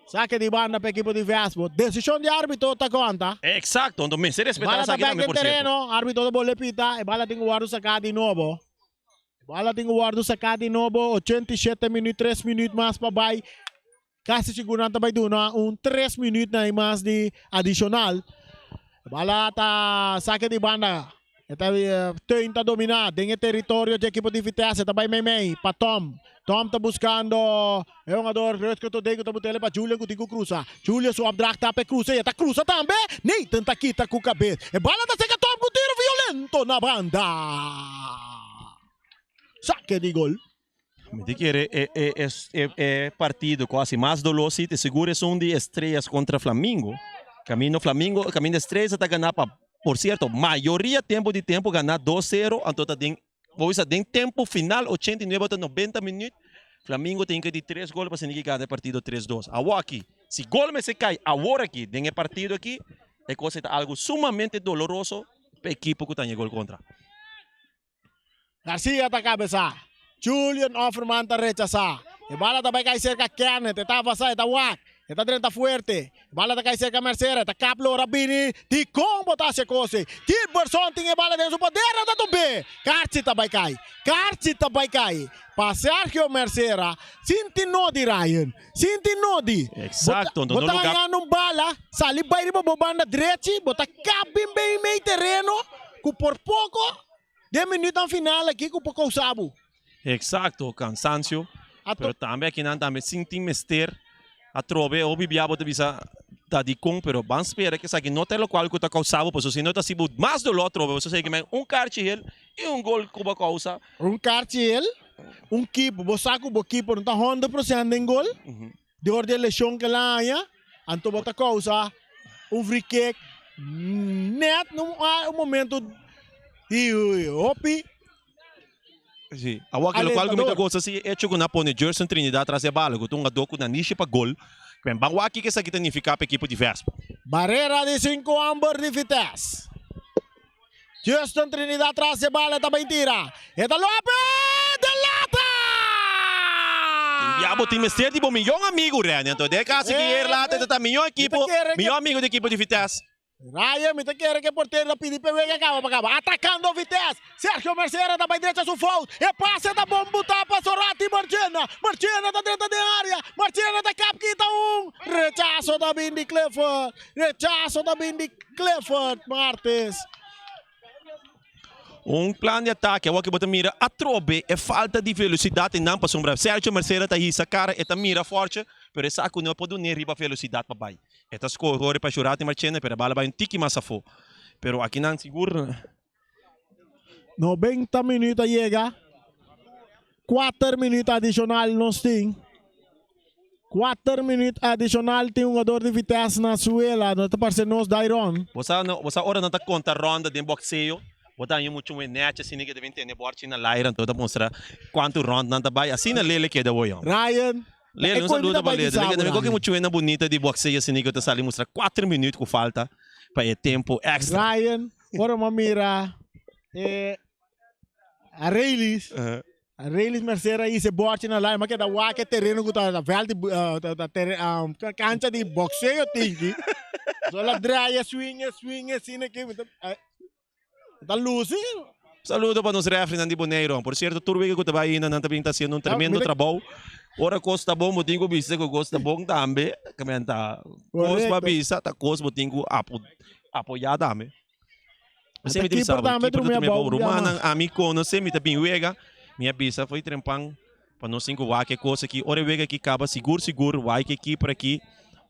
Sake di banda pa ekipo di Vespo. Desishon di arbitro ta konta. Eksakto, anto mester respetá Bala ta esaki bek tambe den por sierto. tereno, arbitro ta bolbe pita, e bala tin ku wòrdu saká di nobo. E bala tin ku wòrdu saká di nobo, 87 minüt, tres minüt mas pa bai. Kasi sigur nan ta bai duna un tres minüt na e mas di adishonal. E bala ta sake di banda. E ta Teun ta dominá den e teritorio dje ekipo di Vitesse. E ta bai meimei pa Tom. Tom ta buskando e hungador Rutger Todé ku ta but'el pa Julian ku tin ku krusa. Julian su opdracht ta pa e krusa i e ta krusa tambe. Nathan ta kita ku kabes. E bala ta seka Tom ku tiro violento na banda. Sake di gol. Mi ta kere e e e e partido ku hasi mas doló si te sigur esun di Estrellas kontra Flamingo. Kaminda Flamingo kaminda Estrellas ta gana pa por sierto mayoria tempu di tempu gana dos sero anto ta den bo bisa den tempu final 89 ota 90 minüt Flamingo tin ke di tres gol pa sinti ke gana e partido tres dos. Awor aki si gol mester kai awor aki den e partido aki e kos ei ta algu sumamente doloroso pa e ekipo ku ta haña gol kontra. Garcia ta kabesá. Julian Offerman ta rechasá. E bala ta bai kai serka Kenneth. E ta avasá, e ta wak. E ta drenta fuerte. E bala ta kai serka Mercera. E ta kap lora bini. Dikon bo ta hasi e kos ei? Gilbertson tin e bala den su poder. E ta tumb'é. Karchi ta bai kai. Karchi ta bai kai pa Sergio Mercera. Sinti nodi Ryan. Sinti nodi. Exacto. Bo ta hañando un bala sali bai riba bo banda drechi. Bo ta kap bin bei mei tereno ku por poko. Den minuutnan final aki ku por kousa bo. Exacto, cansancio. Pero tambe akinan tambe sin tin mester atrobe hopi bia bo ta bisa ta dikon pero ban spera ke esaki no ta e lokual ku ta kousa bo pasobra si no ta hasi bo mas doló atrobe pasobra esaki men un karchi hel i un gol ku bo a kousa. Un karchi hel? Un keeper, bo sa ku bo keeper no ta 100% den gol, dor di e leshon ku el a haña, anto bo ta kousa un free kick nèt na un momento di hopi. Sí. Awor ke lokual ku mi ta Alentador. gosa si e echo ku nan a pone Gerson Trinidad tras e bala ku ta un hungadó ku nanishi pa gol. Ben ban wak kiko esaki ta nifiká pa ekipo di Vespa. Barera di sinku amber di Vitesse. Justin Trinidad tras e bala e ta bay tira. E ta lope den lata! Tin bia bo tin mester di bo miyon amigu Renny. Anto den e kaso ki e lata e ta ta miyon ekipo, miyon amigu di ekipo di Vitesse. Raya, mi ta kere ku e portero ta pidi p'e wega kaba pa kaba. Atakando Vitesse, Sergio Mercera ta bai drecha su fout. E pase ta bon butá pa Sorati Marchena. Marchena ta drenta den área. Marchena ta kap kita un. Rechaso ta bin di Clifford. Rechaso ta bin di Clifford Martes. Un plan di atake awor ku bo ta mira atrobe e falta di velosidat einan pasobra Sergio Mercera ta hisa kara e ta mira forte pero e sa ku no por dun'é riba velosidat pa bai. E ta score ora pa Jurati Marchena pero e bala bai un tiki mas afó. Pero akinan sigur. 90 minuut a yega. Kuater minuut adishonal nos tin. Kuater minuut adishonal tin hungador di Vitesse na suela. No ta parse nos Dairon. Bo sa no, bo sa ora nan ta konta ronda den bokseo, bo ta haña muchu un nechi asina ke ta bin tene borchi na laira anto ta mustra kuantu rond nan ta bai. Asina lele keda hoy homber. Ryan, Lele, un saludo pa Lele. Lele, mi koke muchu wena bunita di bokseo asina ke ta sali mustra kuater minuut ku falta pa e tempo extra. Ryan, ora mi a mira e Arelis, Arelis Mercera hisa e bòrchi na lai, mi a keda wak e tereno ku ta vèlt di ta kancha di bokseo tin ki. So el a draai e swing e swing asina ki mi ta ta lusi. Saludo pa nos refrinan di Boneiru. Por sierto tur wega ku ta bai ainda nan ta bin ta hasiendo un tremendo trabou. Ora kos ta bon bo tin ku bisa ku kos ta bon tambe. Kmenta kos pa bisa ta kos bo tin ku apoyá tambe. Esei mi ta bisa bo, keeper ta drumi abou. Rumannan, ami konosé, mi ta bin wega. Mi a bisa fo'i trempan pa nos tin ku wak e kos aki. Ora e wega aki kaba, sigur sigur wak e keeper aki,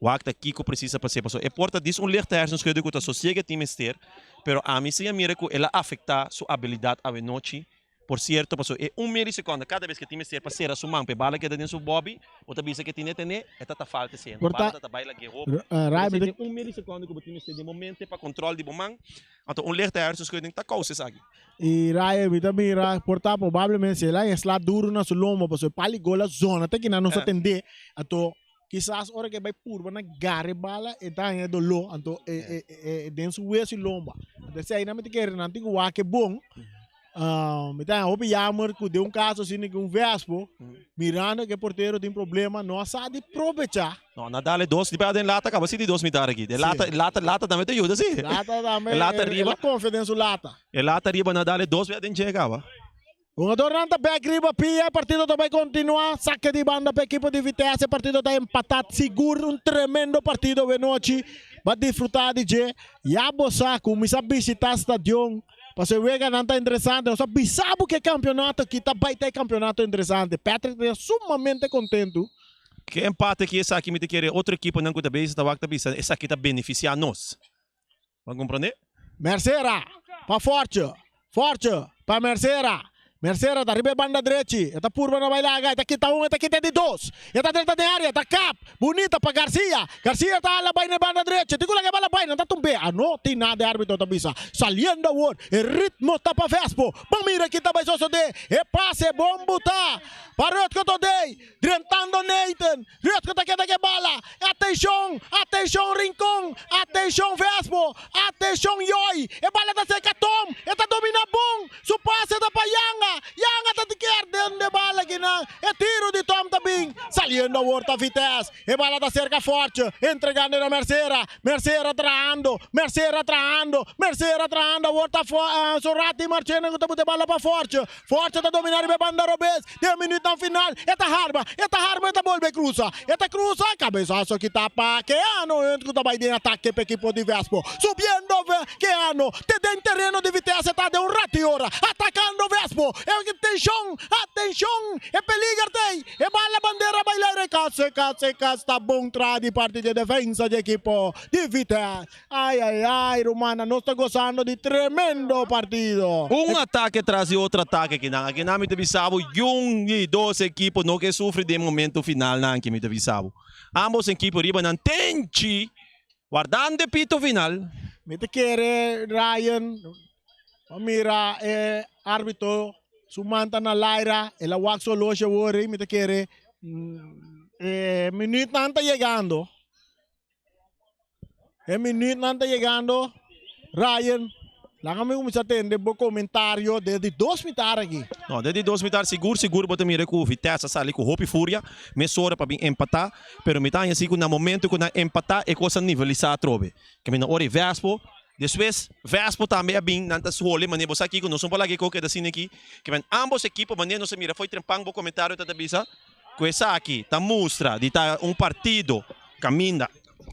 wak ta kiko presisa pa hasi. Pasobra e por ta dis un lichte hersenschudding ku ta sosiega tin mester, pero ami si a mira ku el a afektá su abilidat awenochi. Por cierto, pasobra e un miliseconde cada bes ke tin mester pa cera su man pa e bala keda den su bobi, bo ta bisa ke tin e tene, e ta ta falta esei. Anto bala ta ta bai lag'é hopi. Pero si tin un miliseconde ku bo tin mester den bo mente pa control di bo man, anto un lichte hersenschudding ta causa esaki. Y Ryan, mi ta mira, por ta probablemente si el a sla duro na su lombo, pasobra e pali gol a zona te kinan nos a tendé, anto kisas ora ke bai purba na gara e bala e ta haña e doló, anto e e den su weso y lomba. Anto esei nan mi ta kere nan tin ku wak e bon. Mi ta haña hopi jammer ku den un kaso asina ku un vespo, mirando ku e portero tin problema, no a sa di probechá. No, na dale dos, di den lata kaba si di dos mitar aki. De lata, lata, lata tambe ta yuda si. Lata tambe, E lata riba. El a konfia den su lata. E lata riba na dale dos bia den dje kaba. Hungadornan ta bek riba pia, e partido ta bai kontinuá. Sake di banda pa ekipo di Vitesse, e partido ta empatá sigur. Un tremendo partido awenochi, ba disfrutá di dje. Ya bo sa, kuminsá bishitá stadion. Pasobra e weganan ta interesante. Nos a bisa bo ku e kampionato aki ta bai ta e kampionato interesante. Patrick ta sumamente kontentu. Ke empate aki esaki mi ta kere otro ekiponan ku ta bezig ta wak ta bisa esaki ta benefisiá nos. Bo a komprondé? Mercera pa Fortje. Fortje pa Mercera. Mercera ta riba e banda drechi. E ta purba na bai laga. E ta kita un, e ta kita di dos. E ta drenta den area. Ta kap. Bunita pa Garcia. Garcia ta hala bai na e banda drechi. Tin ku laga e bala bai. Nan ta tumb'é. A no tin nada e arbitro ta bisa. Saliendo awor. E ritmo ta pa Vespo. Ban mira ki ta bai sosodé. E pase bon butá pa Rutger Todey. Drentando Nathan. Rutger ta keda ku e bala. Atenshon! Atenshon Rincon! Atenshon Vespo! Atenshon Joy! E bala ta serka Tom! E ta dominá bon! Su pase ta pa Yanga! Yanga ta kier den de bala kinan. E tiro di Tom ta bin. Saliendo awor ta Vitesse. E bala ta serka Fortje. Entregando na Mercera. Mercera trahando. Mercera trahando. Mercera trahando. Awor ta Sorati Marchena ku ta buta e bala pa Fortje. Fortje ta dominá riba e banda robes. Den minütnan final. E ta harba. E ta harba. E ta bolbe krusa. E ta krusa. Kabesaso kita. ta pa Keano Hunt ku ta bai den atake pa ekipo di Vespo. Subiendo Keano te den tereno di Vitesse ta den un rati ora atakando Vespo. E tenshon, atenshon, e peliger t'ei. E bala bandera bai laire kase kase kas ta bon tra di parti di e defensa di ekipo di Vitesse. Ai ai ai rumannan nos ta gozando di tremendo partido. Un atake tras di otro atake kinan. Akinan mi ta bisa bo yun di dos ekipo no ke sufri den momento finalnan aki mi ta bisa bo. Ambos ekipo riba nan tenchi wardando e pito final. Mi ta kere Ryan pa mira e arbitro su man ta na laira el a wak su oloshi awor ei mi ta kere e minuutnan ta yegando. E minuutnan ta yegando. Ryan, laga mi kuminsá tende bo komentario den di dos mitar aki. No, den di dos mitar sigur sigur bo ta mira ku Vitesse a sali ku hopi furia mesora pa bin empatá, pero mi ta haña si ku na momento ku nan empatá e kos a nivelisá atrobe. Kaminda ora e Vespo, despues Vespo tambe a bin, nan ta holi manera bo sa kiko, nos no por laga e kos keda asina aki. Kimen ambos ekipo manera nos a mira fo'i trempan bo komentario ta ta bisa Ku esaki ta mustra di ta un partido kaminda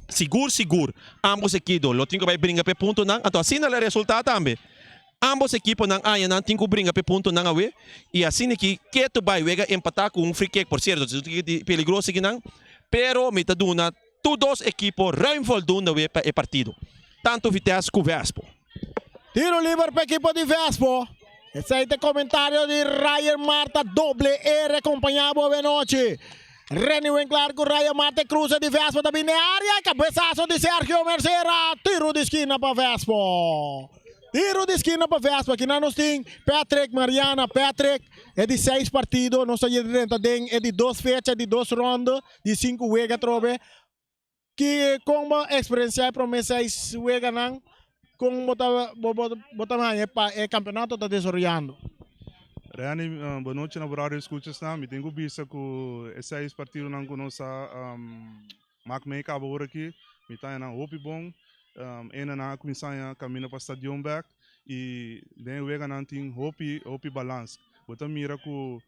sigur sigur ambos ekido lo tin ku bai bringa pa e puntonan, anto asina lo resultá tambe. Ambos ekiponan añanan tin ku bringa pa e puntonan awe i asina ki ketu bai wega empatá ku un free kick, por sierto si un peligroso kinan, pero mi ta duna tur dos ekipo ruim voldoende awe pa e partido, tantu Vitesse ku Vespo. Tiro liber pa ekipo di Vespo. Esei ta e komentario di Ryan Marta doble R kompañá bo awenochi. Renny Winklaar ku Ryan Marta e krusa di Vespo ta bini área. Kabesaso di Sergio Mercera. Tiro di skina pa Vespo. Tiro di skina pa Vespo. Akinan nos tin Patrick Mariana. Patrick e di seis partido. Nos ta drenta den e di dos fecha, di dos ronde di sinku wega atrobe. Ki kon bo eksperensiá e promé seis weganan? Kon bo ta bo ta haña pa e kampeonato ta desaroyando? Renny, bo nochi na bo radio escuchasnan. Mi tin ku bisa ku e seis partidonan ku nos a mak mee kaba ora aki, mi ta haña nan hopi bon. Ena nan a kuminsá haña kaminda pa stadion bèk i den e weganan tin hopi hopi balans. Bo ta mira ku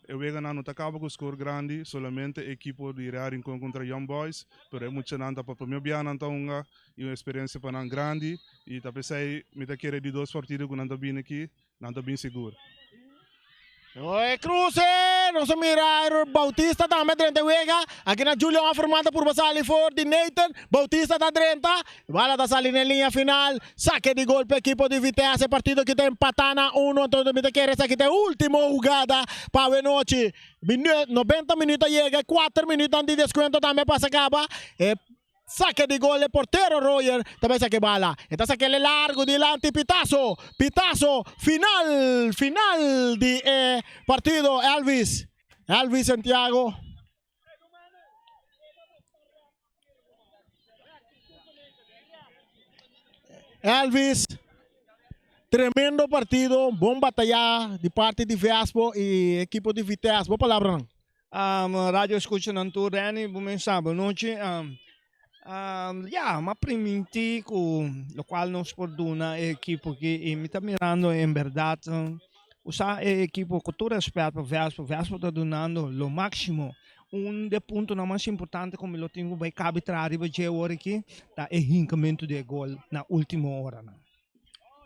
E weganan no ta kaba ku skor grandi, solamente e ekipo di Real Rincon kontra Young Boys, pero e muchanan ta pa promé bia nan ta hunga i un eksperensia pa nan grandi i ta p'esei mi ta kere di dos partido ku nan ta bini aki, nan ta bin sigur. E kruse, nos a mira Bautista tambe drenta e wega, aki na Julian Offerman ta purba sali for di Nathan, Bautista ta drenta, Bala ta sali n'e liña final. Sake di gol pa ekipo di Vitesse. E partido ki ta empatá na uno. Anto mi ta kere esaki ta e último hugada pa awenochi. Nobenta minüt a yega. Kuater minütnan di deskuento tambe a pasa kaba. E sake di gol e portero Royer ta bai saka e bala. E ta sak'el largu dilanti Pitazo. Pitazo final final di e partido Elvis. Elvis Santiago. Elvis, tremendo partido, bon batalla di parti di Vespo y equipo di Vitesse. Bo palabranan. Um, radio escuchanan tur, Renny, bo men sa, bon nochi. Um, um, ya, m'a priminti ku lokual nos por duna e ekipo aki i mi ta mirando en berdad um, usa e ekipo ku tur respet pa Vespo, Vespo ta dunando lo máximo. Un de puntonan mas importante ku mi lo tin ku bai kabi traha riba dje awor aki ta e hinkamentu di e gol na ultimo oranan.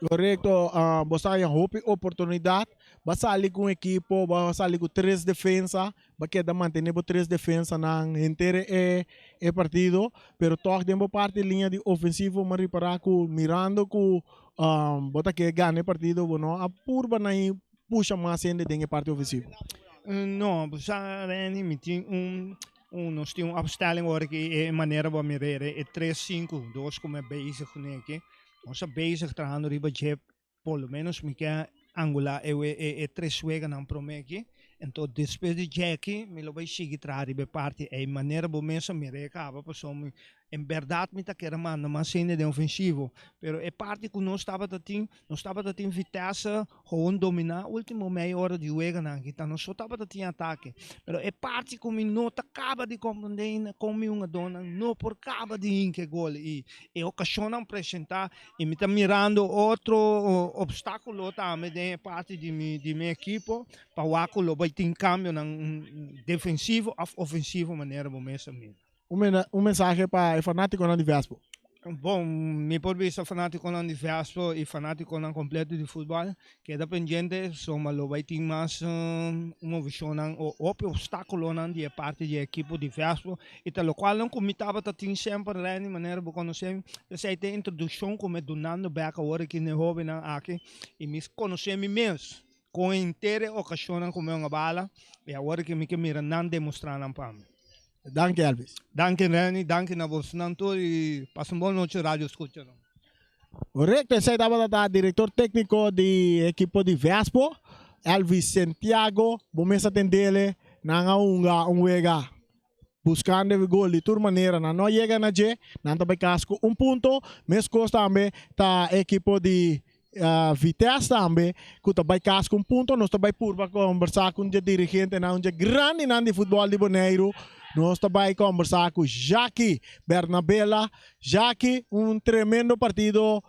Korekto, bo sa haña hopi oportunidat, bo a sali ku un ekipo, bo a sali ku tres defensa, bo a keda mantené bo tres defensanan henter e e partido, pero tòg den bo parti liña di ofensivo mi a ripará ku mirando ku bo ta ke gana e partido bo no a purba na pusha mas hende den e parti ofensivo. No, bo sa Renny, mi tin un un nos tin un opstelling ora ki e manera bo a mira e tres sinku dos ku mi a bezig kuné aki. Nos ta bezig trahando riba dje, por lo menos mi ke angula e e tres weganan prome aki, enton despues di dje aki mi lo bai sigui traha riba e parti ey, manera bo mes a mira e kaba pasobra mi en berdad mi ta kere manda mas hende den ofensivo, pero e parti ku nos tabata tin, nos tabata tin Vitesse Gewoon dominá último mei ora di weganan aki ta nos so tabata tin atake. Pero e parti ku mi no ta kaba di komprendé ainda kon mi hungadónan no por kaba di hinka e gol i e okashonnan presentá i mi ta mirando otro opstákulo tambe den e parti di mi di mi ekipo pa wak ku lo bai tin kambionan defensivo òf ofensivo manera bo mes a mira. Un mensahe pa e fanátikonan di Vespo. Bon, mi por bisa fanátikonan di Vespo i fanátikonan kompleto di futbòl, keda pendiente, soma lo bai tin mas movishonnan o hopi opstákulonan di e parti di e ekipo di Vespo i ta lokualnan ku mi tabata tin semper Renny, manera bo konosé mi, esei ta e introdukshon ku mi a dunando bèk awor aki na e hóbennan aki i mi konosé mi mes kon henter e okashonnan ku mi a hunga bala i awor aki mi ke mira nan demostrá nan pa mi. Danki Elvis. Danki Renny, danki na bosnan tur y pasa un bon nochi radio escuchanan. Correcto, esey tabata ta director tecnico di equipo di Vespo, Elvis Santiago. Bo mes a tendele, nan a hunga un wega buscando e gol di tur manera, nan no a yega na dje, nan ta bay cas cu un punto. Mescos tambe ta equipo di Vitesse tambe ku ta bai kas ku un punto. Nos ta bai purba kombersá ku un dje dirigentenan, un dje grandinan di futbòl di Boneiru. Nos ta bai kombersá ku Jackie Bernabela. Jackie, un tremendo partido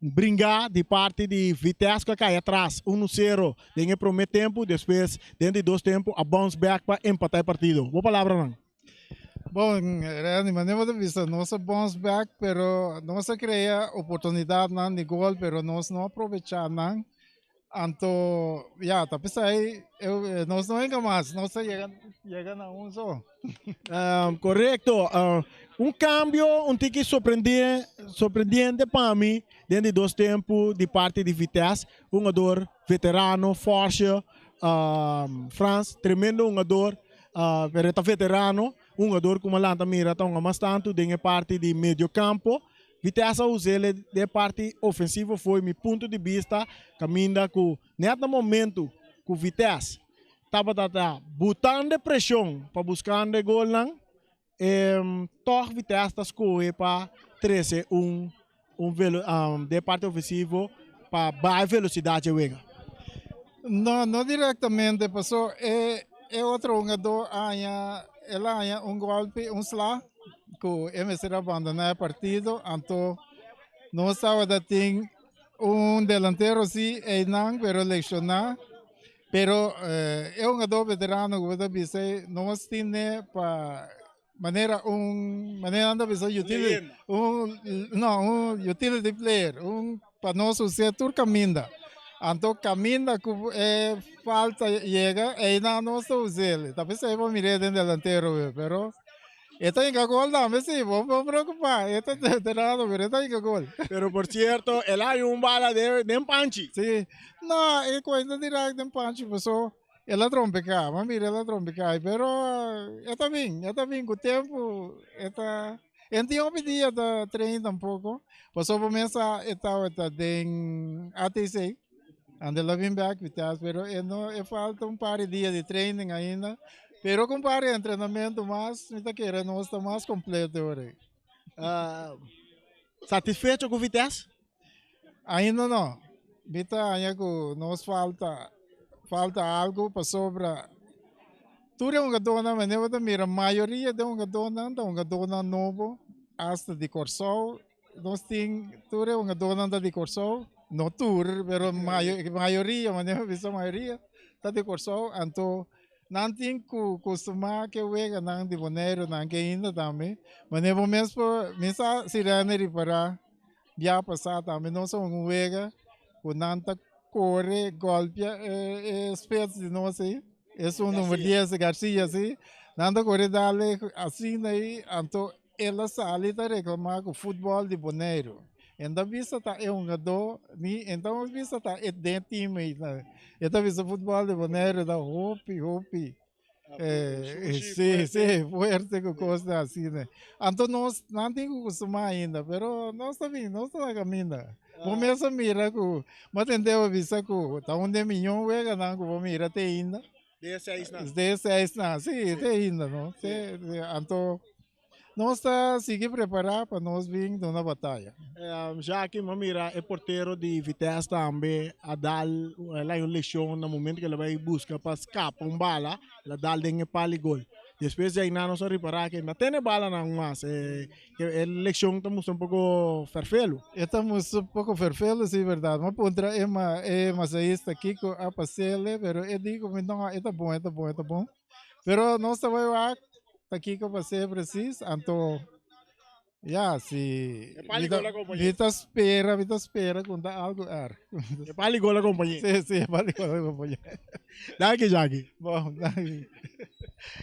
bringá di parti di Vitesse ku a kai atras unu sero den e promé tempu. Despues den di dos tempu a bounce back pa empatá e partido. Bo palabranan? Bon, Randy, manera bo ta bisa, nos a bounce back, pero nos a crea oportunidadnan di gol, pero nos no a aprovecha nan. Anto, ya, ta pesai, nos no hinca mas, nos a yega, yega na un so. Correcto. Un cambio un tiki sorprendiente pa mi den di dos tempo di parti di Vitesse. Un jugador veterano, forte, Frans, tremendo jugador. Pero e ta veterano, un hungador ku Malan ta mira ta hunga mas tantu den e parti di medio kampo. Vitesse a us'el den e parti ofensivo fo'i mi punto di bista kaminda ku nèt na momentu ku Vitesse tabata ta butando e preshon pa buskando e golnan, tòg Vitesse ta skohe pa trese un un velo den e parti ofensivo pa baha e velosidat dje wega? No, no directamente, paso e e otro hungador a haña, el a haña un golpe, un sla, ku e mester a abandoná e partido, anto nos tabata tin un delantero si einan, pero lesioná, pero e hungador veterano ku bo ta bisa ei, nos tine pa Manera un manera nan ta bisa utility un no un utility player un pa nos us'é tur kaminda anto kaminda ku e falta yega einan nos ta us'é ta p'esei bo mir'é den delantero be pero e ta hinka gol tambe si bo no preokupa e ta veterano pero e ta hinka gol. Pero por cierto el a haña un bala den panchi. Si no e kuenta direct den panchi paso. El a trompeká, m'a mira el a trompeká, pero e ta bin, e ta bin ku tempu, e ta, e no tin hopi dia ta train tampoko, pasobra bo mes sa e tabata den ATC, anto el a bin bèk Vitesse, pero e no, e falta un par di dia di training ainda, pero ku un par di entrenamentu mas mi ta kere nos ta mas kompleto ora ei. Satisfecho ku Vitesse? Ainda no. Mi ta haña ku nos falta falta algu pasobra tur e hungadónan manera bo ta mira mayoria di e hungadónan ta hungadónan nobo asta di Kòrsou nos tin tur e hungadónan ta di Kòrsou no tur pero mayoria manera bo bisa mayoria ta di Kòrsou anto nan tin ku kustumá ke weganan di Boneiru nan ke ainda tambe manera bo mes por mi sa si Rene ripará. Bia pasá tambe nos a hunga un wega ku nan ta kore golpia e spits di nos ei, esun number dies Garcia si, nan ta kore dale asina ei, anto el a sali ta reklamá ku futbòl di Boneiru. E no ta bisa ta e hungadó ni e no ta bisa ta e den team ei, e ta bisa futbòl di Boneiru ta hopi hopi. Sí, sí, fuerte ku kosnan asina. Anto nos nan tin ku kustumá ainda, pero nos ta bin, nos ta na kaminda. Bo mes a mira ku, bo a tende bo bisa ku ta un den miyon weganan ku bo mira te ainda. Den e seisnan. Den e seisnan, sí, te ainda no. Anto Nos ta sigui prepará pa nos bin duna bataya. Jackie, mi a mira e portero di Vitesse tambe a dal el a un leshon na momento ku el a bai buska pa skapa un bala, el a dal den e pal di gol. Despues di ainan nos a ripará ku e no tene balanan mas. E leshon ta mustra un poko ferfelu. E ta mustra un poko ferfelu, si bèrdat. Mi a puntra e masahista kiko a pas'el, pero e di ku mi no, e ta bon, e ta bon, e ta bon. Pero nos ta bai wak. ta kiko pas'é presis, anto ya si E pali gol a kompañ'é. Mi ta spera, mi ta spera ku ta algu erg. E pali gol a kompañ'é. Si, si, e pali gol a kompañ'é. Danki Jackie. Bon, danki.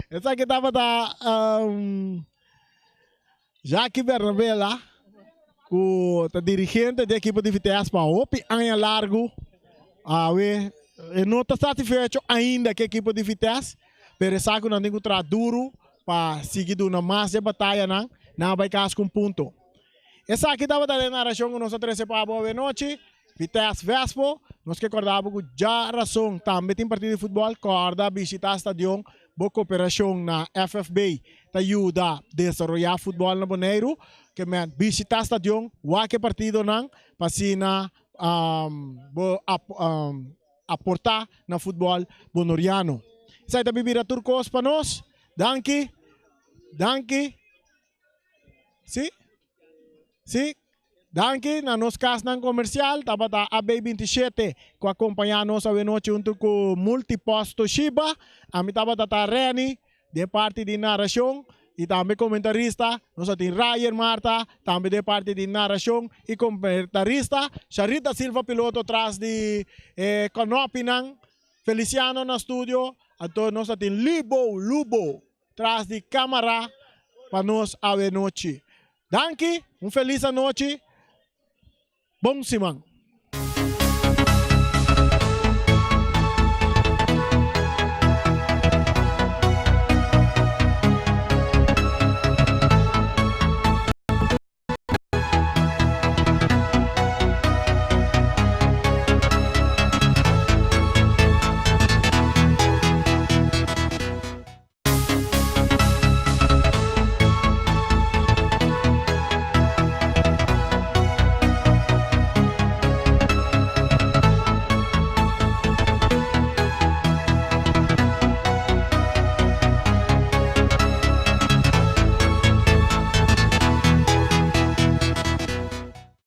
Esaki tabata Jackie Bernabela ku ta dirigente di ekipo di Vitesse pa hopi aña largu. Awe e no ta satisfecho ainda ku ekipo di Vitesse, pero e sa ku nan tin ku traha duru pa sigui duna mas e batayanan, nan a bai kas ku un punto. Esaki tabata e narashon ku nos a trese pa abo awe nochi. Vitesse Vespo, nos ke kòrda bo ku djarason tambe tin partido di futbòl, kòrda bishitá stadion, bo koperashon na FFB ta yuda desaroyá futbòl na Boneiru, ke men bishitá stadion, wak e partidonan pa asina bo aportá na futbòl bonoriano. Esei ta bibira tur kos pa nos, danki, danki, si. Sí, danki na nos kasnan komersial tabata AB 27 ku a kompañá nos awenochi huntu ku Multipost Toshiba. Ami tabata ta Renny den parti di narashon i tambe komentarista. Nos a tin Ryan Marta tambe den parti di narashon i komentarista. Sharita Silva piloto tras di e kònòpinan. Feliciano na studio. Anto nos a tin Libo Lubo tras di camara pa nos awe nochi. Danki, un feliz anochi, bon siman.